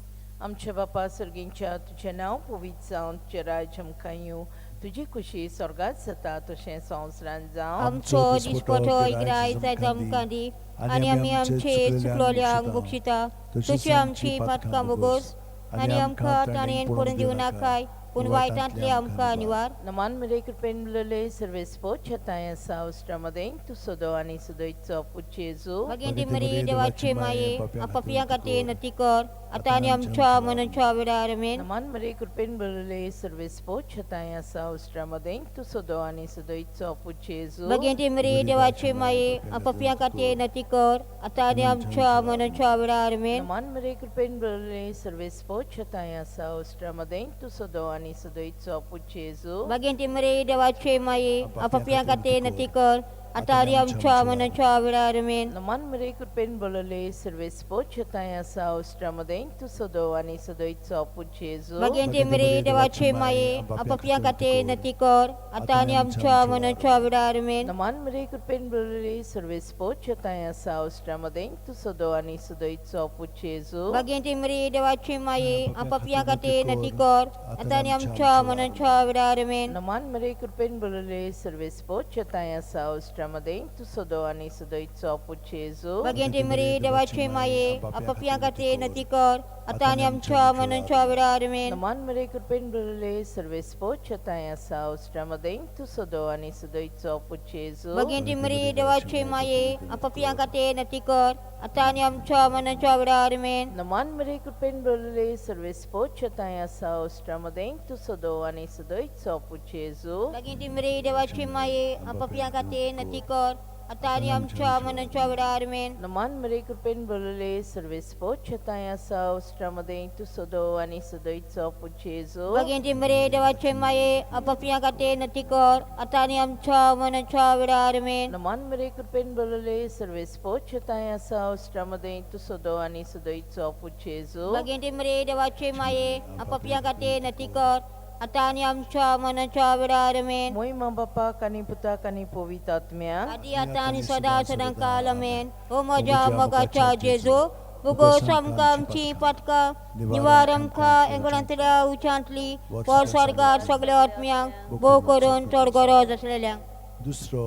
आमच्या बापा सर्गींच्या, तुजें नांव पवित्र जावन, तुजें राज्य आमकां येवं, तुजी खुशी स्वर्गात जाता तशें संवसारांत जावं. आमचो दिसपटो इग्रायत आमकां दी आनी आमी आमचे चुकलोल्यांक बक्षिता तशी आमची पातकां भोगोस आनी आमकां ताणें पडून दिवं नाकाय, पूण वायटांतली आमकां निवार. नमान मरे कृपेन भरलेले, सर्वेस्पोर छताय आसा उश्टामध्ये तूं सदो आनी सदयचो पूत जेजू. भगेंती मरे देवाचे माये, पापयां खातीर विनंती कर आतां आनी आमच्या मरणाच्या वेळार. आमेन. नमान मरे कृपेन भरलेले, सर्वेस्पोर छताय आसा उश्टामध्ये तूं सदो आनी सदयचो पूत जेजू. भगेंती मरे देवाचे माये, पापयां खातीर विनंती कर आतां आनी आमच्या मरणाच्या वेळार. आमेन. नमान मरे कृपेन भरलेले, सर्वेस्पोर छताय आसा उश्टामध्ये तूं सदो आनी सदयचो पूत जेजू. भगेंती मरे देवाचे माये, पापयां खातीर विनंती कर आतां आनी आमच्या मरणाच्या वेळार. आमेन. नमान मरे कृपेन भरलेले, सर्वेस्पोर छताय आसा उश्टामध्ये तूं सदो आनी सदयचो पूत जेजू. भगेंती मरे देवाचे माये, पापयां खातीर विनंती कर आतां आनी आमच्या मरणाच्या वेळार. आमेन. नमान मरे कृपेन भरलेले, सर्वेस्पोर छताय आसा उश्टामध्ये तूं सदो आनी सदयचो पूत जेजू. भगेंती मरे देवाचे माये, पापयां खातीर विनंती कर आतां आनी आमच्या मरणाच्या वेळार. आमेन. नमान मरे कृपेन भरलेले, सर्वेस्पोर छताय आसा उश्टामध्ये तूं सदो आनी सदयचो पूत जेजू. भगेंती मरे देवाचे माये, पापयां खातीर विनंती कर आतां आनी आमच्या मरणाच्या वेळार. आमेन. नमान मरे कृपेन भरलेले, सर्वेस्पोर छताय आसा उश्टामध्ये तूं सदो आनी सदयचो पूत जेजू. भगेंती मरे देवाचे माये, पापयां खातीर विनंती कर आतां आनी आमच्या मरणाच्या वेळार. आमेन. नमान मरे कृपेन भरलेले, सर्वेस्पोर छताय आसा उश्टामध्ये तूं सदो आनी सदयचो पूत जेजू. भगेंती मरे देवाचे माये, पापयां खातीर विनंती कर आतां आनी आमच्या मरणाच्या वेळार. आमेन. नमान मरे कृपेन भरलेले, सर्वेस्पोर छताय आसा उश्टामध्ये तूं सदो आनी सदयचो पूत जेजू. भगेंती मरे देवाचे माये, पापयां खातीर विनंती कर आतां आनी आमच्या मरणाच्या वेळार. आमेन. नमान मरे कृपेन भरलेले, सर्वेस्पोर छताय आसा उश्टामध्ये तूं सदो आनी सदयचो पूत जेजू. भगेंती मरे देवाचे माये, पापयां खातीर विनंती कर आतां आनी आमच्या मरणाच्या वेळार. आमेन. मोहिमा बापाक आनी पुताक आनी पवित्र आत्म्याक, आदी आतां आनी सदां सदां काल. आमेन. ओ म्हज्या मोगाच्या जेजू, भोगोस आमकां आमची पातकां, निवार आमकां एंगणांतल्या उच्चांतली, पर स्वर्गार सगळ्या आत्म्यांक, भोव करून चड गरज आसलेल्यांक. दुसरो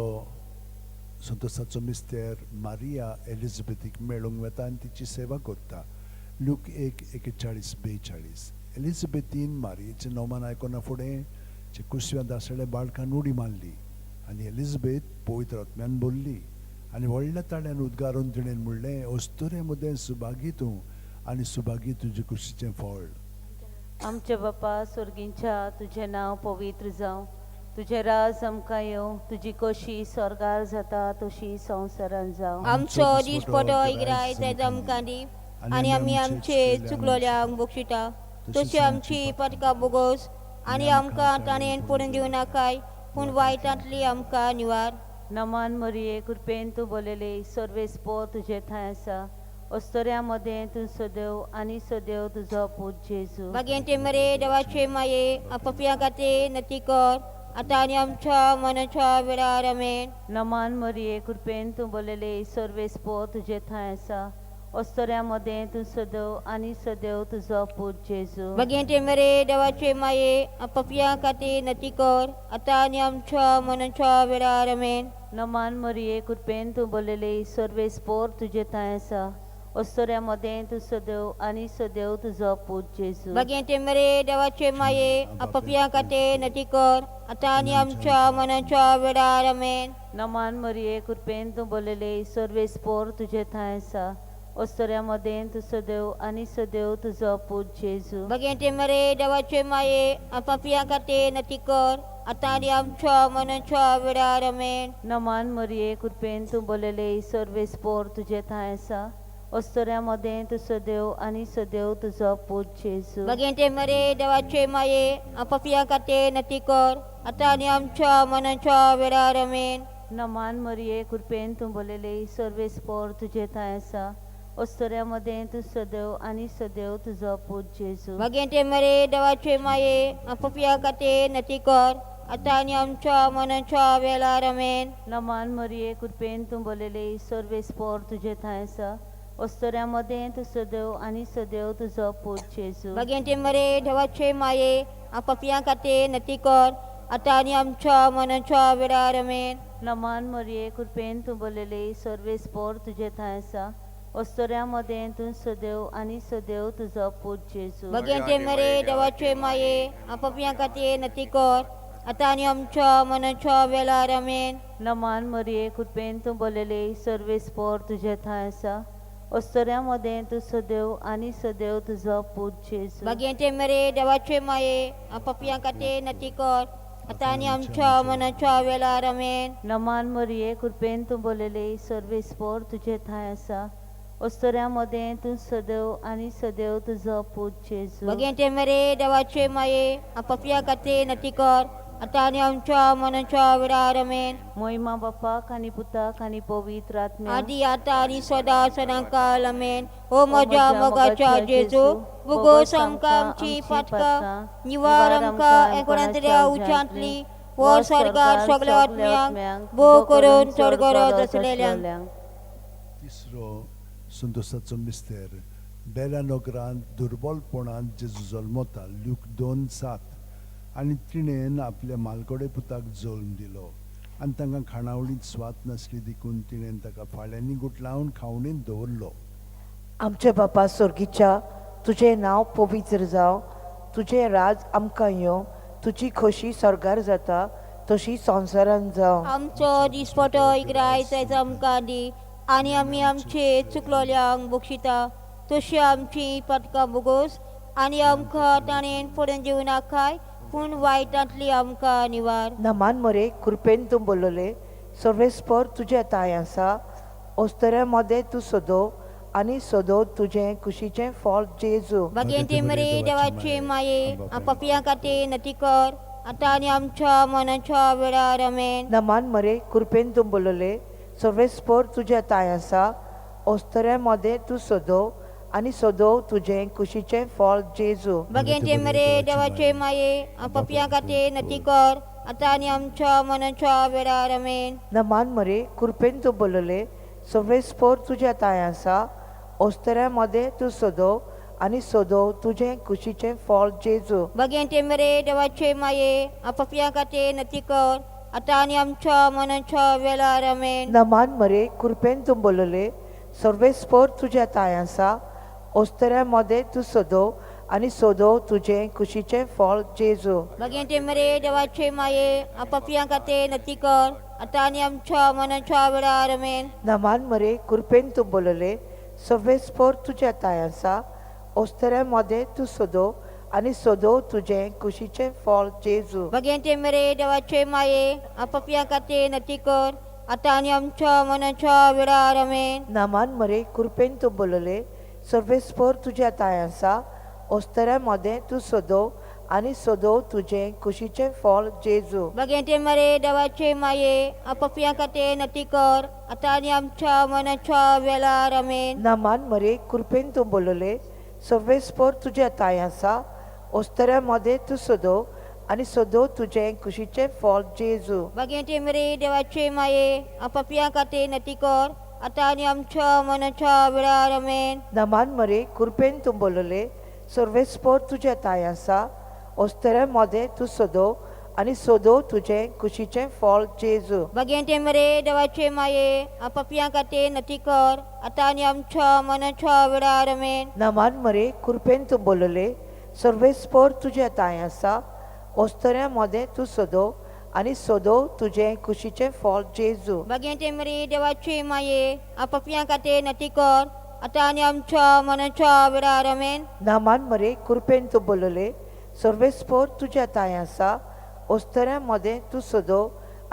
संतोसाचो मिस्तेर, मारिया एलिझाबेथीक मेळूंक वता आनी तिची सेवा करता. लूक 1:41-42. एलिझाबेथीन मारियेचें नोमान आयकना फुडें जे कुसव्या दासळे बाळकान उडी मारली आनी एलिझाबेथ पवित्र आत्म्यान भरली आनी व्हडल्या ताळ्यान उद्गारून तिणें म्हणलें, अस्तुरे मदें सुभागी तूं आनी सुभागी तुजे कुशीचें फळ. आमच्या बापा स्वर्गींच्या, तुजें नांव पवित्र जावं, तुजें राज आमकां येवं, तुजी कशी स्वर्गार जाता तशी संवसारांत जावं. आमचो दिसपटो इग्रायत आमकां दी आनी आमी आमचे चुकलोल्यांक बक्षिता तशी आमची पातकां भोगोस आनी आमकां ताणें पडून दिवं नाकाय, पूण वायटांतली आमकां निवार. नमान मरिये, कृपेन तूं बोलले, सर्वेस्पोर तुजे थंय आसा, अस्तोऱ्या मदें तूं सदैव आनी सदैव तुजो पूत जेजू. भाग्यंते मरे देवाचे माये, आपपया खातीर नती कर, आतां आनी आमच्या मनाच्या वेळार. आमेन. नमान मरिये, कृपेन तूं बोलले, सर्वेस्पोर तुजे थंय आसा, अस्तोऱ्या मदें तूं सदैव आनी सदैव तुजो पूत जेजू. भाग्यंते मरे देवाचे माये, आपपया खातीर नती कर, आतां आनी आमच्या मनाच्या वेळार. आमेन. नमान मरिये, कृपेन तूं बोलले, सर्वेस्पोर तुजे थंय आसा, अस्तोऱ्या मदें तूं सदैव आनी सदैव तुजो पूत जेजू. भाग्यंते मरे देवाचे माये, आपपया खातीर नती कर, आतां आनी आमच्या मनाच्या वेळार. आमेन. नमान मरिये, कृपेन तूं बोलले, सर्वेस्पोर तुजे थंय आसा, अस्तोऱ्या मदें तूं सदैव आनी सदैव तुजो पूत जेजू. भाग्यंते मरे देवाचे माये, आपपया खातीर नती कर, आतां आनी आमच्या मनाच्या वेळार. आमेन. नमान मरिये, कृपेन तूं बोलले, सर्वेस्पोर तुजे थंय आसा, अस्तोऱ्या मदें तूं सदैव आनी सदैव तुजो पूत जेजू. भाग्यंते मरे देवाचे माये, आपपया खातीर नती कर, आतां आनी आमच्या मनाच्या वेळार. आमेन. नमान मरिये, कृपेन तूं बोलले, सर्वेस्पोर तुजे थंय आसा, अस्तोऱ्या मदें तूं सदैव आनी सदैव तुजो पूत जेजू. भाग्यंते मरे देवाचे माये, आपपया खातीर नती कर, आतां आनी आमच्या मनाच्या वेळार. आमेन. नमान मरिये, कृपेन तूं बोलले, सर्वेस्पोर तुजे थंय आसा, अस्तोऱ्या मदें तूं सदैव आनी सदैव तुजो पूत जेजू. भाग्यंते मरे देवाचे माये, आपपया खातीर नती कर, आतां आनी आमच्या मनाच्या वेळार. आमेन. नमान मरिये, कृपेन तूं बोलले, सर्वेस्पोर तुजे थंय आसा, अस्तोऱ्या मदें तूं सदैव आनी सदैव तुजो पूत जेजू. भाग्यंते मरे देवाचे माये, आपपया खातीर नती कर, आतां आनी आमच्या मनाच्या वेळार. आमेन. नमान मरिये, कृपेन तूं बोलले, सर्वेस्पोर तुजे थंय आसा, अस्तोऱ्या मदें तूं सदैव आनी सदैव तुजो पूत जेजू. भाग्यंते मरे देवाचे माये, आपपया खातीर नती कर, आतां आनी आमच्या मनाच्या वेळार. आमेन. नमान मरिये, कृपेन तूं बोलले, सर्वेस्पोर तुजे थंय आसा, अस्तोऱ्या मदें तूं सदैव आनी सदैव तुजो पूत जेजू. भाग्यंते मरे देवाचे माये, आपपया खातीर नती कर, आतां आनी आमच्या मनाच्या वेळार. आमेन. मोहिमा बापाक आनी पुताक आनी पवित्र आत्म्याक, आदी आतां आनी सदां सदांकाल. आमेन. ओ म्हज्या मोगाच्या जेजू, भुगोस आमकां आमची पातकां, निवार आमकां एकोणांतल्या उच्चांतली, वो सरकार सगळ्या आत्म्यांक भोव करून चड गरज आसलेल्यांक. तिसरो संतोषाचो मिस्तेर, बेल्या नगरांत दुर्बलपणांत जेजू जल्मता, ल्यूक 2:7. आनी तिणें आपल्या मालकोडे पुताक जल्म दिलो आनी तांकां खाणावळींत स्वाद नासली देखून तिणें ताका फाळ्यांनी गुटलावन खावणींत दवरलो. आमचे बापा स्वर्गीच्या, तुजें नांव पवित्र जावं, तुजें राज आमकां येवं, तुजी खोशी स्वर्गार जाता तशी संवसारांत जावं. आमचो दिसपटो इग्राय आयज आमकां दी, आनी आमी आमचे चुकलोल्यांक बक्षिता तशी आमची पातकां बोगोस, आनी आमकां ताणें पडून दिवं नाकाय, पूण वायटांतली आमकां निवार. नमान मरे, कृपेन तूं बोलले, सर्वेस्पोर तुजें ताय आसा, अस्तोऱ्या मदें तूं सदो आनी सदो तुजें कुशीचें फळ जेजू. भाग्यंते मरे देवाचे माये, आपपया खातीर नती कर, आतां आनी आमच्या मनाच्या वेळार. आमेन. नमान मरे, कृपेन तूं बोलले, सर्वेस्पोर तुजें ताय आसा, अस्तोऱ्या मदें तूं सदो आनी सदो तुजें कुशीचें फळ जेजू. भाग्यंते मरे देवाचे माये, आपपया खातीर नती कर, आतां आनी आमच्या मनाच्या वेळार. आमेन. नमान मरे, कृपेन तूं बोलले, सर्वेस्पोर तुजें ताय आसा, अस्तोऱ्या मदें तूं सदो आनी सदो तुजें कुशीचें फळ जेजू. भाग्यंते मरे देवाचे माये, आपपया खातीर नती कर, आतां आनी आमच्या मनाच्या वेळार. आमेन. नमान मरे, कृपेन तूं बोलले, सर्वेस्पोर तुजें ताय आसा, अस्तोऱ्या मदें तूं सदो आनी सदो तुजें कुशीचें फळ जेजू. भाग्यंते मरे देवाचे माये, आपपया खातीर नती कर, आतां आनी आमच्या मनाच्या वेळार. आमेन. नमान मरे, कृपेन तूं बोलले, सर्वेस्पोर तुजें ताय आसा, अस्तोऱ्या मदें तूं सदो आनी सदो तुजें कुशीचें फळ जेजू. भाग्यंते मरे देवाचे माये, आपपया खातीर नती कर, आतां आनी आमच्या मनाच्या वेळार. आमेन. नमान मरे, कृपेन तूं बोलले, सर्वेस्पोर तुज्या ताय आसा, अस्तोऱ्या मदें तूं सदो आनी सदो तुजें कुशीचें फळ जेजू. भगेंते मरे देवाचे माये अपपिया खातीर नती कर आतां आनी आमच्या मनाच्या वेळार आमेन. नमान मरे कृपेन तूं बोलले सर्वेस्पर तुज्या ताय आसा ओस्तऱ्या मदें तूं सदो आनी सदो तुजें कुशीचें फळ जेजू. भगेंते मरे देवाचे माये अपपिया खातीर नती कर आतां आनी आमच्या मनाच्या वेळार आमेन. नमान मरे कृपेन तूं बोलले सर्वेस्पर तुज्या ताय आसा ओस्तऱ्या मदें तूं सदो आनी सदो तुजें कुशीचें फळ जेजू. भगेंते मरे देवाचे माये अपपिया खातीर नती कर आतां आनी आमच्या मनाच्या वेळार आमेन. नमान मरे कृपेन तूं बोलले सर्वेस्पर तुज्या ताय आसा ओस्तऱ्या मदें तूं सदो आनी सदो तुजें कुशीचें फळ जेजू. भगेंते मरे देवाचे माये अपपिया खातीर नती कर आतां आनी आमच्या मनाच्या वेळार आमेन. नमान मरे कृपेन तूं बोलले सर्वेस्पर तुज्या ताय आसा ओस्तऱ्या मदें तूं सदो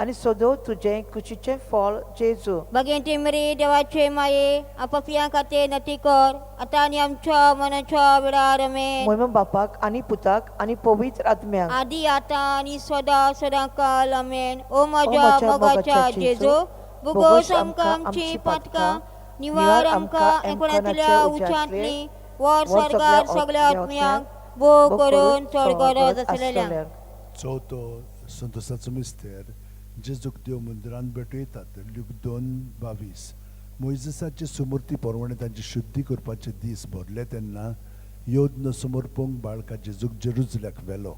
आनी सदो तुजें कुशीचें फळ जेजू. भगेंते मरे देवाचे माये अपपिया खातीर नती कर आतां आनी आमच्या मनाच्या वेळार आमेन. मोहिमा बापाक आनी पुताक आनी पवित्र आत्म्याक आदी आतां आनी सदां सदां काल आमेन. ओ म्हज्या मोगाच्या जेजू भुगोस आमकां आमची पातकां निवार आमकां एकोणांतल्या उच्चांतली वर स्वर्गार सगळ्या आत्म्यांक भोग करून चड गरज आसलेल्यांक. चवथो संतोसाचो मिस्तेर जेजूक देव मंदिरान भेटयतात. ल्यूक 2:22. मोयजेसाचे सुमूर्ती परवणे तांची शुद्धी करपाचे दीस भरले तेन्ना योद्न समर्पूंक बाळका जेजूक जेरुजल्याक व्हेलो.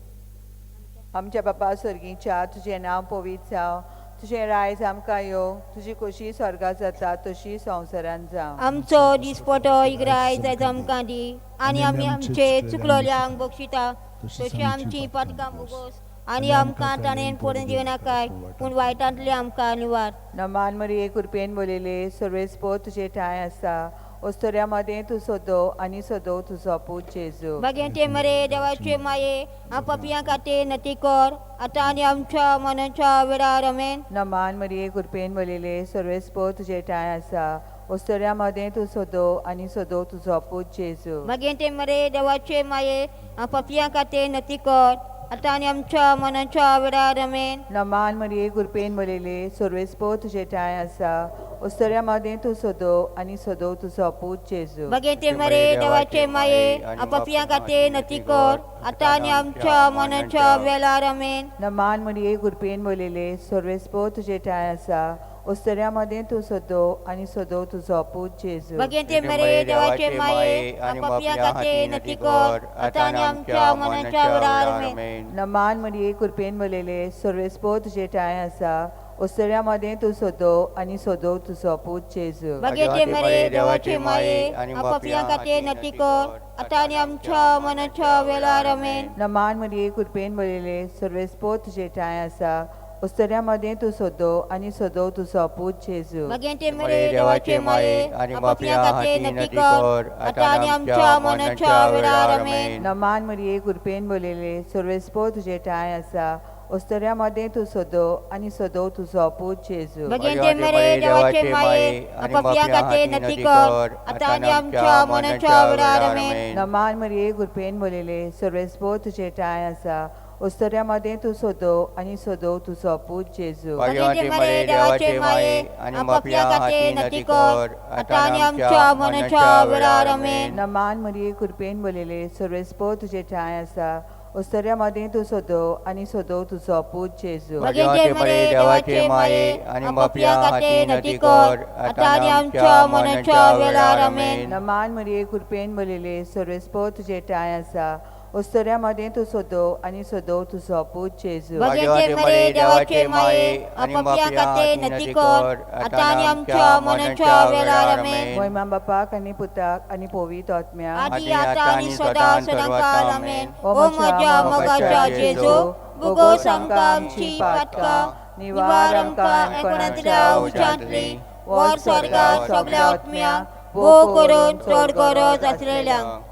आमच्या बापा स्वर्गीच्या तुजें नांव पवित्र जावं, तुजें रायज आमकां येवं, तुजी खोशी स्वर्गात जाता तशी संवसारांत जावं. आमचो दिसपटो इग्रायज आयज आमकां दी आनी आमी आमचे चुकलोल्यांक बक्षिता तशी आमची पातकां भोगोस आनी आमकां ताणें पडून दिवनाकाय पूण वायटांतले आमकां निवार. नमान मरिये कृपेन बोलिले सर्वेस्पर तुजे ठांय आसा ओस्तऱ्या मदें तूं सदो आनी सदो तुजो पूत जेजू. भगेंते मरे देवाचे माये अपपिया खातीर नती कर आतां आनी आमच्या मनाच्या वेळार आमेन. नमान मरिये कृपेन बोलिले सर्वेस्पर तुजे ठांय आसा ओस्तऱ्या मदें तूं सदो आनी सदो तुजो पूत जेजू. भगेंते मरे देवाचे माये अपपिया खातीर नती कर आतां आनी आमच्या मनाच्या वेळार आमेन. नमान मरिये कृपेन बोलिले सर्वेस्पर तुजे ठांय आसा ओस्तऱ्या मदें तूं सदो आनी सदो तुजो पूत जेजू. भगेंते मरे देवाचे माये अपपिया खातीर नती कर आतां आनी आमच्या मनाच्या वेळार आमेन. नमान मरिये कृपेन बोलिले सर्वेस्पर तुजे ठांय आसा ओस्तऱ्या मदें तूं सदो आनी सदो तुजो पूत जेजू. भगेंते मरे देवाचे माये अपपिया खातीर नती कर आतां आनी आमच्या मनाच्या वेळार आमेन. नमान मरिये कृपेन बोलिले सर्वेस्पर तुजे ठांय आसा ओस्तऱ्या मदें तूं सदो आनी सदो तुजो पूत जेजू. भगेंते मरे देवाचे माये अपपिया खातीर नती कर आतां आनी आमच्या मनाच्या वेळार आमेन. नमान मरिये कृपेन बोलिले सर्वेस्पर तुजे ठांय आसा ओस्तऱ्या मदें तूं सदो आनी सदो तुजो पूत जेजू. भगेंते मरे देवाचे माये अपपिया खातीर नती कर आतां आनी आमच्या मनाच्या वेळार आमेन. नमान मरिये कृपेन बोलिले सर्वेस्पर तुजे ठांय आसा ओस्तऱ्या मदें तूं सदो आनी सदो तुजो पूत जेजू. भगेंते मरे देवाचे माये अपपिया खातीर नती कर आतां आनी आमच्या मनाच्या वेळार आमेन. नमान मरिये कृपेन बोलिले सर्वेस्पर तुजे ठांय आसा ओस्तऱ्या मदें तूं सदो आनी सदो तुजो पूत जेजू. भगेंते मरे देवाचे माये अपपिया खातीर नती कर आतां आनी आमच्या मनाच्या वेळार आमेन. नमान मरिये कृपेन बोलिले सर्वेस्पर तुजे ठांय आसा ओस्तऱ्या मदें तूं सदो आनी सदो तुजो पूत जेजू. भगेंते मरे देवाचे माये अपपिया खातीर नती कर आतां आनी आमच्या मनाच्या वेळार आमेन. नमान मरिये कृपेन बोलिले सर्वेस्पर तुजे ठांय आसा ओस्तऱ्या मदें तूं सदो आनी सदो तुजो पूत जेजू. भगेंते मरे देवाचे माये अपपिया खातीर नती कर आतां आनी आमच्या मनाच्या वेळार आमेन. मोहिमा बापाक आनी पुताक आनी पवित्र आत्म्याक आदी आतां आनी सदां सदां काल आमेन. ओ म्हज्या मोगाच्या जेजू भुगोस आमकां आमची पातकां निवार आमकां एकोणांतल्या उच्चांतली वर स्वर्गार सगळ्या आत्म्यांक भोग करून चड गरज आसलेल्यांक.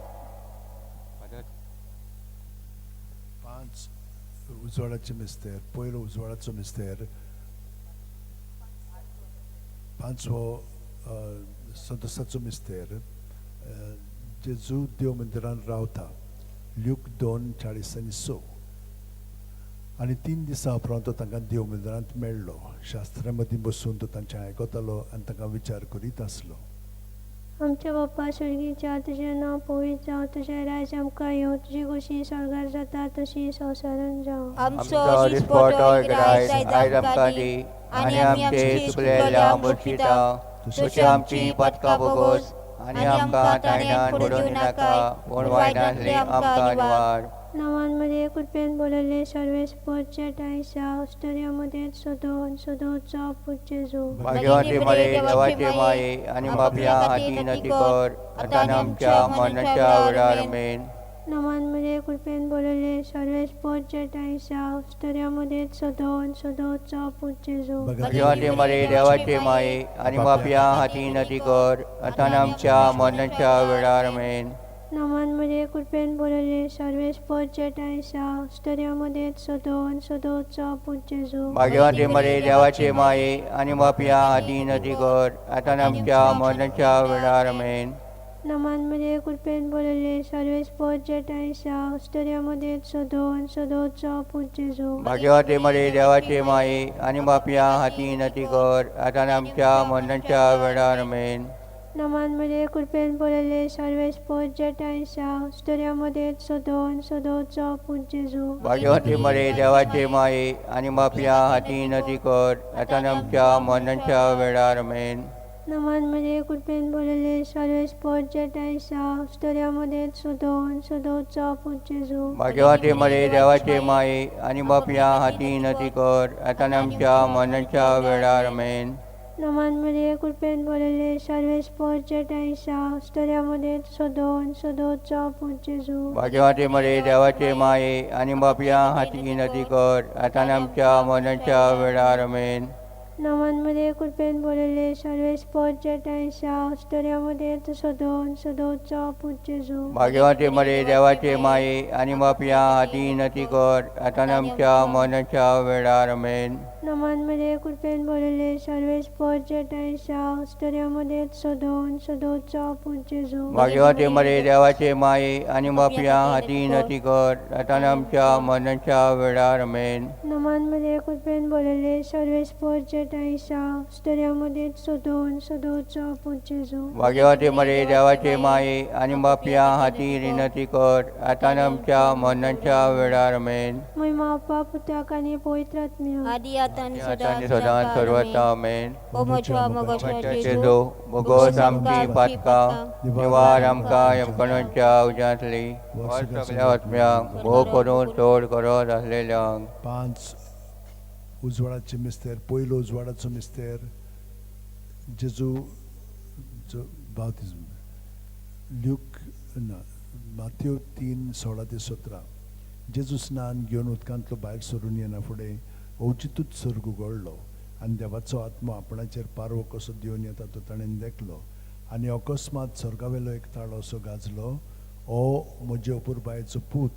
पांच उजवाडाचे मिस्तेर, पयलो उजवाडाचो मिस्तेर, पांचवो संतोसाचो मिस्तेर. जेजू देव मंदिरान रावता. ल्यूक 2:46. आनी 3 दिसां उपरांत तो तांकां देव मंदिरांत मेळ्ळो. शास्त्रा मदीं बसून तो तांचें आयकतालो आनी तांकां विचार करीत आसलो. आमच्या बाप्पा स्वर्गीच्या, तुजें नांव पवित्र जावं, तुजें राज्य आमकां येवं, तुजी खोशी स्वर्गार जाता तशी संवसारांत जावं. आमचो दिसपटो आयज आमकां दी आनी आमचे चुकलेल्या मुर्शिता तशी आमची पातकां भोगोस आनी आमकां तायनान पडून नाका पूण वायटांतली आमकां निवार. नावांमध्ये कृपेन बोलले सर्वेस्परचे टायसा ऑस्ट्रेलियामध्ये सदोन सदोचा पुजेजो. भाग्यवंती मरे देवाचे माये आनी बापया हाती नती कर आतां आमच्या मरणाच्या वेळार मेन. नावांमध्ये कृपेन बोलले सर्वेस्परचे टायसा ऑस्ट्रेलियामध्ये सदोन सदोचा पुजेजो. भाग्यवंती मरे देवाचे माये आनी बापया हाती नती कर आतां आमच्या मरणाच्या वेळार मेन. नावांमध्ये कृपेन बोलले सर्वेस्परचे टायसा ऑस्ट्रेलियामध्ये सदोन सदोचा पुजेजो. भाग्यवंती मरे देवाचे माये आनी बापया हाती नती कर आतां आमच्या मरणाच्या वेळार मेन. नावांमध्ये कृपेन बोलले सर्वेस्परचे टायसा ऑस्ट्रेलियामध्ये सदोन सदोचा पुजेजो. भाग्यवंती मरे देवाचे माये आनी बापया हाती नती कर आतां आमच्या मरणाच्या वेळार मेन. नावांमध्ये कृपेन बोलले सर्वेस्परचे टायसा ऑस्ट्रेलियामध्ये सदोन सदोचा पुजेजो. भाग्यवंती मरे देवाचे माये आनी बापया हाती नती कर आतां आमच्या मरणाच्या वेळार मेन. नावांमध्ये कृपेन बोलले सर्वेस्परचे टायसा ऑस्ट्रेलियामध्ये सदोन सदोचा पुजेजो. भाग्यवंती मरे देवाचे माये आनी बापया हाती नती कर आतां आमच्या मरणाच्या वेळार मेन. नावांमध्ये कृपेन बोलले सर्वेस्परचे टायसा ऑस्ट्रेलियामध्ये सदोन सदोचा पुजेजो. भाग्यवंती मरे देवाचे माये आनी बापया हाती नती कर आतां आमच्या मरणाच्या वेळार मेन. नावांमध्ये कृपेन बोलले सर्वेस्परचे टायसा ऑस्ट्रेलियामध्ये सदोन सदोचा पुजेजो. भाग्यवंती मरे देवाचे माये आनी बापया हाती नती कर आतां आमच्या मरणाच्या वेळार मेन. नावांमध्ये कृपेन बोलले सर्वेस्परचे टायसा ऑस्ट्रेलियामध्ये सदोन सदोचा पुजेजो. भाग्यवंती मरे देवाचे माये आनी बापया हाती नती कर आतां आमच्या मरणाच्या वेळार मेन. नावांमध्ये कृपेन बोलले सर्वेस्परचे टायसा ऑस्ट्रेलियामध्ये सदोन सदोचा पुजेजो. भाग्यवंती मरे देवाचे माये आनी बापया हाती नती कर आतां आमच्या मरणाच्या वेळार मेन. महिमा बापा पुताक आनी पवित्र आत्म्याक आदी आतां आनी सदां सर्वता मेन. ओ म्हज्या मोगाच्या जेजू भोगोस आमची पातकां निवार आमकां यमकणांच्या उज्यांतली सगळ्या आत्म्यांक भोव करून चड गरज आसलेल्यांक. 5 उजवाडाचे मिस्तेर. पयलो उजवाडाचो मिस्तेर जेजू बाप्तिज्म. ल्यूक ना माथ्यो 3:16 ते 17. जेजू स्नान घेवन उदकांतलो भायर सरून येना फुडें अवचितूच सर्ग उगडलो आनी देवाचो आत्मो आपणाचेर पारवो कसो दिवन येता तो ताणें देखलो. आनी अकस्मात स्वर्गावेलो एक ताळो असो गाजलो, ओ म्हजे अपुरबायेचो पूत,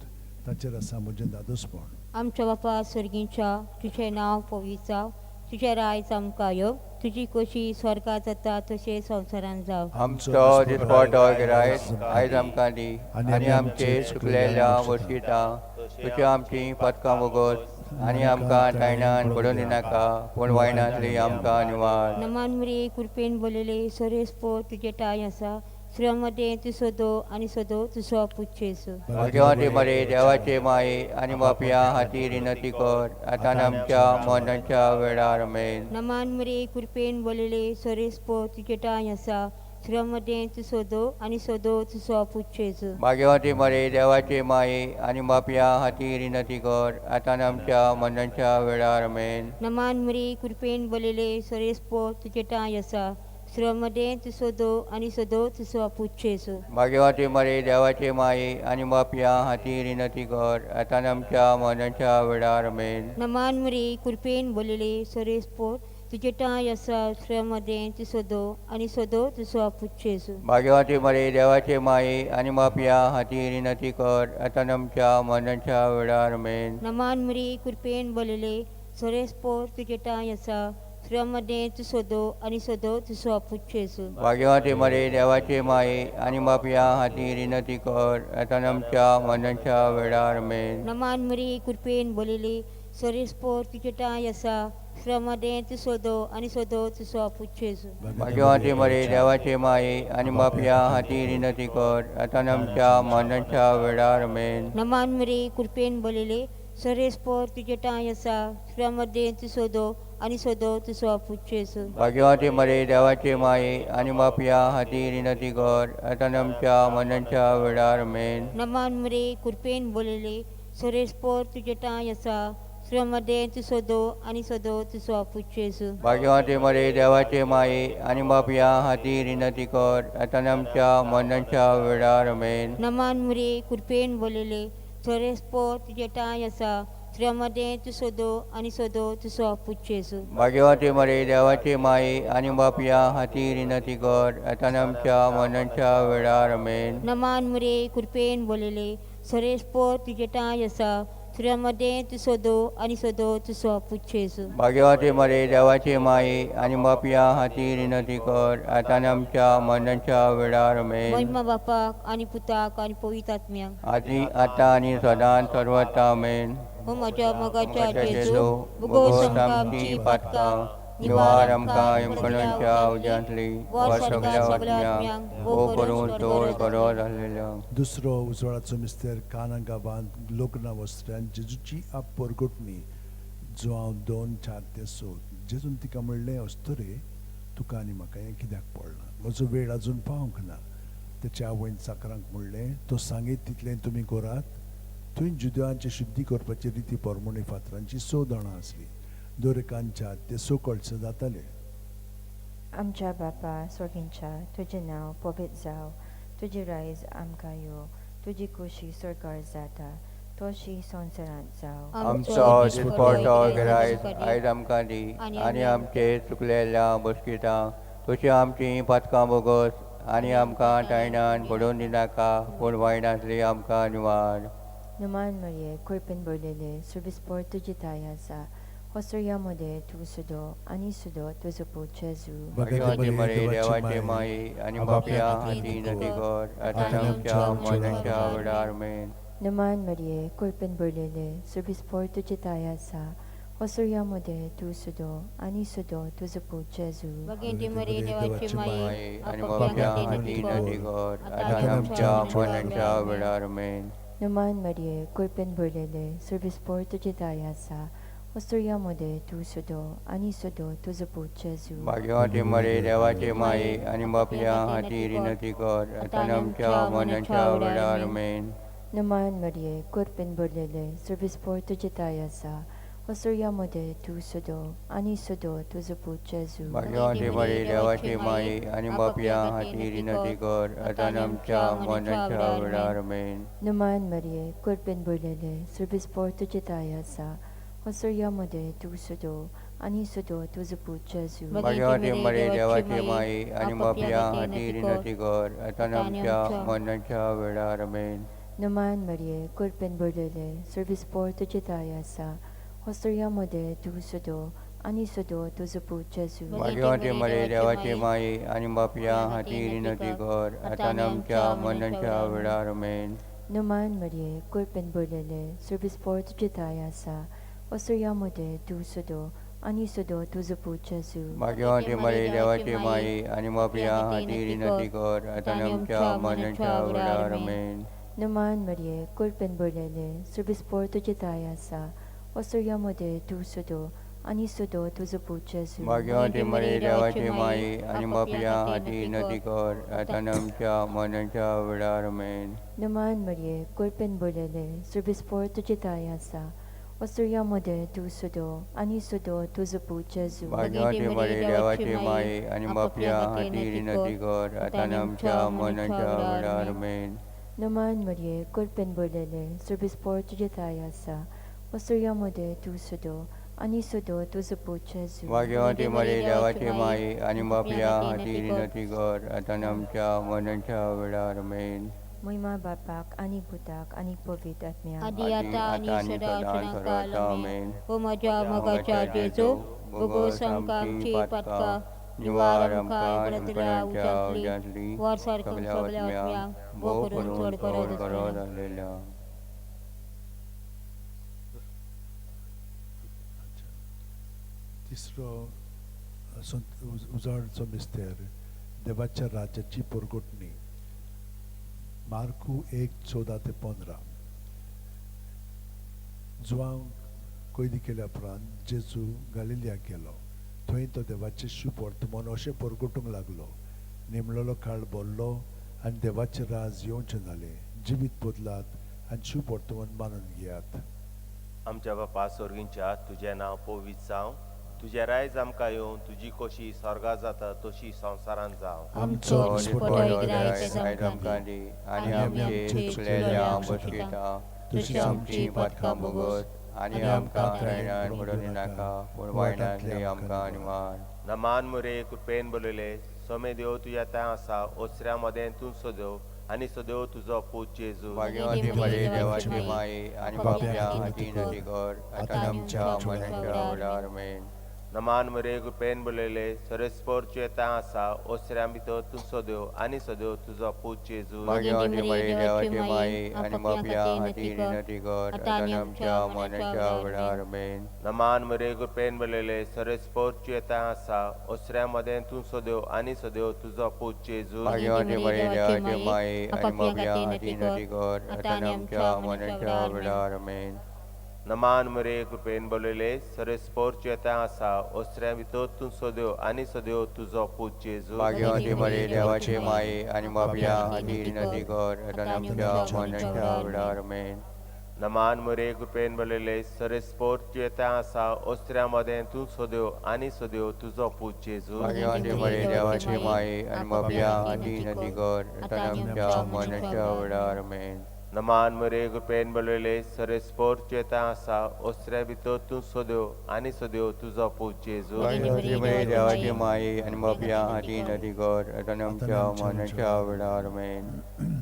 ताचेर आसा म्हजें दादोसपण. आमच्या बापा स्वर्गींच्या, तुजें नांव पवित्र जावं, तुजें रायज आमकां येवं, तुजी खोशी स्वर्गात जाता तशें संवसारांत जावं. आमचो दिसपटो गिरायत आयज आमकां दी आनी आमचे चुकलेल्या वशिता तुज्या आमची पातकां भोगोस आनी आमकां तायनान पडून दिनाका पूण वायनांतली आमकां निवार. नमान मरे कृपेन बोलले सोरेस्पो तुजे टाय आसा श्रममध्ये तूं सदो आनी सदो तुजो पूत जेजू. भाग्यवंती मरे देवाचे माये आनी बापया हाती विनंती कर आतां आमच्या मरणाच्या वेळार मेन. नमान मरे कृपेन बोलले सोरेस्पो तुजे टाय आसा श्रममध्ये तूं सदो आनी सदो तुजो पूत जेजू. भाग्यवंती मरे देवाचे माये आनी बापया हाती विनंती कर आतां आमच्या मरणाच्या वेळार मेन. नमान मरे कृपेन बोलले सोरेस्पो तुजे टाय आसा श्रममध्ये तूं सदो आनी सदो तुजो पूत जेजू. भाग्यवंती मरे देवाचे माये आनी बापया हाती विनंती कर आतां आमच्या मरणाच्या वेळार मेन. नमान मरे कृपेन बोलले सोरेस्पो तुजे टाय आसा श्रममध्ये तूं सदो आनी सदो तुजो पूत जेजू. भाग्यवंती मरे देवाचे माये आनी बापया हाती विनंती कर आतां आमच्या मरणाच्या वेळार मेन. नमान मरे कृपेन बोलले सोरेस्पो तुजे टाय आसा सुरामध्ये तूं सोदो आनी सोदो तुजो आपूत जेजू. भाग्यवती मरे देवाची माये आनी बापया हाती विनंती कर आतां आमच्या मरणाच्या वेळार आमेन. नमान मरी कृपेन भरलेली सरेस्पोर तुजे ठांय आसा, सुरामध्ये तूं सोदो आनी सोदो तुजो आपूत जेजू. भाग्यवती मरे देवाची माये आनी बापया हाती विनंती कर आतां आमच्या मरणाच्या वेळार आमेन. नमान मरी कृपेन भरलेली सरेस्पोर तुजे ठांय आसा, सुरामध्ये तूं सोदो आनी सोदो तुजो आपूत जेजू. भाग्यवती मरे देवाची माये आनी बापया हाती विनंती कर आतां आमच्या मरणाच्या वेळार आमेन. नमान मरी कृपेन भरलेली सरेस्पोर तुजे ठांय आसा, सुरामध्ये तूं सोदो आनी सोदो तुजो आपूत जेजू. भाग्यवती मरे देवाची माये आनी बापया हाती विनंती कर आतां आमच्या मरणाच्या वेळार आमेन. नमान मरी कृपेन भरलेली सरेस्पोर तुजे ठांय आसा, सुरामध्ये तूं सोदो आनी सोदो तुजो आपूत जेजू. भाग्यवती मरे देवाची माये आनी बापया हाती विनंती कर आतां आमच्या मरणाच्या वेळार आमेन. नमान मरे कृपेन भरलेली सरेस्पोर तुजे ठांय आसा, सुरामध्ये तूं सोदो आनी सोदो तुजो आपूत जेजू. भाग्यवती मरे देवाची माये आनी बापया हाती विनंती कर आतां आमच्या मरणाच्या वेळार आमेन. महिमा बापाक आनी पुताक आनी पवित्र आत्म्याक, आदी आतां आनी सदां सर्वता आमेन. हो म्हज्या मोगाच्या जेजू, भुगोस आमकां आमची पातकां, निवार आमकां यमकणांच्या उज्यांतली वा सगळ्या आत्म्यांक वो करून चोर बरो जाल्लेल्या. दुसरो उजवाडाचो मिस्तेर काना गांवांत लग्न वस्त्रान जेजूची आप परगटणी जो हांव 2, 4 ते 6. जेजून तिका म्हणलें, अस्तुरे तुका आनी म्हाका हें कित्याक पडलां, म्हजो वेळ आजून पावंक ना. तेच्या आवयन चाकरांक म्हणलें, तो सांगीत तितलें तुमी करात. थंय जुदेवांची शुद्धी करपाची रिती परमणी फातरांची 6 दोणां आसली, दर एकान 4 ते 6 कळसे जाताले. आमच्या बापा स्वर्गींच्या, तुजें नांव पवित्र जावं, तुजें रायज आमकां यो, तुजी खोशी स्वर्गार जाता तशी संवसारांत जावं. आमचो दिसपडटो गिरायक आयज आमकां दी आनी आमचे चुकलेल्या बसकितां तशी आमची पातकां बोगस आनी आमकां तायणान पडून दिनाका, पूण वायणांतली आमकां निवार. नमान मरिये, कृपेन भरलेले, सर्विसपोर तुजी ताय आसा, होसरया मदें तूं सुदो आनी सुदो तुजो पूत जेजू. भाग्यवती मरे देवाचे माये आनी बापया हाती विनंती कर आतां आमच्या मरणाच्या वेळार आमेन. नमान मरिये, कृपेन भरलेले, सर्विसपोर तुजी ताय आसा, होसरया मदें तूं सुदो आनी सुदो तुजो पूत जेजू. भाग्यवती मरे देवाचे माये आनी बापया हाती विनंती कर आतां आमच्या मरणाच्या वेळार आमेन. नमान मरिये, कृपेन भरलेले, सर्विसपोर तुजी ताय आसा, होसरया मदें तूं सुदो आनी सुदो तुजो पूत जेजू. भाग्यवती मरे देवाचे माये आनी बापया हाती विनंती कर आतां आमच्या मरणाच्या वेळार आमेन. नमान मरिये, कृपेन भरलेले, सर्विसपोर तुजी ताय आसा, होसरया मदें तूं सुदो आनी सुदो तुजो पूत जेजू. भाग्यवती मरे देवाचे माये आनी बापया हाती विनंती कर आतां आमच्या मरणाच्या वेळार आमेन. नमान मरिये, कृपेन भरलेले, सर्विसपोर तुजी ताय आसा, होसरया मदें तूं सुदो आनी सुदो तुजो पूत जेजू. भाग्यवती मरे देवाचे माये आनी बापया हाती विनंती कर आतां आमच्या मरणाच्या वेळार आमेन. नमान मरिये, कृपेन भरलेले, सर्विसपोर तुजी ताय आसा, होसरया मदें तूं सुदो आनी सुदो तुजो पूत जेजू. भाग्यवती मरे देवाचे माये आनी बापया हाती विनंती कर आतां आमच्या मरणाच्या वेळार आमेन. नमान मरिये, कृपेन भरलेले, सर्विसपोर तुजी ताय आसा, होसरया मदें तूं सुदो आनी सुदो तुजो पूत जेजू. भाग्यवती मरे देवाचे माये आनी बापया हाती विनंती कर आतां आमच्या मरणाच्या वेळार आमेन. नमान मरिये, कृपेन भरलेले, सर्विसपोर तुजी ताय आसा, होसरया मदें तूं सुदो आनी सुदो तुजो पूत जेजू. भाग्यवती मरे देवाचे माये आनी बापया हाती विनंती कर आतां आमच्या मरणाच्या वेळार आमेन. नमान मरिये, कृपेन भरलेले, सर्विसपोर तुजी ताय आसा, होसरया मदें तूं सुदो आनी सुदो तुजो पूत जेजू. भाग्यवती मरे देवाचे माये आनी बापया हाती विनंती कर आतां आमच्या मरणाच्या वेळार आमेन. नमान मरिये, कृपेन भरलेले, सर्विसपोर तुजी ताय आसा, होसरया मदें तूं सुदो आनी सुदो तुजो पूत जेजू. भाग्यवती मरे देवाचे माये आनी बापया हाती विनंती कर आतां आमच्या मरणाच्या वेळार आमेन. महिमा बापाक आनी पुताक आनी पवित्र आत्म्याक, आदी आतां आनी सदां काल आमेन. हो म्हज्या मोगाच्या जेजू, भोगोस आमकां आमची पातकां, निवार आमकां यमकणांच्या उज्यांतली, सगळ्या आत्म्यांक, भोव करून चड गरज आसलेल्या. तिसरो उजवाडाचो मिस्तेर देवाच्या राज्याची परगटणी. मार्कू 1:14 ते 15. जुवांक कैदी केल्या उपरांत जेजू गालिलियाक गेलो. थंय तो देवाचें शुभ वर्तमान अशें परगटूंक लागलो. नेमलेलो काळ भरलो आनी देवाचें राज येवचें जालें. जिवीत बदलात आनी शुभ वर्तमान मानून घेयात. आमच्या बापा सोर्गींच्या, तुजें नांव पवित्र जावं, तुजें रायज आमकां येवं, तुजी कोशी स्वर्गा जाता तशी संवसारांत जावं. आमचो आयज आमकां दी आनी आमचे चुकलेल्या बसकिता तशी आमची पातकां भोगोस आनी आमकां त्रयणान पडून नाका, पूण वायणांतली आमकां निवार. नमान मुरे कृपेन बोलयले, सोमे देव तुज्या थंय आसा, ओसऱ्या मदें तूं सदेव आनी सदेव तुजो पूत जेजू. भाग्यवती मरे देवाची माये आनी पापया हाती नदी कर, आतां आमच्या मरणाच्या वेळार. आमेन. नमान मरे कृपेन बोलयले, सरेस्पोर तुजें थंय आसा, ओसऱ्या भितर तूं सदेव आनी सदेव तुजो पूत जेजू. भाग्यवती मरे देवाची माये आनी पापया हाती नदी कर, आतां आमच्या मरणाच्या वेळार. आमेन. नमान मरे कृपेन बोलयले, सरेस्पोर तुजें थंय आसा, ओसऱ्या मदें तूं सदेव आनी सदेव तुजो पूत जेजू. भाग्यवती मरे देवाची माये आनी पापया हाती नदी कर, आतां आमच्या मरणाच्या वेळार. आमेन. नमान मरे कृपेन बोलयले, सरेस्पोर तुजें थंय आसा, ओसऱ्या भितर तूं सदेव आनी सदेव तुजो पूत जेजू. भाग्यवती मरे देवाचे माये आनी पापया हाती नदी कर, आतां आमच्या मरणाच्या वेळार. आमेन. नमान मरे कृपेन बोलयले, सरेस्पोर तुजें थंय आसा, ओसऱ्या मदें तूं सदेव आनी सदेव तुजो पूत जेजू. भाग्यवती मरे देवाचे माये आनी पापया हाती नदी कर, आतां आमच्या मरणाच्या वेळार. आमेन. नमान मरे कृपेन बोलयले, सरेस्पोर तुजें थंय आसा, ओसऱ्या भितर तूं सदेव आनी सदेव तुजो पूत जेजू. भाग्यवती मरे देवाचे माये आनी पापया हाती नदी कर, आतां आमच्या मरणाच्या वेळार. आमेन.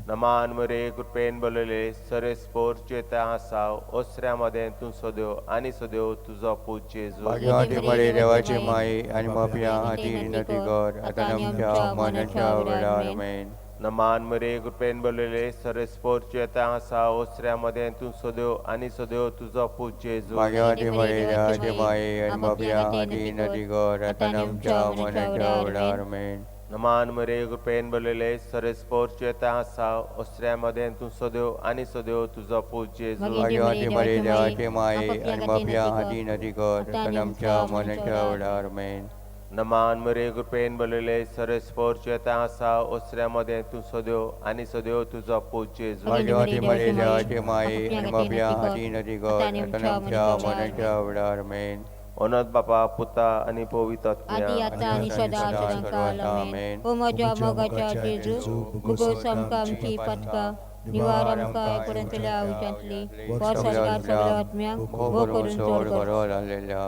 नमान मरे कृपेन बोलयले, सरेस्पोर तुजें थंय आसा, ओसऱ्या मदें तूं सदेव आनी सदेव तुजो पूत जेजू. भाग्यवती मरे देवाचे माये आनी पापया हाती नदी कर, आतां आमच्या मरणाच्या वेळार. आमेन. नमान मरे कृपेन बोलयले, सरेस्पोर तुजें थंय आसा, ओसऱ्या मदें तूं सदेव आनी सदेव तुजो पूत जेजू. भाग्यवती मरे देवाचे माये आनी पापया हाती नदी कर, आतां आमच्या मरणाच्या वेळार. आमेन. नमान मरे कृपेन बोलयले, सरेस्पोर तुजें थंय आसा, ओसऱ्या मदें तूं सदेव आनी सदेव तुजो पूत जेजू. भाग्यवती मरे देवाचे माये आनी पापया हाती नदी कर, आतां आमच्या मरणाच्या वेळार. आमेन. नमान मरे कृपेन बोलयले, सरेस्पोर तुजें थंय आसा, ओसऱ्या मदें तूं सदेव आनी सदेव तुजो पूत जेजू. भाग्यवती मरे देवाचे माये आनी पापया हाती नदी कर, आतां आमच्या मरणाच्या वेळार. आमेन. ओनत बापा, पुता आनी पवित्र आदी आतां आनी सदां सदांकाळ. आमेन. ओ म्हज्या मोगाच्या जेजू, भोगोस आमकां आमची पातकां, निवार आमकां एकपर्यंतल्या उज्यांतली, वर स्वर्गार सगळ्या आत्म्यांक भोव करून चड गरज आसलेल्या.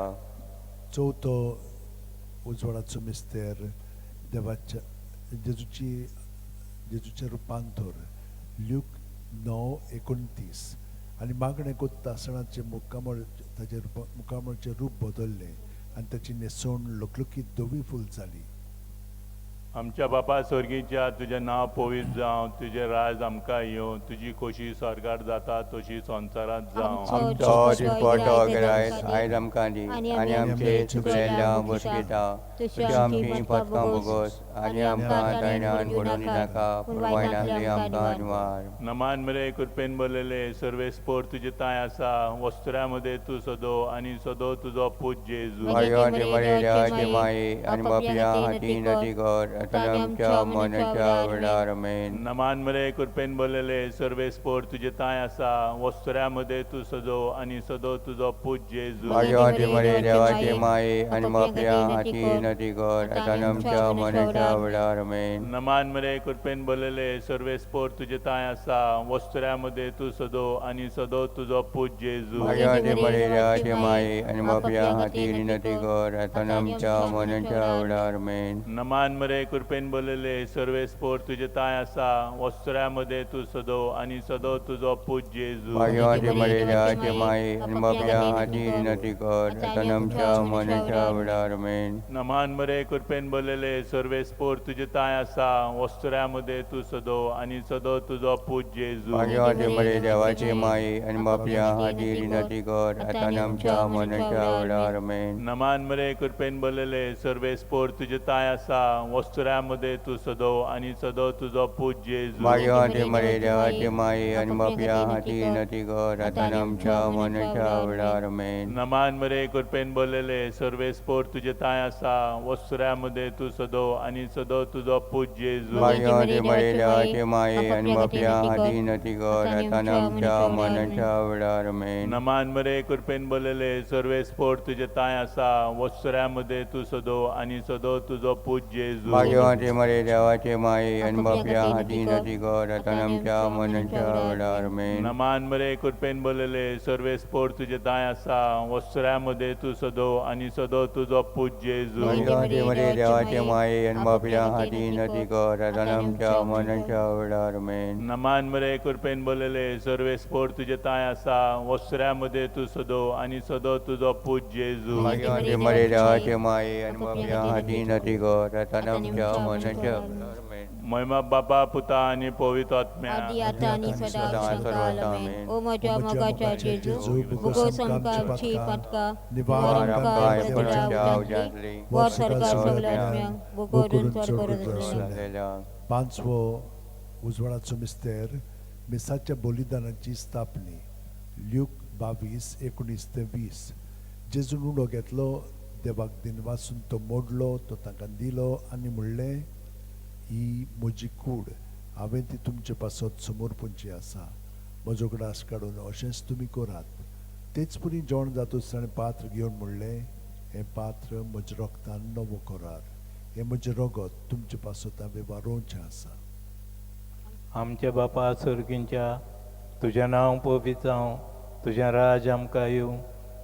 चवथो उजवाडाचो मिस्तेर देवाच्या जेजूचें रुपांतर. ल्यूक 9:29. आनी मागणें कोत्ता आसतना मुखामळ ताचें मुखामळचें रूप बदल्लें आनी ताची न्हेसवण लकलकीत धवी फूल जाली. आमच्या बापा स्वर्गीच्या, तुजें नांव पवित्र जावं, तुजें राज आमकां येवं, तुजी खोशी स्वर्गार जाता तशी संवसारांत जावं. आमचो दिसपट्टो गिरायक आयज आमकां दी आनी आमचे चुकलेल्या बसकिता तशी आमची पातकां भोगोस आनी आमकां दैण्यान पडून नाका, पूण वायणांतली आमकां निवार. नमान मरे कृपेन बोलयले, सर्वेस्पोर तुजें थंय आसा, वस्त्रा मदें तूं सदो आनी सदो तुजो पूत जेजू. भाग्यवती मरे देवाचे माये आनी पापया हाती नदी कर, आतां आमच्या मरणाच्या वेळार. आमेन. नमान मरे कृपेन बोलयले, सर्वेस्पोर तुजें थंय आसा, वस्त्रा मदें तूं सदो आनी सदो तुजो पूत जेजू. भाग्यवती मरे देवाचे माये आनी पापया हाती नदी कर, आतां आमच्या मरणाच्या वेळार. आमेन. नमान मरे कृपेन बोलयले, सर्वेस्पोर तुजें थंय आसा, वस्त्रा मदें तूं सदो आनी सदो तुजो पूत जेजू. भाग्यवती मरे देवाचे माये आनी बापया हाती नदी कर, आतां आमच्या मरणाच्या वेळार. आमेन. नमान मरे कृपेन बोलले सर्वेस्पोर तुजे ताय आसा वस्त्र्या मदें तूं सदो आनी सदो तुजो पूत जेजू. भाग्यवती मरे देवाचे माये आनी बापया हाती विनंती कर आतां आमच्या मरणाच्या वेळार आमेन. नमान मरे कृपेन बोलले सर्वेस्पोर तुजे ताय आसा वस्त्र्या मदें तूं सदो आनी सदो तुजो पूत जेजू. भाग्यवती मरे देवाचे माये आनी बापया हाती विनंती कर आतां आमच्या मरणाच्या वेळार आमेन. नमान मरे कृपेन बोलले सर्वेस्पोर तुजे ताय आसा वस्त्र्या मदें तूं सदो आनी सदो तुजो पूत जेजू. भाग्यवती मरे देवाचे माये आनी बापया हाती विनंती कर आतां आमच्या मरणाच्या वेळार आमेन. नमान मरे कृपेन बोलले सर्वेस्पोर तुजे ताय आसा वस्त्र्या मदें तूं सदो आनी सदो तुजो पूत जेजू. भाग्यवती मरे देवाचे माये आनी बापया हाती विनंती कर आतां आमच्या मरणाच्या वेळार आमेन. नमान मरे कृपेन बोलले सर्वेस्पोर तुजे ताय आसा वस्त्र्या मदें तूं सदो आनी सदो तुजो पूत जेजू. भाग्यवती मरे देवाचे माये आनी बापया हाती विनंती कर आतां आमच्या मरणाच्या वेळार आमेन. नमान मरे कृपेन बोलले सर्वेस्पोर तुजे ताय आसा वस्त्र्या मदें तूं सदो आनी सदो तुजो पूत जेजू. भाग्यवती मरे देवाचे माये आनी बापया हाती विनंती कर आतां आमच्या मरणाच्या वेळार आमेन. नमान मरे कृपेन बोलले सर्वेस्पोर तुजे ताय आसा वस्त्र्या मदें तूं सदो आनी सदो तुजो पूत जेजू. भाग्यवती मरे देवाचे माये आनी बापया हाती विनंती कर आतां आमच्या मरणाच्या वेळार आमेन. महिमा बापा पुता आनी पवित्र आत्म्या. आदी आतां आनी सदां काल आमेन. ओ म्हज्या मोगाच्या जेजू, भुगोस आमकां आमची पातकां, निवार आमकां एकोणच्या उज्यांतली, वर स्वर्गार सगल्या आत्म्यांक भोगोरून स्वर्गार. पांचवो उजवाडाचो मिस्तेर मिसाच्या बलिदानाची स्थापनी. ल्यूक 22:19 ते 20. जेजून उंडो घेतलो, देवाक दिनवासून तो मोडलो, तो तांकां दिलो आनी म्हणलें, ही म्हजी कूड, हांवें ती तुमचे पासत समर्पणची आसा, म्हजो ग्रास काडून अशेंच तुमी करात. तेच परी जेवण जातूच ताणें पात्र घेवन म्हणलें, हें पात्र म्हज्या रोगतान नवो करार, हें म्हजें रगत तुमचे पासत हांवें वारोवचें आसा. आमच्या बापा सर्गींच्या, तुजें नांव पवित्र जावं, तुजें राज आमकां येवं,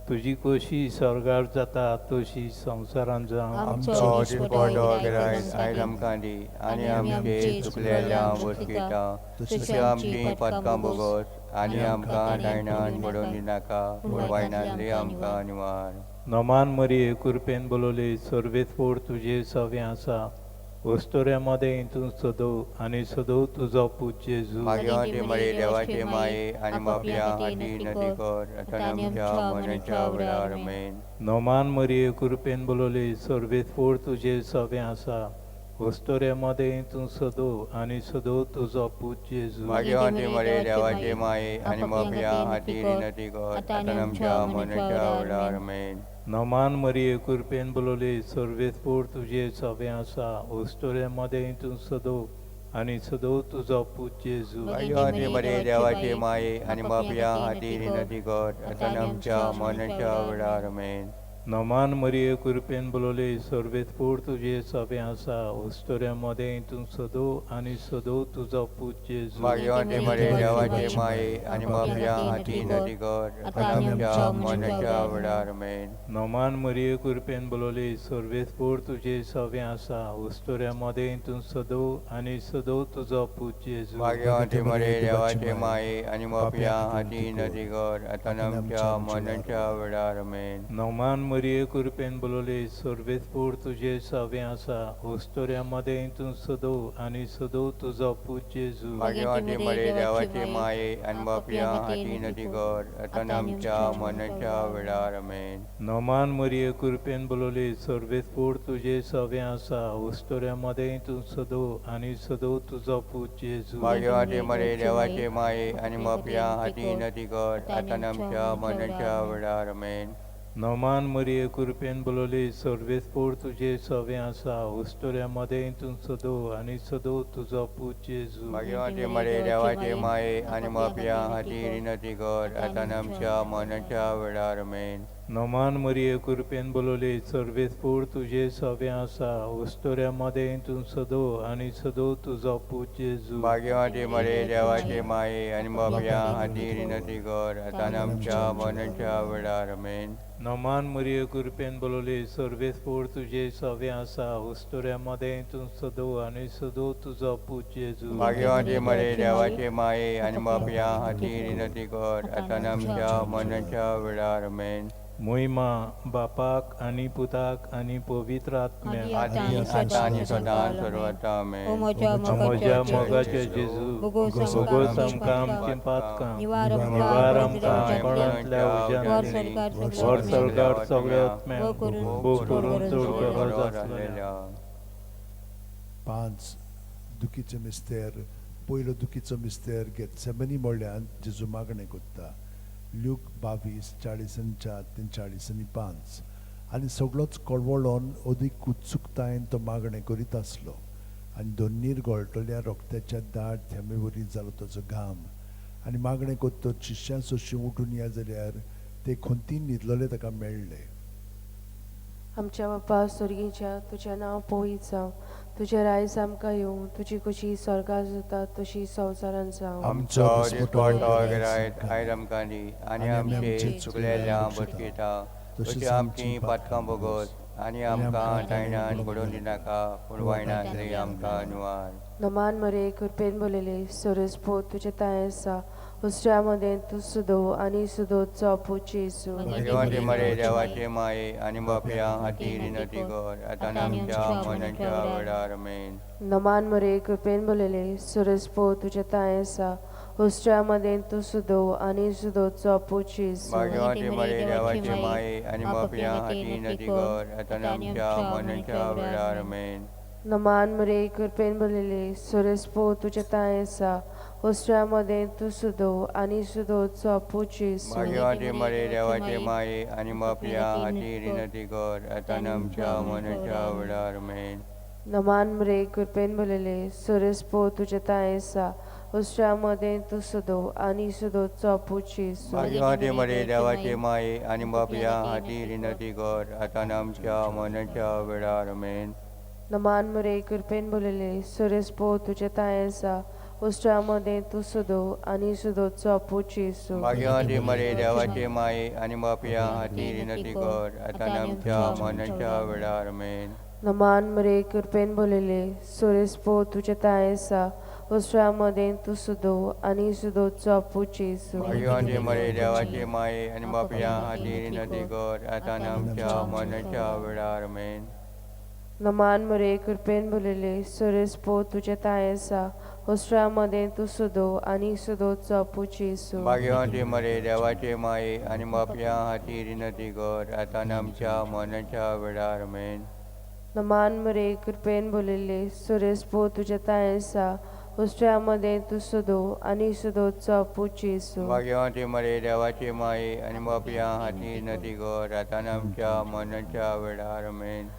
तुजी खोशी स्वर्गार जाता तशी संवसारांत जावं. आमचो दिसपडो गिरायक आयज आमकां दी आनी आमचे चुकलेल्या बोसकिता तशी आमची पातकां भोगोस आनी आमकां दायणान पडोवन दिनाका, पूण वायणांतली आमकां निवार. नमान मरिये कृपेन बोलवली सर्वेस्पोर तुजे सवें आसा, वस्तुऱ्या मदें तूं सदो आनी सदो तुजो पूत जेजू. भाग्यवती मरे देवाचे माये आनी बापया हाती विनंती कर आतां आमच्या मरणाच्या वेळार आमेन. नमान मरिये कृपेन बोलवली सर्वेस्पोर तुजे सवें आसा, वस्तुऱ्या मदें तूं सदो आनी सदो तुजो पूत जेजू. भाग्यवती मरे देवाचे माये आनी बापया हाती विनंती कर आतां आमच्या मरणाच्या वेळार आमेन. नमान मरिये कृपेन बोलवली सर्वेस्पोर तुजे सवें आसा, वस्तुऱ्या मदें तूं सदो आनी सदो तुजो पूत जेजू. भाग्यवती मरे देवाचे माये आनी बापया हाती विनंती कर आतां आमच्या मरणाच्या वेळार आमेन. नमान मरिये कृपेन बोलवली सर्वेस्पोर तुजे सवें आसा, वस्तुऱ्या मदें तूं सदो आनी सदो तुजो पूत जेजू. भाग्यवती मरे देवाचे माये आनी बापया हाती विनंती कर आतां आमच्या मरणाच्या वेळार आमेन. नमान मरिये कृपेन बोलवली सर्वेस्पोर तुजे सवें आसा, वस्तुऱ्या मदें तूं सदो आनी सदो तुजो पूत जेजू. भाग्यवती मरे देवाचे माये आनी बापया हाती विनंती कर आतां आमच्या मरणाच्या वेळार आमेन. नमान मरिये कृपेन बोलवली सर्वेस्पोर तुजे सवें आसा, वस्तुऱ्या मदें तूं सदो आनी सदो तुजो पूत जेजू. भाग्यवती मरे देवाचे माये आनी बापया हाती विनंती कर आतां आमच्या मरणाच्या वेळार आमेन. नमान मरिये कृपेन बोलवली सर्वेस्पोर तुजे सवें आसा, वस्तुऱ्या मदें तूं सदो आनी सदो तुजो पूत जेजू. भाग्यवती मरे देवाचे माये आनी बापया हाती विनंती कर आतां आमच्या मरणाच्या वेळार आमेन. नमान मरिये कृपेन बोलवली सर्वेस्पोर तुजे सवें आसा, वस्तुऱ्या मदें तूं सदो आनी सदो तुजो पूत जेजू. भाग्यवती मरे देवाचे माये आनी बापया हाती विनंती कर आतां आमच्या मरणाच्या वेळार आमेन. नमान मरिये कृपेन बोलवली सर्वेस्पोर तुजे सवें आसा, वस्तुऱ्या मदें तूं सदो आनी सदो तुजो पूत जेजू. भाग्यवती मरे देवाचे माये आनी बापया हाती विनंती कर आतां आमच्या मरणाच्या वेळार आमेन. नमान मरिये कृपेन बोलवली सर्वेस्पोर तुजे सवे आसा उस्तुऱ्या मदें तूं सदो आनी सदो तुजो पूत जेजू. भाग्यवंती मरे देवाचे माये आनी बापया हाती विनंती कर आतां आमच्या मरणाच्या वेळार. आमेन. मोहिमा बापाक आनी पुताक आनी पवित्र आत्म्याक आदी आतां आनी सदां सर्वता. आमेन. ओ म्हज्या म्हज्या मोगाचे जेजू बोगोस आमकां आमचीं पातकां निवार निवार आमकां कोणांतल्या उज्यांतली वर सर्गार सगळ्या आत्म्यांक भोग करून चड गरज आसलेल्या. 5 दुखीचो मिस्तेर. पयलो दुखीचो मिस्तेर गेत्सेमनी म्हळ्यान जेजू मागणें कोत्ता. ल्यूक 22:44 43:5. आनी सगळोच कळवळोन अदीक उत्सुकतायेन तो मागणें करीत आसलो आनी दोन्नीर गळटल्या रोगत्याच्या दाट थेंबे वरी जालो ताचो घाम. आनी मागणें कोत्तच शिश्यां सोशी उठून या जाल्यार ते खंतीन न्हिदलोले ताका मेळ्ळे. आमच्या बापा स्वर्गीच्या तुजें नांव पवित्र जावं, तुजें रायज आमकां येवं, तुजी खुशी स्वर्गार जाता तशी संवसारांत जावं. आमचो दिसपट्टो गिरायत आयज आमकां दी आनी आमचे चुकलेल्या बसकिता तशी आमची पातकां बोगस आनी आमकां तायणान पडोवन दिनाका पूण वायणांतली आमकां निवार. नमान मरे कृपेन बोलयले सोरेस्पो तुजें तांय आसा हुसऱ्या मदें तूं सुदो आनी सुदोचो पूत जेजू. भाग्यवंती मरे देवाचे माये आनी बापया हाती विनंती कर आतां आमच्या मरणाच्या वेळार. आमेन. नमान मरे कृपेन बोलयले सोरेस्पो तुजें तांय आसा हुसऱ्या मदें तूं सुदो आनी सुदोचो पूत जेजू. भाग्यवंती मरे देवाचे माये आनी बापया हाती विनंती कर आतां आमच्या मरणाच्या वेळार. आमेन. नमान मरे कृपेन बोलयले सोरेस्पो तुजें तांय आसा हुसऱ्या मदें तूं सुदो आनी सुदोचो पूत जेजू. भाग्यवंती मरे देवाचे माये आनी बापया हाती विनंती कर आतां आमच्या मरणाच्या वेळार. आमेन. नमान मरे कृपेन बोलयले सोरेस्पो तुजें तांय आसा हुसऱ्या मदें तूं सुदो आनी सुदोचो पूत जेजू. भाग्यवंती मरे देवाचे माये आनी बापया हाती विनंती कर आतां आमच्या मरणाच्या वेळार. आमेन. नमान मरे कृपेन बोलयले सोरेस्पो तुजें तांय आसा हुसऱ्या मदें तूं सुदो आनी सुदोचो पूत जेजू. भाग्यवंती मरे देवाचे माये आनी बापया हाती विनंती कर आतां आमच्या मरणाच्या वेळार. आमेन. नमान मरे कृपेन बोलयले सोरेस्पो तुजें तांय आसा हुसऱ्या मदें तूं सुदो आनी सुदोचो पूत जेजू. भाग्यवंती मरे देवाचे माये आनी बापया हाती विनंती कर आतां आमच्या मरणाच्या वेळार. आमेन. नमान मरे कृपेन बोलयले सोरेस्पो तुजें तांय आसा हुसऱ्या मदें तूं सुदो आनी सुदोचो पूत जेजू. भाग्यवंती मरे देवाचे माये आनी बापया हाती विनंती कर आतां आमच्या मरणाच्या वेळार. आमेन. नमान मरे कृपेन बोलयले सोरेस्पो तुजें तांय आसा हुसऱ्या मदें तूं सुदो आनी सुदोचो पूत जेजू. भाग्यवंती मरे देवाचे माये आनी बापया हाती विनंती कर आतां आमच्या मरणाच्या वेळार. आमेन.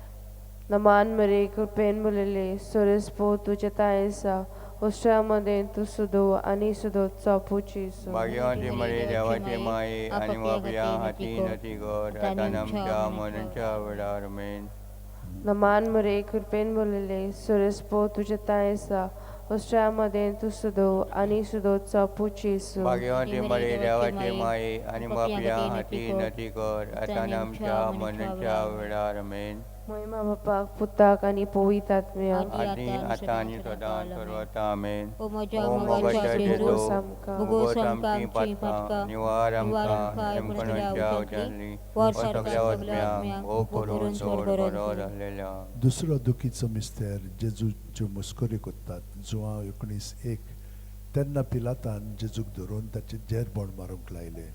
नमान मरे कृपेन बोलयले सोरेस्पो तुजें तांय आसा हुसऱ्या मदें तूं सुदो आनी सुदोचो पूत जेजू. भाग्यवंती मरे देवाचे माये आनी बापया हाती विनंती कर आतां आमच्या मरणाच्या वेळार. आमेन. नमान मरे कृपेन बोलयले सोरेस्पो तुजें तांय आसा हुसऱ्या मदें तूं सुदो आनी सुदोचो पूत जेजू. भाग्यवंती मरे देवाचे माये आनी बापया हाती विनंती कर आतां आमच्या मरणाच्या वेळार. आमेन. मोहिमा बापाक पुताक आनी पवित्र आत्म्याक आदी आतां आनी सदां सर्वता. आमेन. ओ म्हज्या ओ मोगाच्या मोगाच्या जेजू जेजू बोगोस बोगोस आमकां आमचीं आमचीं पातकां पातकां निवार निवार आमकां आमकां यमकणाच्या एमकणाच्या उज्यांतली वर व सगळ्या सगळ्या आत्म्यांक आत्म्यांक भोग भोग करून करून चड चड बरो बरो जाल्लेल्या. दुसरो दुखीचो मिस्तेर जेजूच्यो मस्कऱ्यो कोत्तात. जुवांव 19:1. तेन्ना पिलातान जेजूक धरून ताचेर जेरबोण मारूंक लायलें.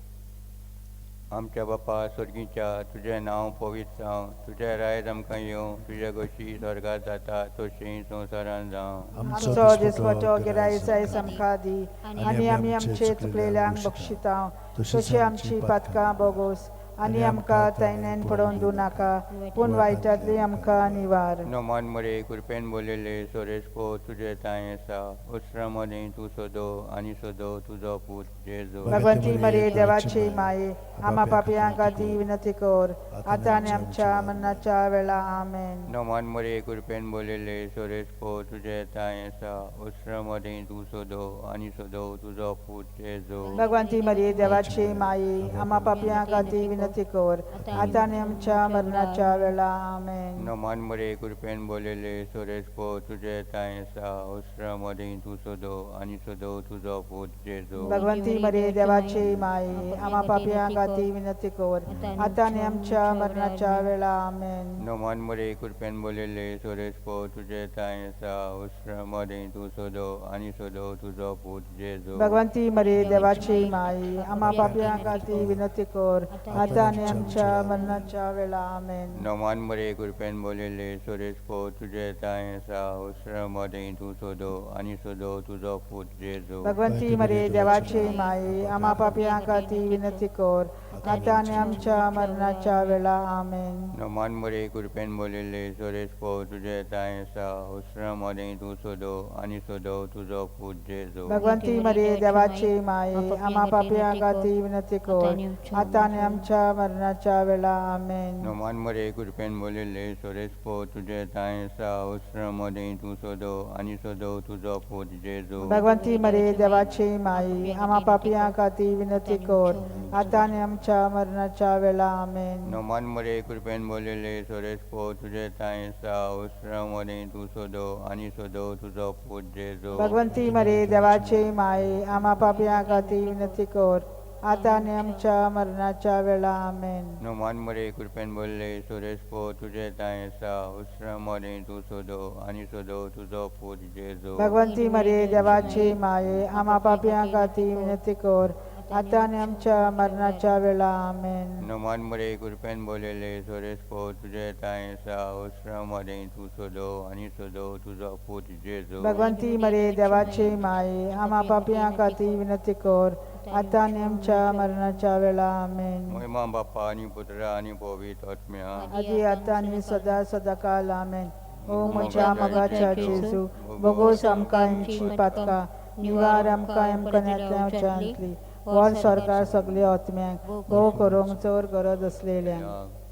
आमच्या बापा स्वर्गीच्या तुजें नांव पवित्र जावं, तुजें रायज आमकां येवं, तुजे गोशी स्वर्गात जाता तशी संवसारांत जावं. आमचो दिसपटो गिरायस आयज आमकां दी आनी आमी आमचे चुकलेल्यांक बक्षिता तशी आमची पातकां बोगोस आनी आमकां तैनेन पडोवन दिवं नाका पूण वायटांतली आमकां निवार. नमान मरे कृपेन बोलयले सोरेस्पो तुजें तांय आसा उसरा मदें तूं सदो आनी सदो तुजो पूत जेजू. भगवंती मरे देवाची माये आमा पापयां खातीर विनंती कर आतां आनी आमच्या मरणाच्या वेळा. आमेन. नमान मरे कृपेन बोलयले सोरेस्पो तुजें तांय आसा उसरा मदें तूं सदो आनी सदो तुजो पूत जेजू. भगवंती मरे देवाची माये आमा पापयां खातीर विनंती विनंती कर, आतां आनी आमच्या मरणाच्या वेळा. आमेन. नमान मरे कृपेन बोललेले सोरेस पो तुझे तांय आसा उस्र मदीं तूं सदो आनी सदो तुजो पूत जेजू. भगवंती मरे देवाची माई, आमा पापयां खातीर विनंती कर, आतां आनी आमच्या मरणाच्या वेळा. आमेन. नमान मरे कृपेन बोललेले सोरेस पो तुझे तांय आसा उस्र मदीं तूं सदो आनी सदो तुजो पूत जेजू. भगवंती मरे देवाची माई, आमा पापयां खातीर विनंती कर, आतां आनी आमच्या मरणाच्या वेळा. आमेन. नमान मरे कृपेन बोललेले सोरेस पो तुझे तांय आसा उस्र मदीं तूं सदो आनी सदो तुजो पूत जेजू. भगवंती मरे देवाची माई, आमा पापयां खातीर विनंती कर, आतां आनी आमच्या मरणाच्या वेळा. आमेन. नमान मरे कृपेन बोललेले सोरेस पो तुझे तांय आसा उस्र मदीं तूं सदो आनी सदो तुजो पूत जेजू. भगवंती मरे देवाची माई, आमा पापयां खातीर विनंती कर, आतां आनी आमच्या मरणाच्या वेळा. आमेन. नमान मरे कृपेन बोललेले सोरेस पो तुझे तांय आसा उस्र मदीं तूं सदो आनी सदो तुजो पूत जेजू. भगवंती मरे देवाची माई, आमा पापयां खातीर विनंती कर, आतां आनी आमच्या मरणाच्या वेळा. आमेन. नमान मरे कृपेन बोललेले सोरेस पो तुझे तांय आसा उस्र मदीं तूं सदो आनी सदो तुजो पूत जेजू. भगवंती मरे देवाची माई, आमा पापयां खातीर विनंती कर, आतां आनी आमच्या मरणाच्या वेळा. आमेन. नमान मरे कृपेन बोलले सोरेस पो तुझे तांय आसा उस्र मदीं तूं सदो आनी सदो तुजो पूत जेजू. भगवंती मरे देवाची माये, आमा पापयां खातीर विनंती कर, आतां आनी आमच्या मरणाच्या वेळा. आमेन. नमान मरे कृपेन बोललेले सोरेस पो तुझे तांय आसा उस्र मदीं तूं सदो आनी सदो तुजो पूत जेजू. भगवंती मरे देवाची माये, आमा पापयां खातीर विनंती कर, आतां आनी आमच्या मरणाच्या वेळा. आमेन. महिमा बाप्पा आनी पुत्रा आनी पवित्र आत्म्या, आदी आतां आनी सदा सदाकाल. आमेन. ओ म्हज्या मोगाच्या जेजू, बोगोस आमकां आमची पातकां, निवार आमकां आमकां उच्चांतली वर सरकार सगळे आत्म्यांक भोव करूंक चड गरज असलेल्यांक.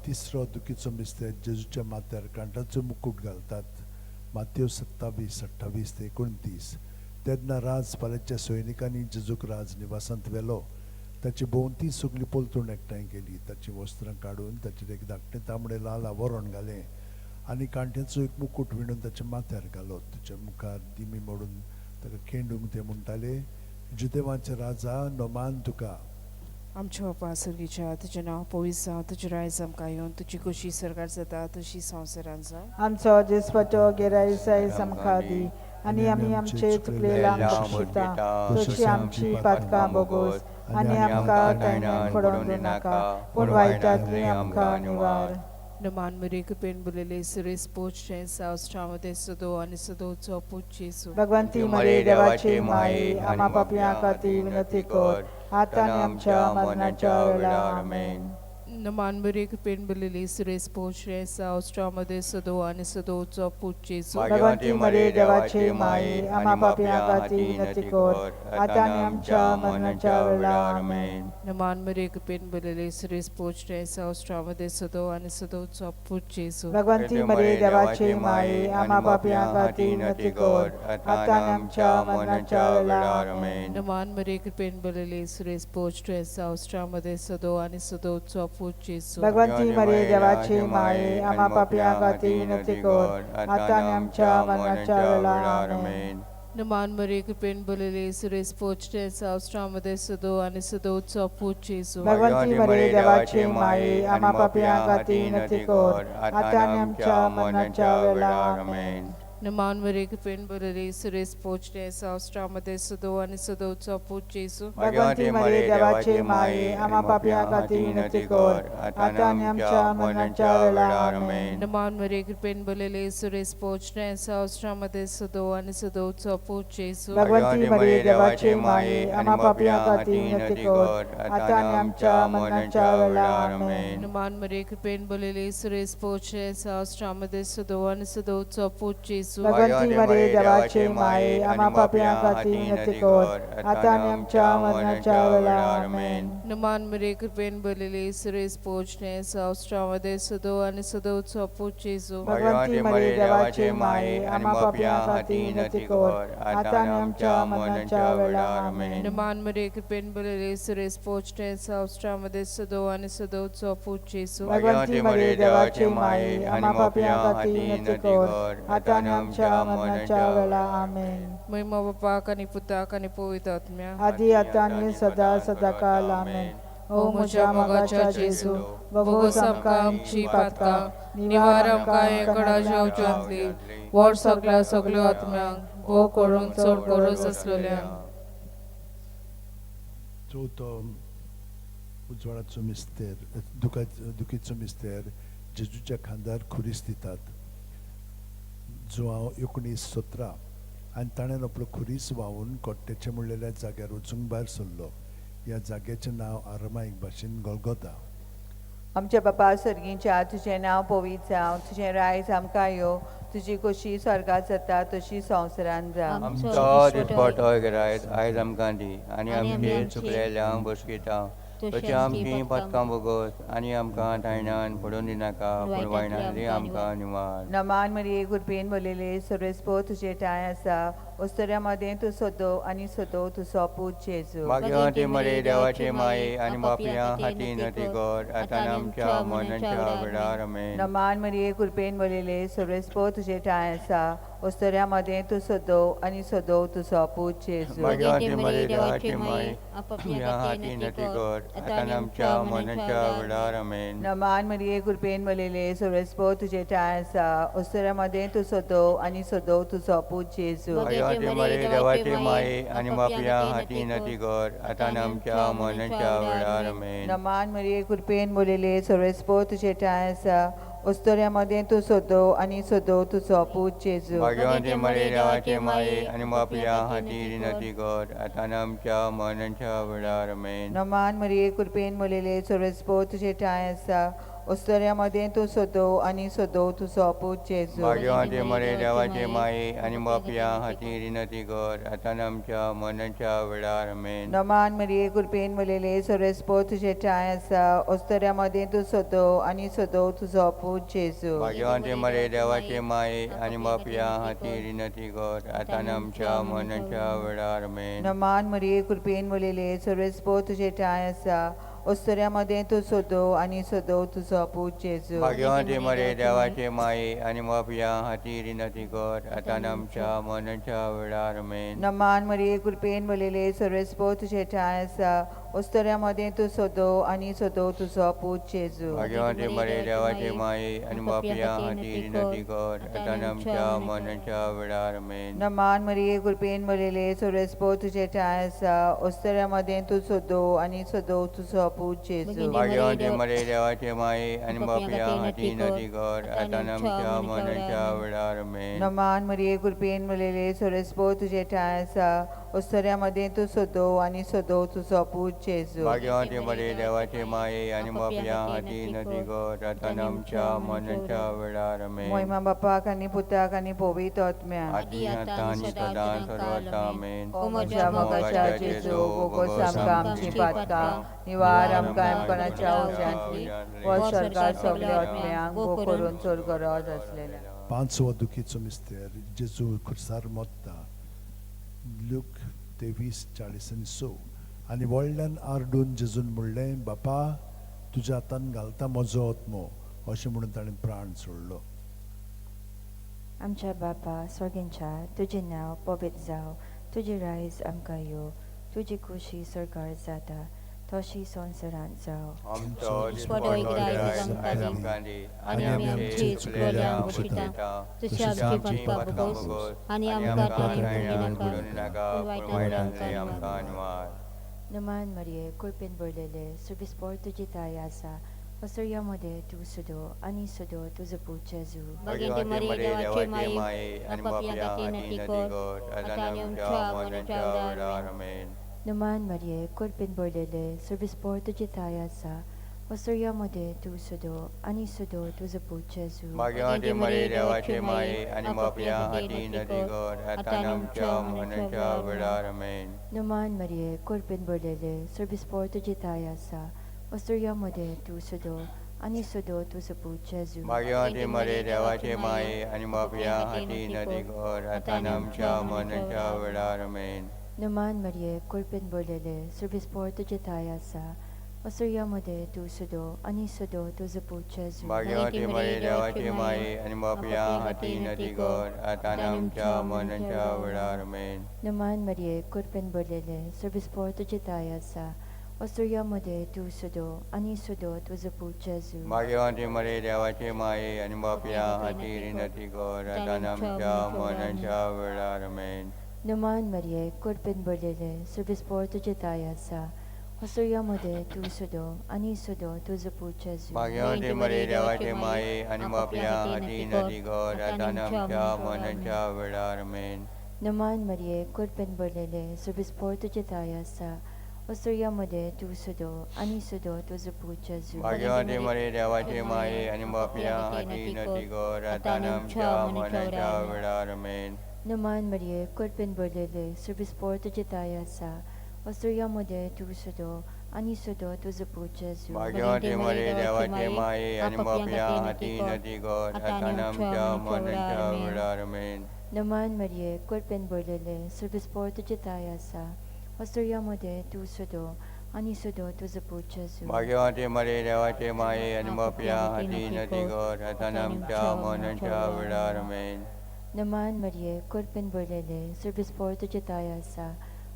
तिसरो दुखीचो मिस्तेर जेजूच्या माथ्यार कांटाचो मुकूट घालतात. मातेव 27, 28 ते 29. तेन्ना राजपालाच्या सैनिकांनी जेजूक राजनिवासांत व्हेलो. ताची भोंवती सगळी पलतूण एकठांय केली. ताचीं वस्त्रां काडून ताचेर एक धाकटें तांबडें लाल आवरण घालें आनी कांट्याचो एक मुकूट विणून ताच्या माथ्यार घालो. ताच्या मुखार दिमी मोडून ताका केंडूंक ते म्हणटाले, जुदेवांचे राजा नोमान तुका. आमच्या बापा सर्गीच्या, तुजें नांव पवित्र जावं, तुजें रायज आमकां येवन, तुजी खोशी सरकार जाता तशी संवसारान जावं. आमचो दिसपटो गिरायसाय आमकां दी, आनी आमी आमचे चुकलेल्यांक बक्षिता, तशी आमची पातकां बोगोस, आनी आमकां तायण्यान पडोवन दिनाका, पूण वायटांतली आमकां निवार. नमान मरे कृपेन बोललेले सुरेश पोच सावस्त्रामध्ये सदो आनी सदोचो पूत जेजू. भगवंती मरे देवाची माई, आमा पापयां खातीर विनंती कर, आतां आनी आमच्या मरणाच्या वेळा. आमेन. नमान मरे कृपेन बोललेले सुरेश पोच सावस्त्रामध्ये सदो आनी सदोचो पूत जेजू. भगवंती मरे देवाची माई, आमा पापयां खातीर विनंती कर, आतां आनी आमच्या मरणाच्या वेळा. आमेन. नमान मरे कृपेन बोललेले सुरेश पोच सावस्त्रामध्ये सदो आनी सदोचो पूत जेजू. भगवंती मरे देवाची माई, आमा पापयां खातीर विनंती कर, आतां आनी आमच्या मरणाच्या वेळा. आमेन. नमान मरे कृपेन बोललेले सुरेश पोच सावस्त्रामध्ये सदो आनी सदोचो पूत जेजू. भगवंती मरे देवाची माई, आमा पापयां खातीर विनंती कर, आतां आनी आमच्या मरणाच्या वेळा. आमेन. नमान मरे कृपेन बोललेले सुरेश पोच सावस्त्रामध्ये सदो आनी सदोचो पूत जेजू. भगवंती मरे देवाची माई, आमा पापयां खातीर विनंती कर, आतां आनी आमच्या मरणाच्या वेळा. आमेन. नमान मरे कृपेन बोललेले सुरेश पोच सावस्त्रामध्ये सदो आनी सदोचो पूत जेजू. भगवंती मरे देवाची माई, आमा पापयां खातीर विनंती कर, आतां आनी आमच्या मरणाच्या वेळा. आमेन. नमान मरे कृपेन बोललेले सुरेश पोच सावस्त्रामध्ये सदो आनी सदोचो पूत जेजू. भगवंती मरे देवाची माई, आमा पापयां खातीर विनंती कर, आतां आनी आमच्या मरणाच्या वेळा. आमेन. नमान मरे कृपेन बोललेले सुरेश पोच सावस्त्रामध्ये सदो आनी सदोचो पूत जेजू. जेजू. भगवंती मरे देवाचे माये, आम्हा पापयां खातीर विनंती कर, आतां आनी आमच्या मरणाच्या वेळार. आमेन. नमान मरे कृपेन भरलेली सुरेश पोचणे संवसारामध्ये सदो आनी सदोचो पूत जेजू. भगवंती मरे देवाचे माये, आम्हा पापयां खातीर विनंती कर, आतां आनी आमच्या मरणाच्या वेळार. आमेन. नमान मरे कृपेन भरलेली सुरेश पोचणे संवसारामध्ये सदो आनी सदोचो पूत जेजू. भगवंती मरे देवाचे माये, आम्हा पापयां खातीर विनंती कर, आतां आनी आमच्या मरणाच्या वेळार. आमेन. महिमा बापाक आनी पुताक आनी पवित्र आत्म्याक, आदी आतां आनी सदा सदाकाल. आमेन. ओ म्हज्या मोगाच्या जेजू, भोगोस आमकां आमची पातकां, निवार आमकां एकडा जेवच्यांतली, व्हड सगळ्या सगळ्यो आत्म्यांक, भोव करून चड गरज आसलेल्यांक. चवथो उजवाडाचो मिस्तेर, दुखीचो मिस्तेर, जेजूच्या खांदार खुरीस दितात. जुआंव 19:17. आनी ताणें आपलो खुरीस व्हांवून कोट्टेचें म्हणलेल्या जाग्यार वचूंक भायर सरलो. ह्या जाग्याचें नांव आरमाईक भाशेन गोलगोता. आमच्या बापा सर्गींच्या, तुजें नांव पवित्र जावं, तुजें रायज आमकां यो, तुजी खोशी स्वर्गात जाता तशी संवसारान जावं. आमचो दिसपटो गिरायत आयज आमकां दी, आनी आमचे चुकलेल्यांक बसकिता तशी आमची पातकां भोगोस, आनी आमकां तायणान पडून दिनाका, पूण वायणांतली आमकां निवार. नमान मरिये कृपेन भरलेले सर्वेस्पो तुजे ठांय आसा, ओस्तऱ्या मदें तूं सदो आनी सदो तुजो पूत जेजू. भाग्यवंती मरे देवाचे माये, आनी बापया हाती नती कर, आतां आमच्या मरणाच्या वेळार. आमेन. नमान मरिये कृपेन भरलेले सर्वेस्पो तुजे ठांय आसा, ओस्तऱ्या मदें तूं सदो आनी सदो तुजो पूत जेजू. भाग्यवंती मरे देवाचे माये, आमच्या हाती नती कर, आतां आमच्या मरणाच्या वेळार. आमेन. नमान मरिये कृपेन भरलेले सर्वेस्पो तुजे ठांय आसा, ओस्तऱ्या मदें तूं सदो आनी सदो तुजो पूत जेजू. भाग्यवंती मरे देवाचे माये, आनी बापया हाती नती कर, आतां आमच्या मरणाच्या वेळार. आमेन. नमान मरिये कृपेन भरलेले सर्वेस्पो तुजे ठांय आसा, ओस्तऱ्या मदें तूं सदो आनी सदो तुजो पूत जेजू. भाग्यवंती मरे देवाचे माये, आनी बापया हाती नती कर, आतां आमच्या मरणाच्या वेळार. आमेन. नमान मरिये कृपेन भरलेले सर्वेस्पो तुजे ठांय आसा, ओस्तऱ्या मदें तूं सदो आनी सदो तुजो पूत जेजू. भाग्यवंती मरे देवाचे माये, आनी बापया हाती नती कर, आतां आमच्या मरणाच्या वेळार. आमेन. नमान मरिये कृपेन भरलेले सर्वेस्पो तुजे ठांय आसा, ओस्तऱ्या मदें तूं सदो आनी सदो तुजो पूत जेजू. भाग्यवंती मरे देवाचे माये, आनी बापया हाती नती कर, आतां आमच्या मरणाच्या वेळार. आमेन. नमान मरिये कृपेन भरलेले सर्वेस्पो तुजे ठांय आसा, ओस्तऱ्या मदें तूं सदो आनी सदो तुजो पूत जेजू. भाग्यवंती मरे देवाचे माये, आनी बापया हाती नती कर, आतां आमच्या मरणाच्या वेळार. आमेन. नमान मरिये कृपेन भरलेले सर्वेस्पो तुजे ठांय आसा, ओस्तऱ्या मदें तूं सदो आनी सदो तुजो पूत जेजू. भाग्यवंती मरे देवाचे माये, आनी बापया हाती नती कर, आतां आमच्या मरणाच्या वेळार. आमेन. नमान मरिये कृपेन भरलेले सर्वेस्पो तुजे ठांय आसा, ओस्तऱ्या मदें तूं सदो आनी सदो तुजो पूत जेजू. भाग्यवंती मरे देवाचे माये, आनी बापया हाती नती कर, आतां आमच्या मरणाच्या वेळार. आमेन. नमान मरिये कृपेन भरलेले सर्वेस्पो तुजे ठांय आसा, ओस्तऱ्या मदें तूं सदो आनी सदो तुजो पूत जेजू. भाग्यवंती मरे देवाचे माये, आनी बापया हाती नती कर, आतां आमच्या मरणाच्या वेळार. आमेन. मोहिमा बापाक आनी पुताक आनी पवित्र आत्म्याक, आदी आतां आनी सदां सर्वथा. आमेन. ओ म्हज्या मोगाच्या जेजू, भोगोस आमकां आमची पातकां, निवार आमकां एमकणाच्या उज्यांतली, व स्वर्गार सगल्या आत्म्यांक, भोव करून चड गरज आसलेल्या. पांचवो दुखीचो मिस्तेर, जेजू खुर्सार मोत्ता. लूक 23:46. आनी व्हडल्यान आरडून जेजून म्हणलें, बापा तुज्या हातान घालता म्हजो आत्मो, अशें म्हणून ताणें प्राण सोडलो. आमच्या बापा स्वर्गींच्या, तुजें नांव पवित्र जावं, तुजें रायज आमकां यो, तुजी खोशी स्वर्गार जाता तशी संवसारांत जावं. आमचो दिसपटो गिरायत आयज आमकां दी, आनी आमचे चुकलेल्यांक बसकिता तशी आमची पातकां भोगोस, आनी आमकां तायणान पडून नाका, पूण वायटांतली आमकां निवार. नमान मरिये कृपेन भरलेले, सर्वेस्पर तुजी ताई आसा, वसर्या मदें तूं सदो आनी सदो तुजो पूत जेजू. भाग्यवंती मरे देवाचे माये, आनी बापया हाती नती कर, आतां आमच्या मरणाच्या वेळार. आमेन. नमान मरिये कृपेन भरलेले, सर्वेस्पर तुजी ताई आसा, वसुर्या मदें तूं सदो आनी सदो तुजो पूत जेजू. भाग्यवंती मरे देवाचे माये आनी बापया हाती नदी कर आतां आमच्या मरणाच्या वेळार. आमेन. नमान मरिये, कृपेन भरलेले, सर्विस्पोर तुजी ताय आसा. वसुर्या मदें तूं सदो आनी सदो तुजो पूत जेजू. भाग्यवंती मरे देवाचे माये आनी बापया हाती नदी कर आतां आमच्या मरणाच्या वेळार. आमेन. नमान मरिये, कृपेन भरलेले, सर्विस्पोर तुजी ताय आसा. वसुर्या मदें तूं सदो आनी सदो तुजो पूत जेजू. भाग्यवंती मरे देवाचे माये आनी बापया हाती नदी कर आतां आमच्या मरणाच्या वेळार. आमेन. नमान मरिये, कृपेन भरलेले, सर्विस्पोर तुजी ताय आसा. वसुर्या मदें तूं सदो आनी सदो तुजो पूत जेजू. भाग्यवंती मरे देवाचे माये आनी बापया हाती नदी कर आतां आमच्या मरणाच्या वेळार. आमेन. नमान मरिये, कृपेन भरलेले, सर्विस्पोर तुजी ताय आसा. वसुर्या मदें तूं सदो आनी सदो तुजो पूत जेजू. भाग्यवंती मरे देवाचे माये आनी बापया हाती नदी कर आतां आमच्या मरणाच्या वेळार. आमेन. नमान मरिये, कृपेन भरलेले, सर्विस्पोर तुजी ताय आसा. वसुर्या मदें तूं सदो आनी सदो तुजो पूत जेजू. भाग्यवंती मरे देवाचे माये आनी बापया हाती नदी कर आतां आमच्या मरणाच्या वेळार. आमेन. नमान मरिये, कृपेन भरलेले, सर्विस्पोर तुजी ताय आसा. वसुर्या मदें तूं सदो आनी सदो तुजो पूत जेजू. भाग्यवंती मरे देवाचे माये आनी बापया हाती नदी कर आतां आमच्या मरणाच्या वेळार. आमेन. नमान मरिये, कृपेन भरलेले, सर्विस्पोर तुजी ताय आसा. वसुर्या मदें तूं सदो आनी सदो तुजो पूत जेजू. भाग्यवंती मरे देवाचे माये आनी बापया हाती नदी कर आतां आमच्या मरणाच्या वेळार. आमेन. नमान मरिये, कृपेन भरलेले, सर्विस्पोर तुजी ताय आसा.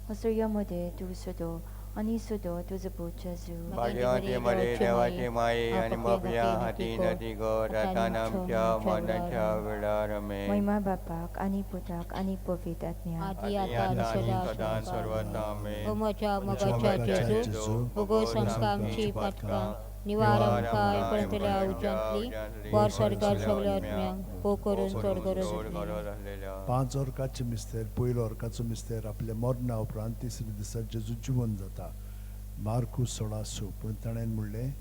वसुर्या मदें तूं सदो आनी सदो तुजो पूत जेजू. भाग्यवंती मरे देवाचे माये आनी बापया हाती नदी कर आतां आमच्या मरणाच्या वेळार. आमेन. महिमा बापाक आनी पुताक आनी पवित्र आत्म्याक. आदी आतां आनी सदां सर्वदा. आमेन. ओ म्हज्या मोगाच्या जेजू, भोगोस आमकां आमची पातकां, निवार आमकां पळतल्या उज्यांतली, वर स्वर्गार सगल्या आत्म्यांक भोव करून चड गरज आसलेली. 5 orकाचे मिस्तेर. पयलो orकाचो मिस्तेर आपल्या मरणा उपरांत तिसऱ्या दिसा जेजू जिवन जाता. मार्कू 16:6. पूण ताणें म्हणलें,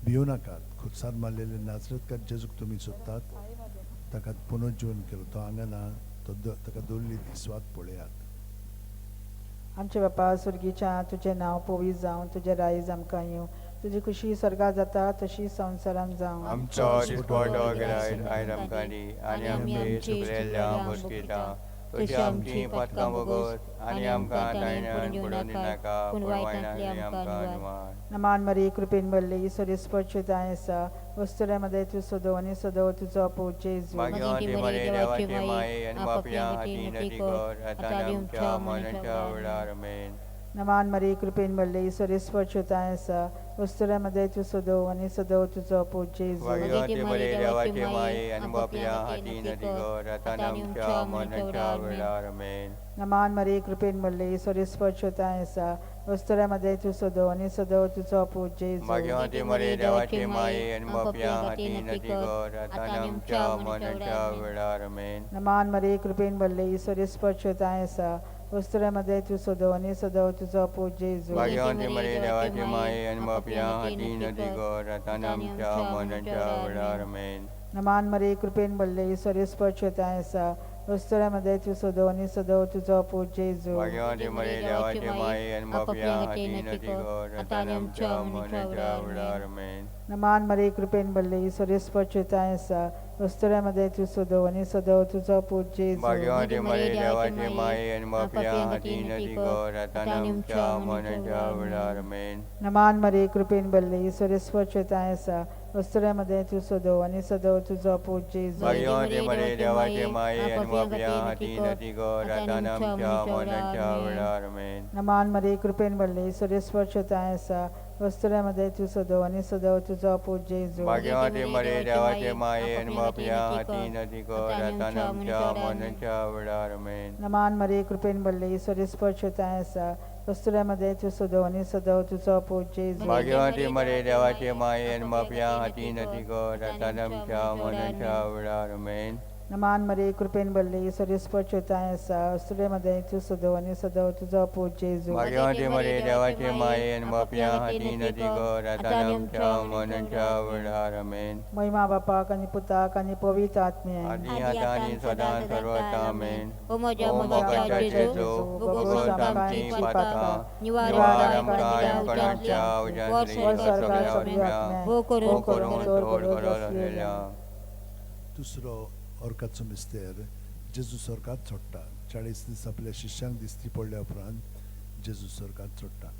भिवू नाकात, खुर्सार मारलेले नाजरेतकार जेजूक तुमी सोदतात, ताका पुनर्जीवन केलो, तो हांगा ना, तो ताका दवरली ती स्वात पळयात. आमचे बापा स्वर्गीच्या, तुजें नांव पवित्र जावं, तुजें रायज आमकां येवं, तुजी खुशी स्वर्गात जाता तशी संवसारांत जावं. आमचो दिसपडो गिरायत आयज आमकां दी आनी आमचे चुकलेल्या बसकिता तशी आमची पातकां बोगस आनी आमकां तायण्यान पडून दिनाका, पूण वायटांतली आमकां निवार. नमान मरी, कृपेन भरली, ईश्वर ताय आसा. वस्तुऱ्यामध्ये तूं सदो आनी सदो तुजो पूत जेजू. भाग्यवंती मरे देवाचे माये आनी बापया हाती नदी कर आतां आमच्या मरणाच्या वेळार. आमेन. नमान मरी, कृपेन भरली, ईश्वर ताय आसा. वस्तुऱ्यामध्ये तूं सदो आनी सदो तुजो पूत जेजू. भाग्यवंती मरे देवाचे माये आनी बापया हाती नदी कर आतां आमच्या मरणाच्या वेळार. आमेन. नमान मरी, कृपेन भरली, ईश्वर ताय आसा. वस्तुऱ्यामध्ये तूं सदो आनी सदो तुजो पूत जेजू. भाग्यवंती मरे देवाचे माये आनी बापया हाती नदी कर आतां आमच्या मरणाच्या वेळार. आमेन. नमान मरी, कृपेन भरली, ईश्वर ताय आसा. वस्तुऱ्यामध्ये तूं सदो आनी सदो तुजो पूत जेजू. भाग्यवंती मरे देवाचे माये आनी बापया हाती नदी कर आतां आमच्या मरणाच्या वेळार. आमेन. नमान मरी, कृपेन भरली, ईश्वर ताय आसा. वस्तुऱ्यामध्ये तूं सदो आनी सदो तुजो पूत जेजू. भाग्यवंती मरे देवाचे माये आनी बापया हाती नदी कर आतां आमच्या मरणाच्या वेळार. आमेन. नमान मरी, कृपेन भरली, ईश्वर ताय आसा. वस्तुऱ्यामध्ये तूं सदो आनी सदो तुजो पूत जेजू. भाग्यवंती मरे देवाचे माये आनी बापया हाती नदी कर आतां आमच्या मरणाच्या वेळार. आमेन. नमान मरी, कृपेन भरली, ईश्वर ताय आसा. वस्तुऱ्यामध्ये तूं सदो आनी सदो तुजो पूत जेजू. भाग्यवंती मरे देवाचे माये आनी बापया हाती नदी कर आतां आमच्या मरणाच्या वेळार. आमेन. नमान मरी, कृपेन भरली, ईश्वर ताय आसा. वस्तुऱ्यामध्ये तूं सदो आनी सदो तुजो पूत जेजू. भाग्यवंती मरे देवाचे माये आनी बापया हाती नदी कर आतां आमच्या मरणाच्या वेळार. आमेन. नमान मरी, कृपेन भरली, ईश्वर ताय आसा. वस्तुऱ्यामध्ये तूं सदो आनी सदो तुजो पूत जेजू. भाग्यवंती मरे देवाचे माये आनी बापया हाती नदी कर आतां आमच्या मरणाच्या वेळार. आमेन. नमान मरे कृपेन भरली सर्वेस्पर चोताय आसा अस्तुरे मदें तूं सदव आनी सदव तुजो पूत जेजू. भाग्यवती मरे देवाचे माये आनी बापया हाती नदी कर आतां आनी आमच्या मरणाच्या वेळार. आमेन. महिमा बापाक आनी पुताक आनी पवित्र आत्म्याक. आदी आतां आनी सदां सर्वथा. आमेन. ओ म्हज्या ओ मोगाच्या मोगाच्या जेजू, जेजू, भोगोस भोगोस आमकां आमची आमची पातकां पातकां, निवार निवार आमकां आमकां यमकणाच्या यमकणाच्या उज्यांतली, उज्यांतली वर वर स्वर्गार सगळ्या सगळ्या आत्म्यांक भो करून भो करून चड चड गरज गरज आसलेल्या. आसलेल्या. दुसरो अर्काचो मिस्तेर जेजू स्वर्गात चडटा. 40 दीस आपल्या शिष्यांक दिसती पडल्या उपरांत जेजू स्वर्गात चडटा.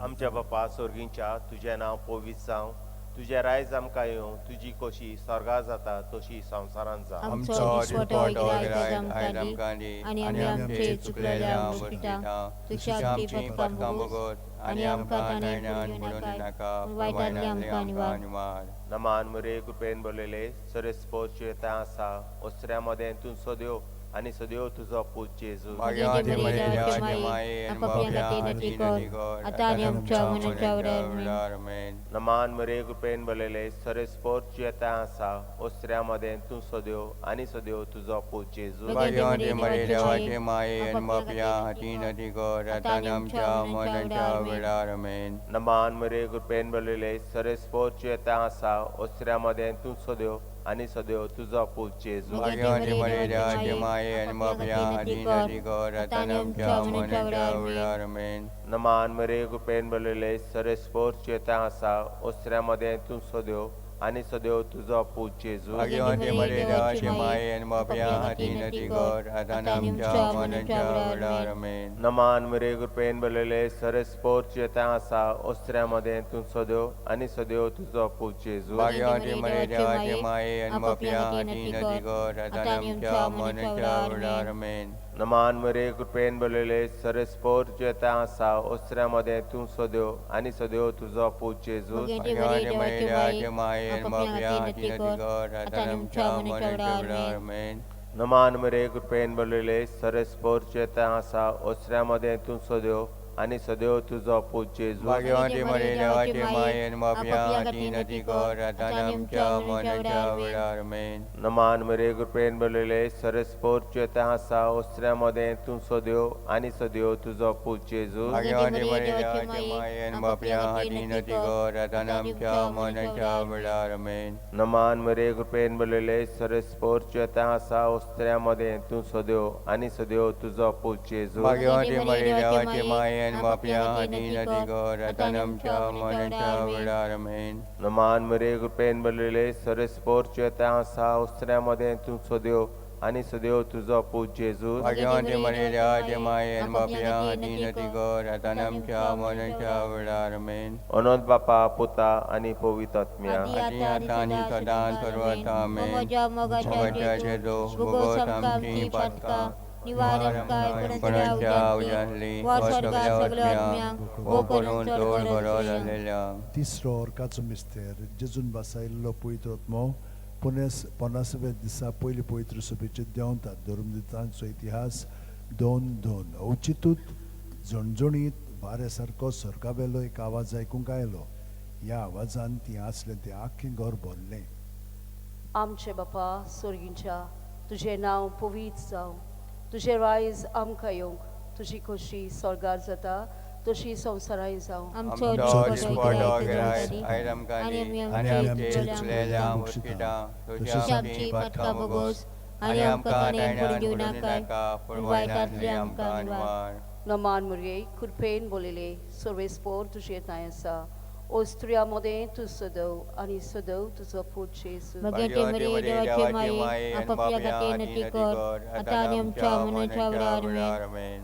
आमच्या बापा सोर्गींच्या तुजें नांव पवित्र जावं, तुजें रायज आमकां येवं, तुजी कोशी स्वर्गार जाता तशी संवसारांत जावं. आमचो दिसपटो गिरायक आयज आमकां दी आनी आमचे चुकलेल्या बसकिता तशी आमची पातकां भोगोस आनी आमकां तायण्यान पडून दिनाका, पूण वायटांतले आमकां निवार. नमान मरे कृपेन भरलेले सर्वेस्पर तुजें आसा, ओसऱ्या मदें तूं सद्यो आनी सद्यो तुजो पूत जेजू. भाग्यवती मरे देवाचे माये आनी बापया हाती नदी कर आतां आनी आमच्या मरणाच्या वेळार. आमेन. नमान मरे कृपेन भरलेले सर्वेस्पर तुजें आसा, ओसऱ्या मदें तूं सद्यो आनी सद्यो तुजो पूत जेजू. भाग्यवती मरे देवाचे माये आनी बापया हाती नदी कर आतां आनी आमच्या मरणाच्या वेळार. आमेन. नमान मरे कृपेन भरलेले सर्वेस्पर तुजें आसा, ओसऱ्या मदें तूं सद्यो आनी सद्यो तुजो पूत जेजू. भाग्यवती मरे देवाचे माये आनी बापया हाती नदी कर आतां आनी आमच्या मरणाच्या वेळार. आमेन. नमान मरे कृपेन भरलेले सर्वेस्पर तुजें आसा, ओसऱ्या मदें तूं सद्यो आनी सद्यो तुजो पूत जेजू. भाग्यवती मरे देवाचे माये आनी बापया हाती नदी कर आतां आनी आमच्या मरणाच्या वेळार. आमेन. नमान मरे कृपेन भरलेले सर्वेस्पर तुजें आसा, ओसऱ्या मदें तूं सद्यो आनी सद्यो तुजो पूत जेजू. भाग्यवती मरे देवाचे माये आनी बापया हाती नदी कर आतां आनी आमच्या मरणाच्या वेळार. आमेन. नमान मरे कृपेन भरलेले सर्वेस्पर तुजें आसा, ओसऱ्या मदें तूं सद्यो आनी सद्यो तुजो पूत जेजू. भाग्यवती मरे देवाचे माये आनी बापया हाती नदी कर आतां आनी आमच्या मरणाच्या वेळार. आमेन. नमान मरे कृपेन भरलेले सर्वेस्पर तुजें आसा, ओसऱ्या मदें तूं सद्यो आनी सद्यो तुजो पूत जेजू. भाग्यवती मरे देवाचे माये आनी बापया हाती नदी कर आतां आनी आमच्या मरणाच्या वेळार. आमेन. नमान मरे कृपेन भरलेले सर्वेस्पर तुजें आसा, ओसऱ्या मदें तूं सद्यो आनी सद्यो तुजो पूत जेजू. भाग्यवती मरे देवाचे माये आनी बापया हाती नदी कर आतां आनी आमच्या मरणाच्या वेळार. आमेन. नमान मरे कृपेन भरलेले सर्वेस्पर तुजें आसा, ओसऱ्या मदें तूं सद्यो आनी सद्यो तुजो पूत जेजू. भाग्यवती मरे देवाचे माये आनी बापया हाती नदी कर आतां आनी आमच्या मरणाच्या वेळार. आमेन. नमान मरे कृपेन भरलेले सर्वेस्पर तुजें आसा, ओसऱ्या मदें तूं सद्यो आनी सद्यो तुजो पूत जेजू. भाग्यवती मरे देवाचे माये आनी बापया हाती नदी कर आतां आनी आमच्या मरणाच्या वेळार. आमेन. अनंत बापा पुता आनी पवित्र आत्म्या. आदी आतां आनी सदां सर्वथा. ओ आमेन. म्हज्या मोगाच्या मोगाच्या जेजू, जेजू, भोगोस भोगोस आमकां आमची आमची पातकां पातकां, निवार आमकां यमकणाच्या यमकणाच्या उज्यांतली उज्यांतली, वर वर स्वर्गार सगळ्या सगळ्या आत्म्यांक आत्म्यांक भो भो करून करून चड चड गरज गरज आसलेल्या. आसलेल्या. तिसरो अर्काचो मिस्तेर जेजून बसायल्लो पवित्र आत्मो 50व्या दिसा पयले पवित्र सभेचेर देंवतात. धर्मदूतांचो इतिहास 2:2. अवचितूत झणझणीत वाऱ्या सारको स्वर्गावेलो एक आवाज आयकूंक आयलो. ह्या आवाजान ती आसलें तें आख्खें घर भरलें. आमचे बापा सोर्गींच्या, तुजें नांव पवित्र जावं, तुजें रायज आमकां येवंक, तुजी खोशी स्वर्गार जाता तशी संवसाराय जावं. आमचो आमचो दिसपटो दिसपटो गिरायक गिरायक आयज आमकां आनी दी आमी आनी आमचे आमचे चुकलेल्या चुकलेल्या बसकिता तशी तशी आमची आमची पातकां पातकां भोगोस भोगोस आनी आनी आमकां आमकां ताणें तायण्यान पडून पडून दिवनाकाय, दिनाका, पूण पूण वायटांतले वायटांतले आमकां आमकां निवार. निवार. नमान मुरये कृपेन बोलिले सर्वेस्पोर तुजें थांय आसा, ओस्त्रिया मदें तूं सदव आनी सदव तुजो पूत जेजू. भाग्यवती भाग्यवती मरे मरे देवाचे देवाचे माये, माये आनी आपापल्या बापया खातीर हाती नती नदी कर कर आतां आतां आनी आनी आमच्या आमच्या मरणाच्या मरणाच्या वेळार. वेळार. आमेन.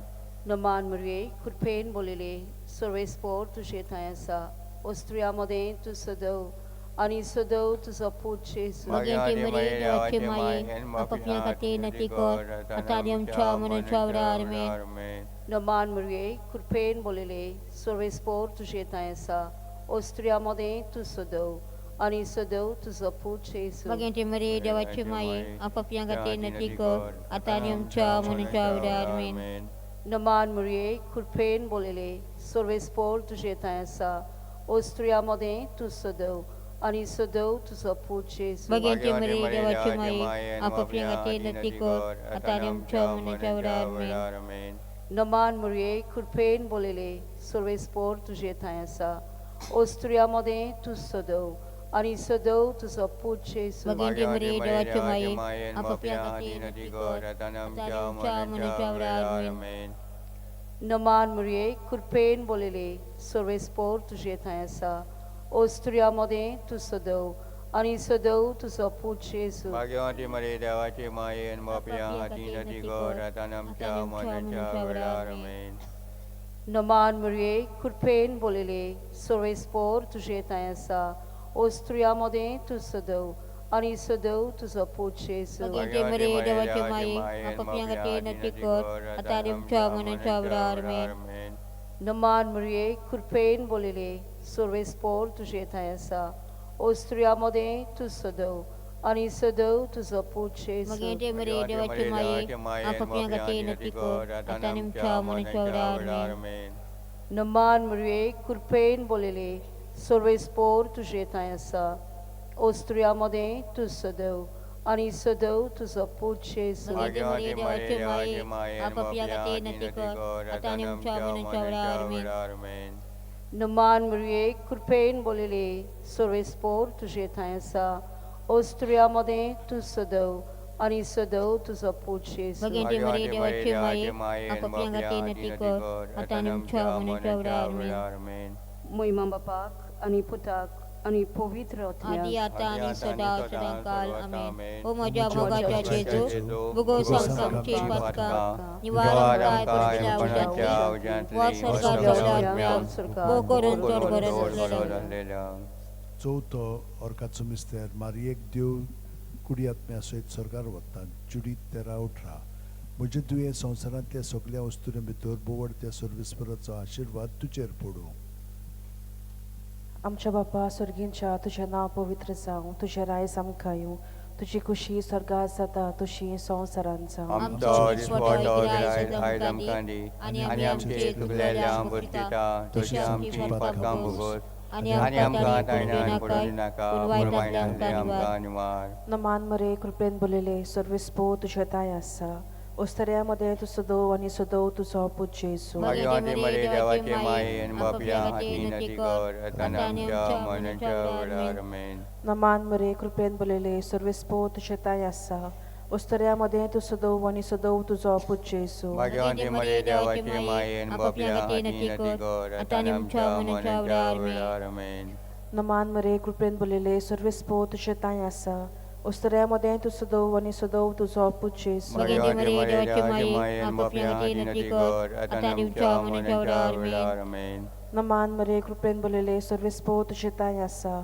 नमान मुरये कृपेन बोलिले सर्वेस्पोर तुजें थांय आसा, ओस्त्रिया मदें तूं सदव आनी सदव तुजो पूत जेजू. भाग्यवती भाग्यवती मरे मरे देवाचे देवाचे माये, माये आनी बापया आपापल्या हाती खातीर नदी नती कर कर आतां आतां आनी आनी आमच्या आमच्या मरणाच्या मरणाच्या वेळार. वेळार. आमेन. नमान मुरये कृपेन बोलिले सर्वेस्पोर तुजें थांय आसा, ओस्त्रिया मदें तूं सदव आनी सदव तुजो पूत जेजू. भाग्यवती मरे देवाचे माये, आपापल्या खातीर नती कर आतां आनी आमच्या मरणाच्या वेळार. आमेन. नमान मुरये कृपेन बोलिले सर्वेस्पोर तुजें थांय आसा, ओस्त्रिया मदें तूं सदव आनी सदव तुजो पूत जेजू. भगेंचे मरे देवाचे माये आपापल्या खातीर नती कर आतां आनी आमच्या मरणाच्या वेळार आमेन. नमान मुरये कृपेन बोलिले सर्वेस्पोर तुजे थंय आसा ओस्त्रिया मदें तूं सदव आनी सदव तुजो पूत जेजू. भगेंचे मरे देवाचे माये आपापल्या खातीर नती कर आतां आनी आमच्या मरणाच्या वेळार आमेन. नमान मुरये कृपेन बोलिले सर्वेस्पोर तुजे थंय आसा ओस्त्रिया मदें तूं सदव आनी सदव तुजो पूत जेजू. भाग्यवती मरे देवाचे मायेन बापया हाती नदी कर आतां आमच्या मरणाच्या वेळार आमेन. नमान मुरये कृपेन बोलिले सर्वेस्पोर तुजे थंय आसा ओस्त्रिया मदें तूं सदव आनी सदव तुजो पूत जेजू. भगेंचे मरे देवाचे माये आपापल्या खातीर नती कर आतां आनी आमच्या मरणाच्या वेळार आमेन. नमान मुरये कृपेन बोलिले सर्वेस्पोर तुजे थंय आसा ओस्त्रिया मदें तूं सदव आनी सदव तुजो पूत जेजू. भगेंचे मरे देवाचे माये आपापल्या खातीर नती कर आतां आनी आमच्या मरणाच्या वेळार आमेन. नमान मुरये कृपेन बोलिले सर्वेस्पोर तुजे थंय आसा ओस्त्रिया मदें तूं सदव आनी सदव तुजो पूत जेजू. भगेंचे मरे देवाचे माये आपापल्या खातीर नती कर आतां आनी आमच्या मरणाच्या वेळार आमेन. नमान मुरये कृपेन बोलिले सर्वेस्पोर तुजे थंय आसा ओस्त्रिया मदें तूं सदव आनी सदव तुजो पूत जेजू. भगेंचे मरे देवाचे माये आपापल्या खातीर नती कर आतां आनी आमच्या मरणाच्या वेळार आमेन. मोहिमा बापाक आनी पुताक आनी पवित्र आदी आतां आनी सदां सदां काल आमेन. ओ म्हज्या मोगाच्या जेजू भुगोस आमची पातकां निवार आमकां वा स्वर्गार सगळ्या भो करून चड गरज आसलेल्या. चवथो ऑर्काचो मिस्तेर मारयेक देव कुडी आत्म्या सयत स्वर्गार वता. जुडीत 13-18. म्हजें दुयें संवसारांतल्या सगल्या वस्तूं भितर बोवडत्या सर्वेस्पराचो आशिर्वाद तुजेर पडूं. आमच्या बापा स्वर्गींच्या तुजें नांव पवित्र जावं, तुजें रायज आमकां येवं, तुजी खुशी स्वर्गार जाता तशी संवसारांत जावं. आमचो दिसवडो आयज आमकां दी आनी आमचे चुकलेल्या बसयता तशी आमची पातकां भोगोस आनी आमकां तायणान पडून नाका पूण वायटांतले आमकां निवार. नमान मरे कृपेन बोलिले सर्वेस्पो तुजें ताय आसा ओस्तऱ्या मदें तूं सदव आनी सदव तुजो पूत जेजू. भाग्यवती मरे देवाचे मायेन बापया हाती नती कर आतां आमच्या मरणाच्या वेळार आमेन. नमान मरे कृपेन बोलिले सर्वेस्पो तुजें ताय आसा ओस्तऱ्या मदें तूं सदव आनी सदव तुजो पूत जेजू. भाग्यवती मरे देवाचे मायेन बापया हाती नती कर आतां आमच्या मरणाच्या वेळार आमेन. नमान मरे कृपेन बोलिले सर्वेस्पो तुजें ताय आसा ओस्तऱ्या मदें तूं सदव आनी सदव तुजो पूत जेजू. भगेंचे मरे देवाचे माये आपापल्या खातीर नती कर आतां आनी आमच्या मरणाच्या वेळार आमेन. नमान मरे कृपेन बोलिले सर्वेस्पो तुजें ताय आसा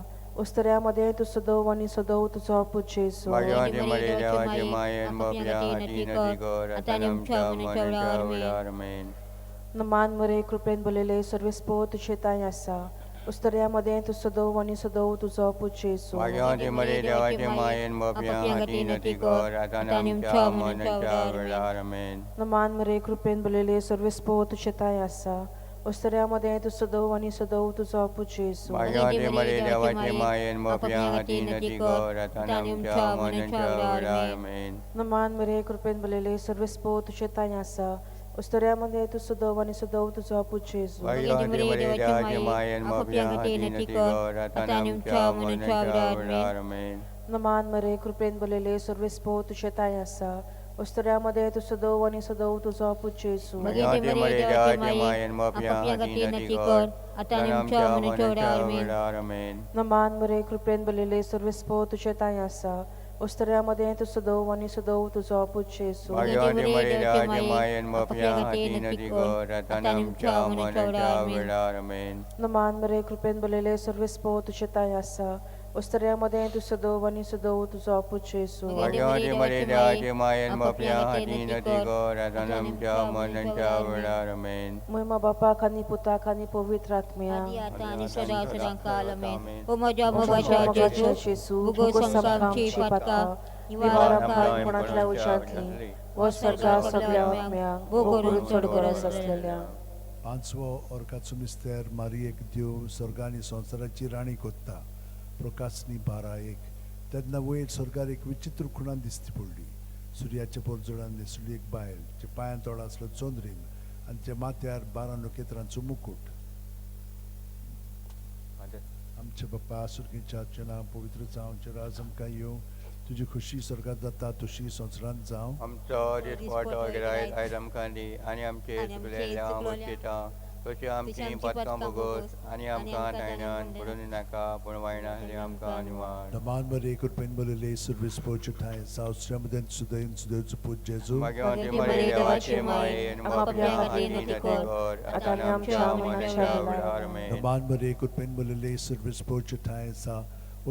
ओस्तऱ्या मदें तूं सदव आनी सदव तुजो पूत जेजू. भाग्यवती मरे देवाचे मायेन बापया हाती नती कर आतां आनी आमच्या मरणाच्या वेळार आमेन. नमान मरे कृपेन बोलिले सर्वेस्पो तुजें ताय आसा ओस्तऱ्या मदें तूं सदव आनी सदव तुजो पूत जेजू. भाग्यवती मरे देवाचे मायेन बापया हाती नती कर आतां आमच्या मरणाच्या वेळार आमेन. नमान मरे कृपेन बोलिले सर्वेस्पो तुजें ताय आसा ओस्तऱ्या मदें तूं सदव आनी सदव तुजो पूत जेजू. भाग्यवती मरे देवाचे मायेन बापया हाती नती कर आतां आमच्या मरणाच्या वेळार आमेन. नमान मरे कृपेन बोलिले सर्वेस्पो तुजें ताय आसा ओस्तऱ्या मदें तूं सदव आनी सदव तुजो पूत जेजू. भाग्यवती मरे देवाचे मायेन बापया हाती नती कर आतां आमच्या मरणाच्या वेळार आमेन. नमान मरे कृपेन बोलिले सर्वेस्पो तुजें ताय आसा ओस्तऱ्या मदें तूं सदव आनी सदव तुजो पूत जेजू. भाग्यवती मरे देवाचे मायेन बापया हाती नती कर आतां आमच्या मरणाच्या वेळार आमेन. नमान मरे कृपेन बोलिले सर्वेस्पो तुजें ताय आसा ओस्तऱ्या मदें तूं सदव आनी सदव तुजो पूत जेजू. भाग्यवती मरे देवाचे मायेन बापया हाती नती कर आतां आमच्या मरणाच्या वेळार आमेन. नमान मरे कृपेन बोलिले सर्वेस्पो तुजें ताय आसा ओस्तऱ्या मदें तूं सदव आनी सदव तुजो पूत जेजू. भाग्यवती मरे देवाचे मायेन बापया हाती नती कर आतां आमच्या मरणाच्या वेळार आमेन. मोहिमा बापाक आनी पुताक आनी पवित्र आत्म्या आदी आतां आनी सदां सदां काल आमेन. ओ म्हज्या मोगाच्या जेजू भुगोस आमची पातकां निवार आमकां कोणांतल्या उज्यांतली व स्वर्गा सगळ्या आत्म्यांक भो करून चड गरज आसलेल्या. पांचवो ऑर्काचो मिस्तेर मारयेक देव स्वर्गा आनी संवसाराची राणी कोत्ता. प्रकाशनी 12:1. तेन्ना वयर स्वर्गार एक विचित्र खुणान दिसती पडली. सुर्याच्या पोरजोडान न्हेसली एक बायल, जे पांयां तोडा आसलो चंद्रीम आनी त्या माथ्यार 12 नखेत्रांचो मुकूट. आमचे बापा स्वर्गीच्या तुजें नांव पवित्र जावं, तुजें राज आमकां येवं, तुजी खुशी स्वर्गात जाता तशी संवसारांत जावं. आमचो दिसपटो आयज आमकां दी आनी आमचे चुकलेल्या बसयता तशी आमची पातकां भोगोस आनी आमकां तायणान पडून नाका पूण वायणांतली आमकां निवार. नमान मरे कृपेन भरिल्ले सर्वेस्परचे ठांय सावश्रमदेन सुदैन सुदैवचो पूत जेजू. भाग्यवंती मरिये देवाचे माये आमच्या खातीर नती कर आतां आनी आमच्या मरणाच्या वेळार. आमेन. नमान मरे कृपेन भरिल्ले सर्वेस्परचे ठांय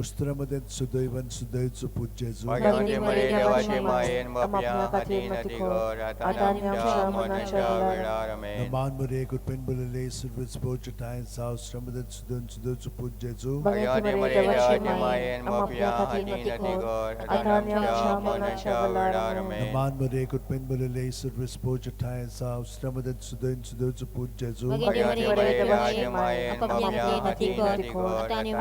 उस्त्रमदेन सुदैवन सुदैवचो पूत जेजू. भाग्यवंती मरिये देवाचे माये आमच्या खातीर नती कर आतां आनी आमच्या मरणाच्या वेळार. आमेन. नमान मरे कृपेन भरिल्ले सर्वेस्परचे ठांय सावश्रमदेन सुदैवन सुदैवचो पूत जेजू. भाग्यवंती मरिये देवाचे माये आमच्या खातीर नती कर आतां आनी आमच्या मरणाच्या वेळार. आमेन. नमान मरे कृपेन भरिल्ले सर्वेस्परचे ठांय सावश्रमदेन सुदैवन सुदैवचो पूत जेजू. भाग्यवंती मरिये देवाचे माये आमच्या खातीर नती कर आतां आनी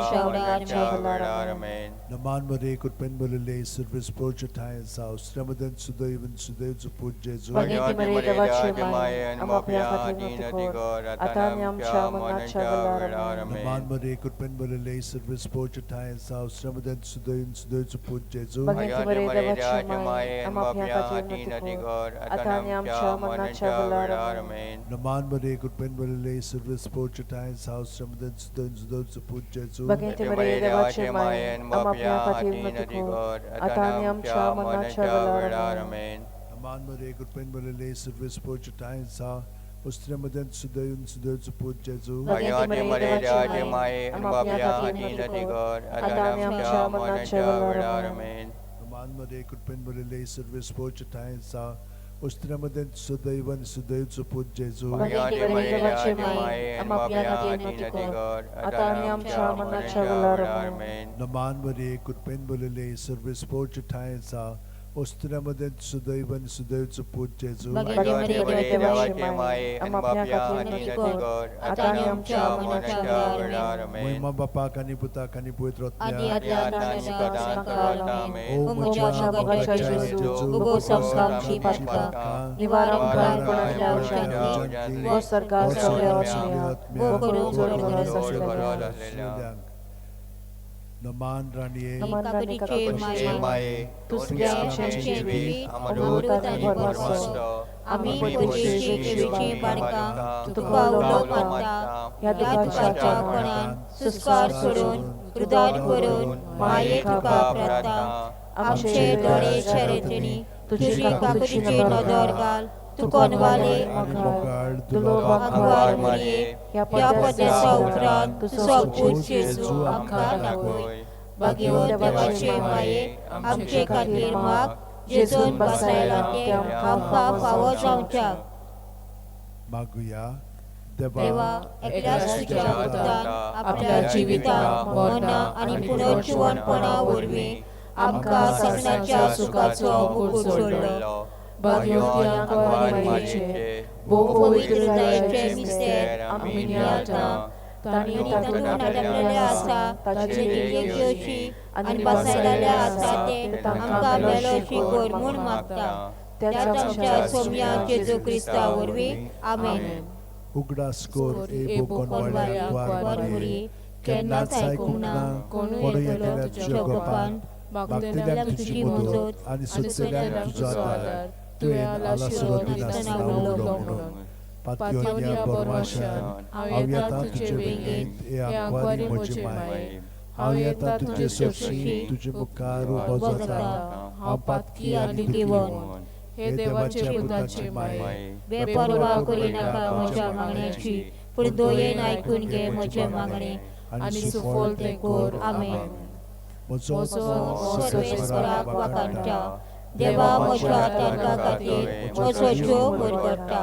आमच्या मरणाच्या वेळार. आमेन. नमान मरे कृपेन भरिल्ले सर्वेस्परचे ठांय सावश्रमदेन सुदैवन सुदैवचो पूत जेजू. भाग्यवंती मरिये देवाचे माये आमच्या खातीर नती कर आतां आनी आमच्या मरणाच्या वेळार. आमेन. नमान मरे कृपेन भरिल्ले सर्वेस्परचे ठांय सावश्रमदेन सुदैवन सुदैवचो पूत जेजू. भाग्यवंती मरिये देवाचे माये आमच्या खातीर नती कर आतां आनी आमच्या मरणाच्या वेळार. आमेन. नमान मरे कृपेन भरिल्ले सर्वेस्परचे ठांय सावश्रमदेन सुदैवन सुदैवचो पूत जेजू. भाग्यवंती मरिये देवाचे माये आमच्या खातीर नती कर आतां आनी आमच्या मरणाच्या वेळार. आमेन. नमान मरे कृपेन भरिल्ले सर्वेस्परचे ठांय उस्त्रमदेन सुदैवन सुदैवचो पूत जेजू. भाग्यवंती मरिये देवाचे माये आमच्या खातीर नती कर आतां आनी आमच्या मरणाच्या वेळार. आमेन. नमान मरे कृपेन भरिल्ले सर्वेस्परचे ठांय उस्त्रमदेन सुदैवन सुदैवचो पूत जेजू. भाग्यवंती मरिये देवाचे माये आमच्या खातीर नती कर आतां आनी आमच्या मरणाच्या वेळार. आमेन. नमान मरे कृपेन भरिल्ले सर्वेस्परचे ठांय उस्त्रमदेन सुदैवन सुदैवचो पूत जेजू. भाग्यवंती मरिये देवाचे माये आमच्या खातीर नती कर आतां आनी आमच्या मरणाच्या वेळार. आमेन. महिमा बापाक आनी पुताक आनी पवित्र आदी आत्म्याक. आदल्या आतां आनी सदां आमेन. ओ ओ म्हज्या मोगाच्या जेजू, भोगोस आमकां आमची पातकां, निवार आमकां कोणाच्या उज्यांतली, हो सरकार सगळ्या आत्म्याक भोव करून चड गरज आसलेल्या. नमान राणये काकुतीचे माये तुसल्या आमचे जिवीत अमृत आनी भरवंसो आमी परदेशी देवीची बारकां तुका उलो मारता ह्या ह्या दुखाच्या दुखाच्या कोणान सुस्कार सोडून रुदार करून माये तुका प्रार्थना आमचे दोळे शरेतणी तुजी काकुतीची नदर घाल तूं कोनवाले आंकवार मारये ह्या पदेसा उपरांत तुजो पूत जेजू आमकां दाखय. भाग्यवंत देवाचे माये आमचे खातीर माग जेजून बसायला तें आमकां फावो जावच्याक. मागुया. देवा एकल्याच तुज्या पुतान आपल्या जिविताक मरणां आनी पुनर्जिवनपणा वरवीं आमकां सपनाच्या सुखाचो मुकूट सोडलो. भाग्यवंती आंकवार मारयेचे भोव पवित्र जायचे मिस्तेर आमी नियाळटा तांणी तातूंत नाटकलेलें आसा ताचे दिव्य घेवची आनी बसायलेलें आसा तें आमकां मेलोशी कर म्हूण मागता. त्याच आमच्या सोम्या जेजू क्रिस्ता वरवीं. आमेन. उगडास कर ए बोकोनवाल्या आंकवार मारये, केन्नाच आयकूंक ना कोणूय येतल्या तुज्या गोपान, मागतल्यांक तुजी मदत आनी सोदतल्यांक तुजो आदार तुवें आलासरो दिनासतना उगडलो म्हणून. पातयोन्या बोरमाशान हांव येता तुजे वेंगेंत ए आंकवारी म्हजी माये, हांव येता तुजे सरशी तुजे मुखार उबो जाता, हांव पातकी आनी दुखिवन. हे देवाचे पुताचे माये, बेपर्वा करिनाका म्हज्या मागण्याची, पूण दोयेन आयकून घे म्हजें मागणें आनी सुफळ तें कर. आमेन. म्हजो सर्वेस्पराक वाखाणटा देवा म्हज्या तांकां खातीर म्हजो जीव गरगरता.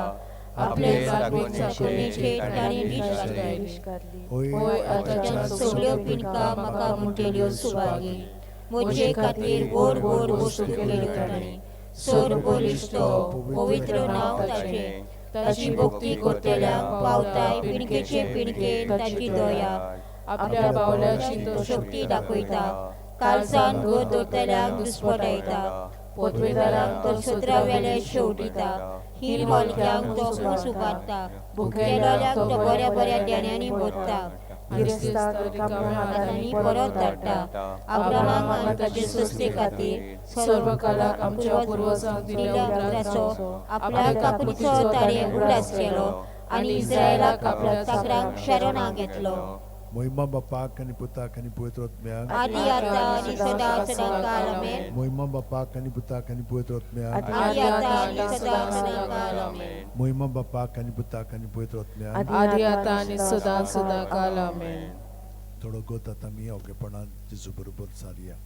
आपले चाकणेचेर तांणी दीश घातली. होय आतांच्यान सगल्यो पिणकां म्हाका म्हणटल्यो सुभागी. म्हजे खातीर व्हड व्हड वस्तू केल्यो ताणें. सर्व बळिश्ट पवित्र नांव ताचें. ताची भक्ती करतल्यांक पावताय पिणकेचे पिणके ताची दया. आपल्या बावल्याची तो शक्ती दाखयता. काळजान घट दवरतल्यांक दुस्पटायता. पोतवेदारांक तो सत्रावेले शेवटिता. हीन मालक्यांक तो ऊंच उबारता. भुकेल्यांक तो बऱ्या बऱ्या देण्यांनी भरता. गिरेस्ताक रिकाम्या हातांनी परत धाडटा. अब्राहामाक आनी ताचे सस्ते खातीर सर्वकालाक आमच्या पुर्वजांक दिल्ल्या उतराचो आपल्या काकुळटीचो ताणें उगडास केलो आनी इस्रायलाक आपल्या चाकरांक शरणां घेतलो. मोहिमा बापाक आनी पुताक आनी पवित्र आत्म्याक आदी आतां आनी सदां सदां काल आमेन. मोहिमा बापाक आनी पुताक आनी पवित्र आत्म्याक आदी आतां आनी सदां सदां काल आमेन. मोहिमा बापाक आनी पुताक आनी पवित्र आत्म्याक आदी आतां आनी सदां सदां काल आमेन. थोडो गोत आतां आमी ओगेपणान जेजू बरोबर सारया.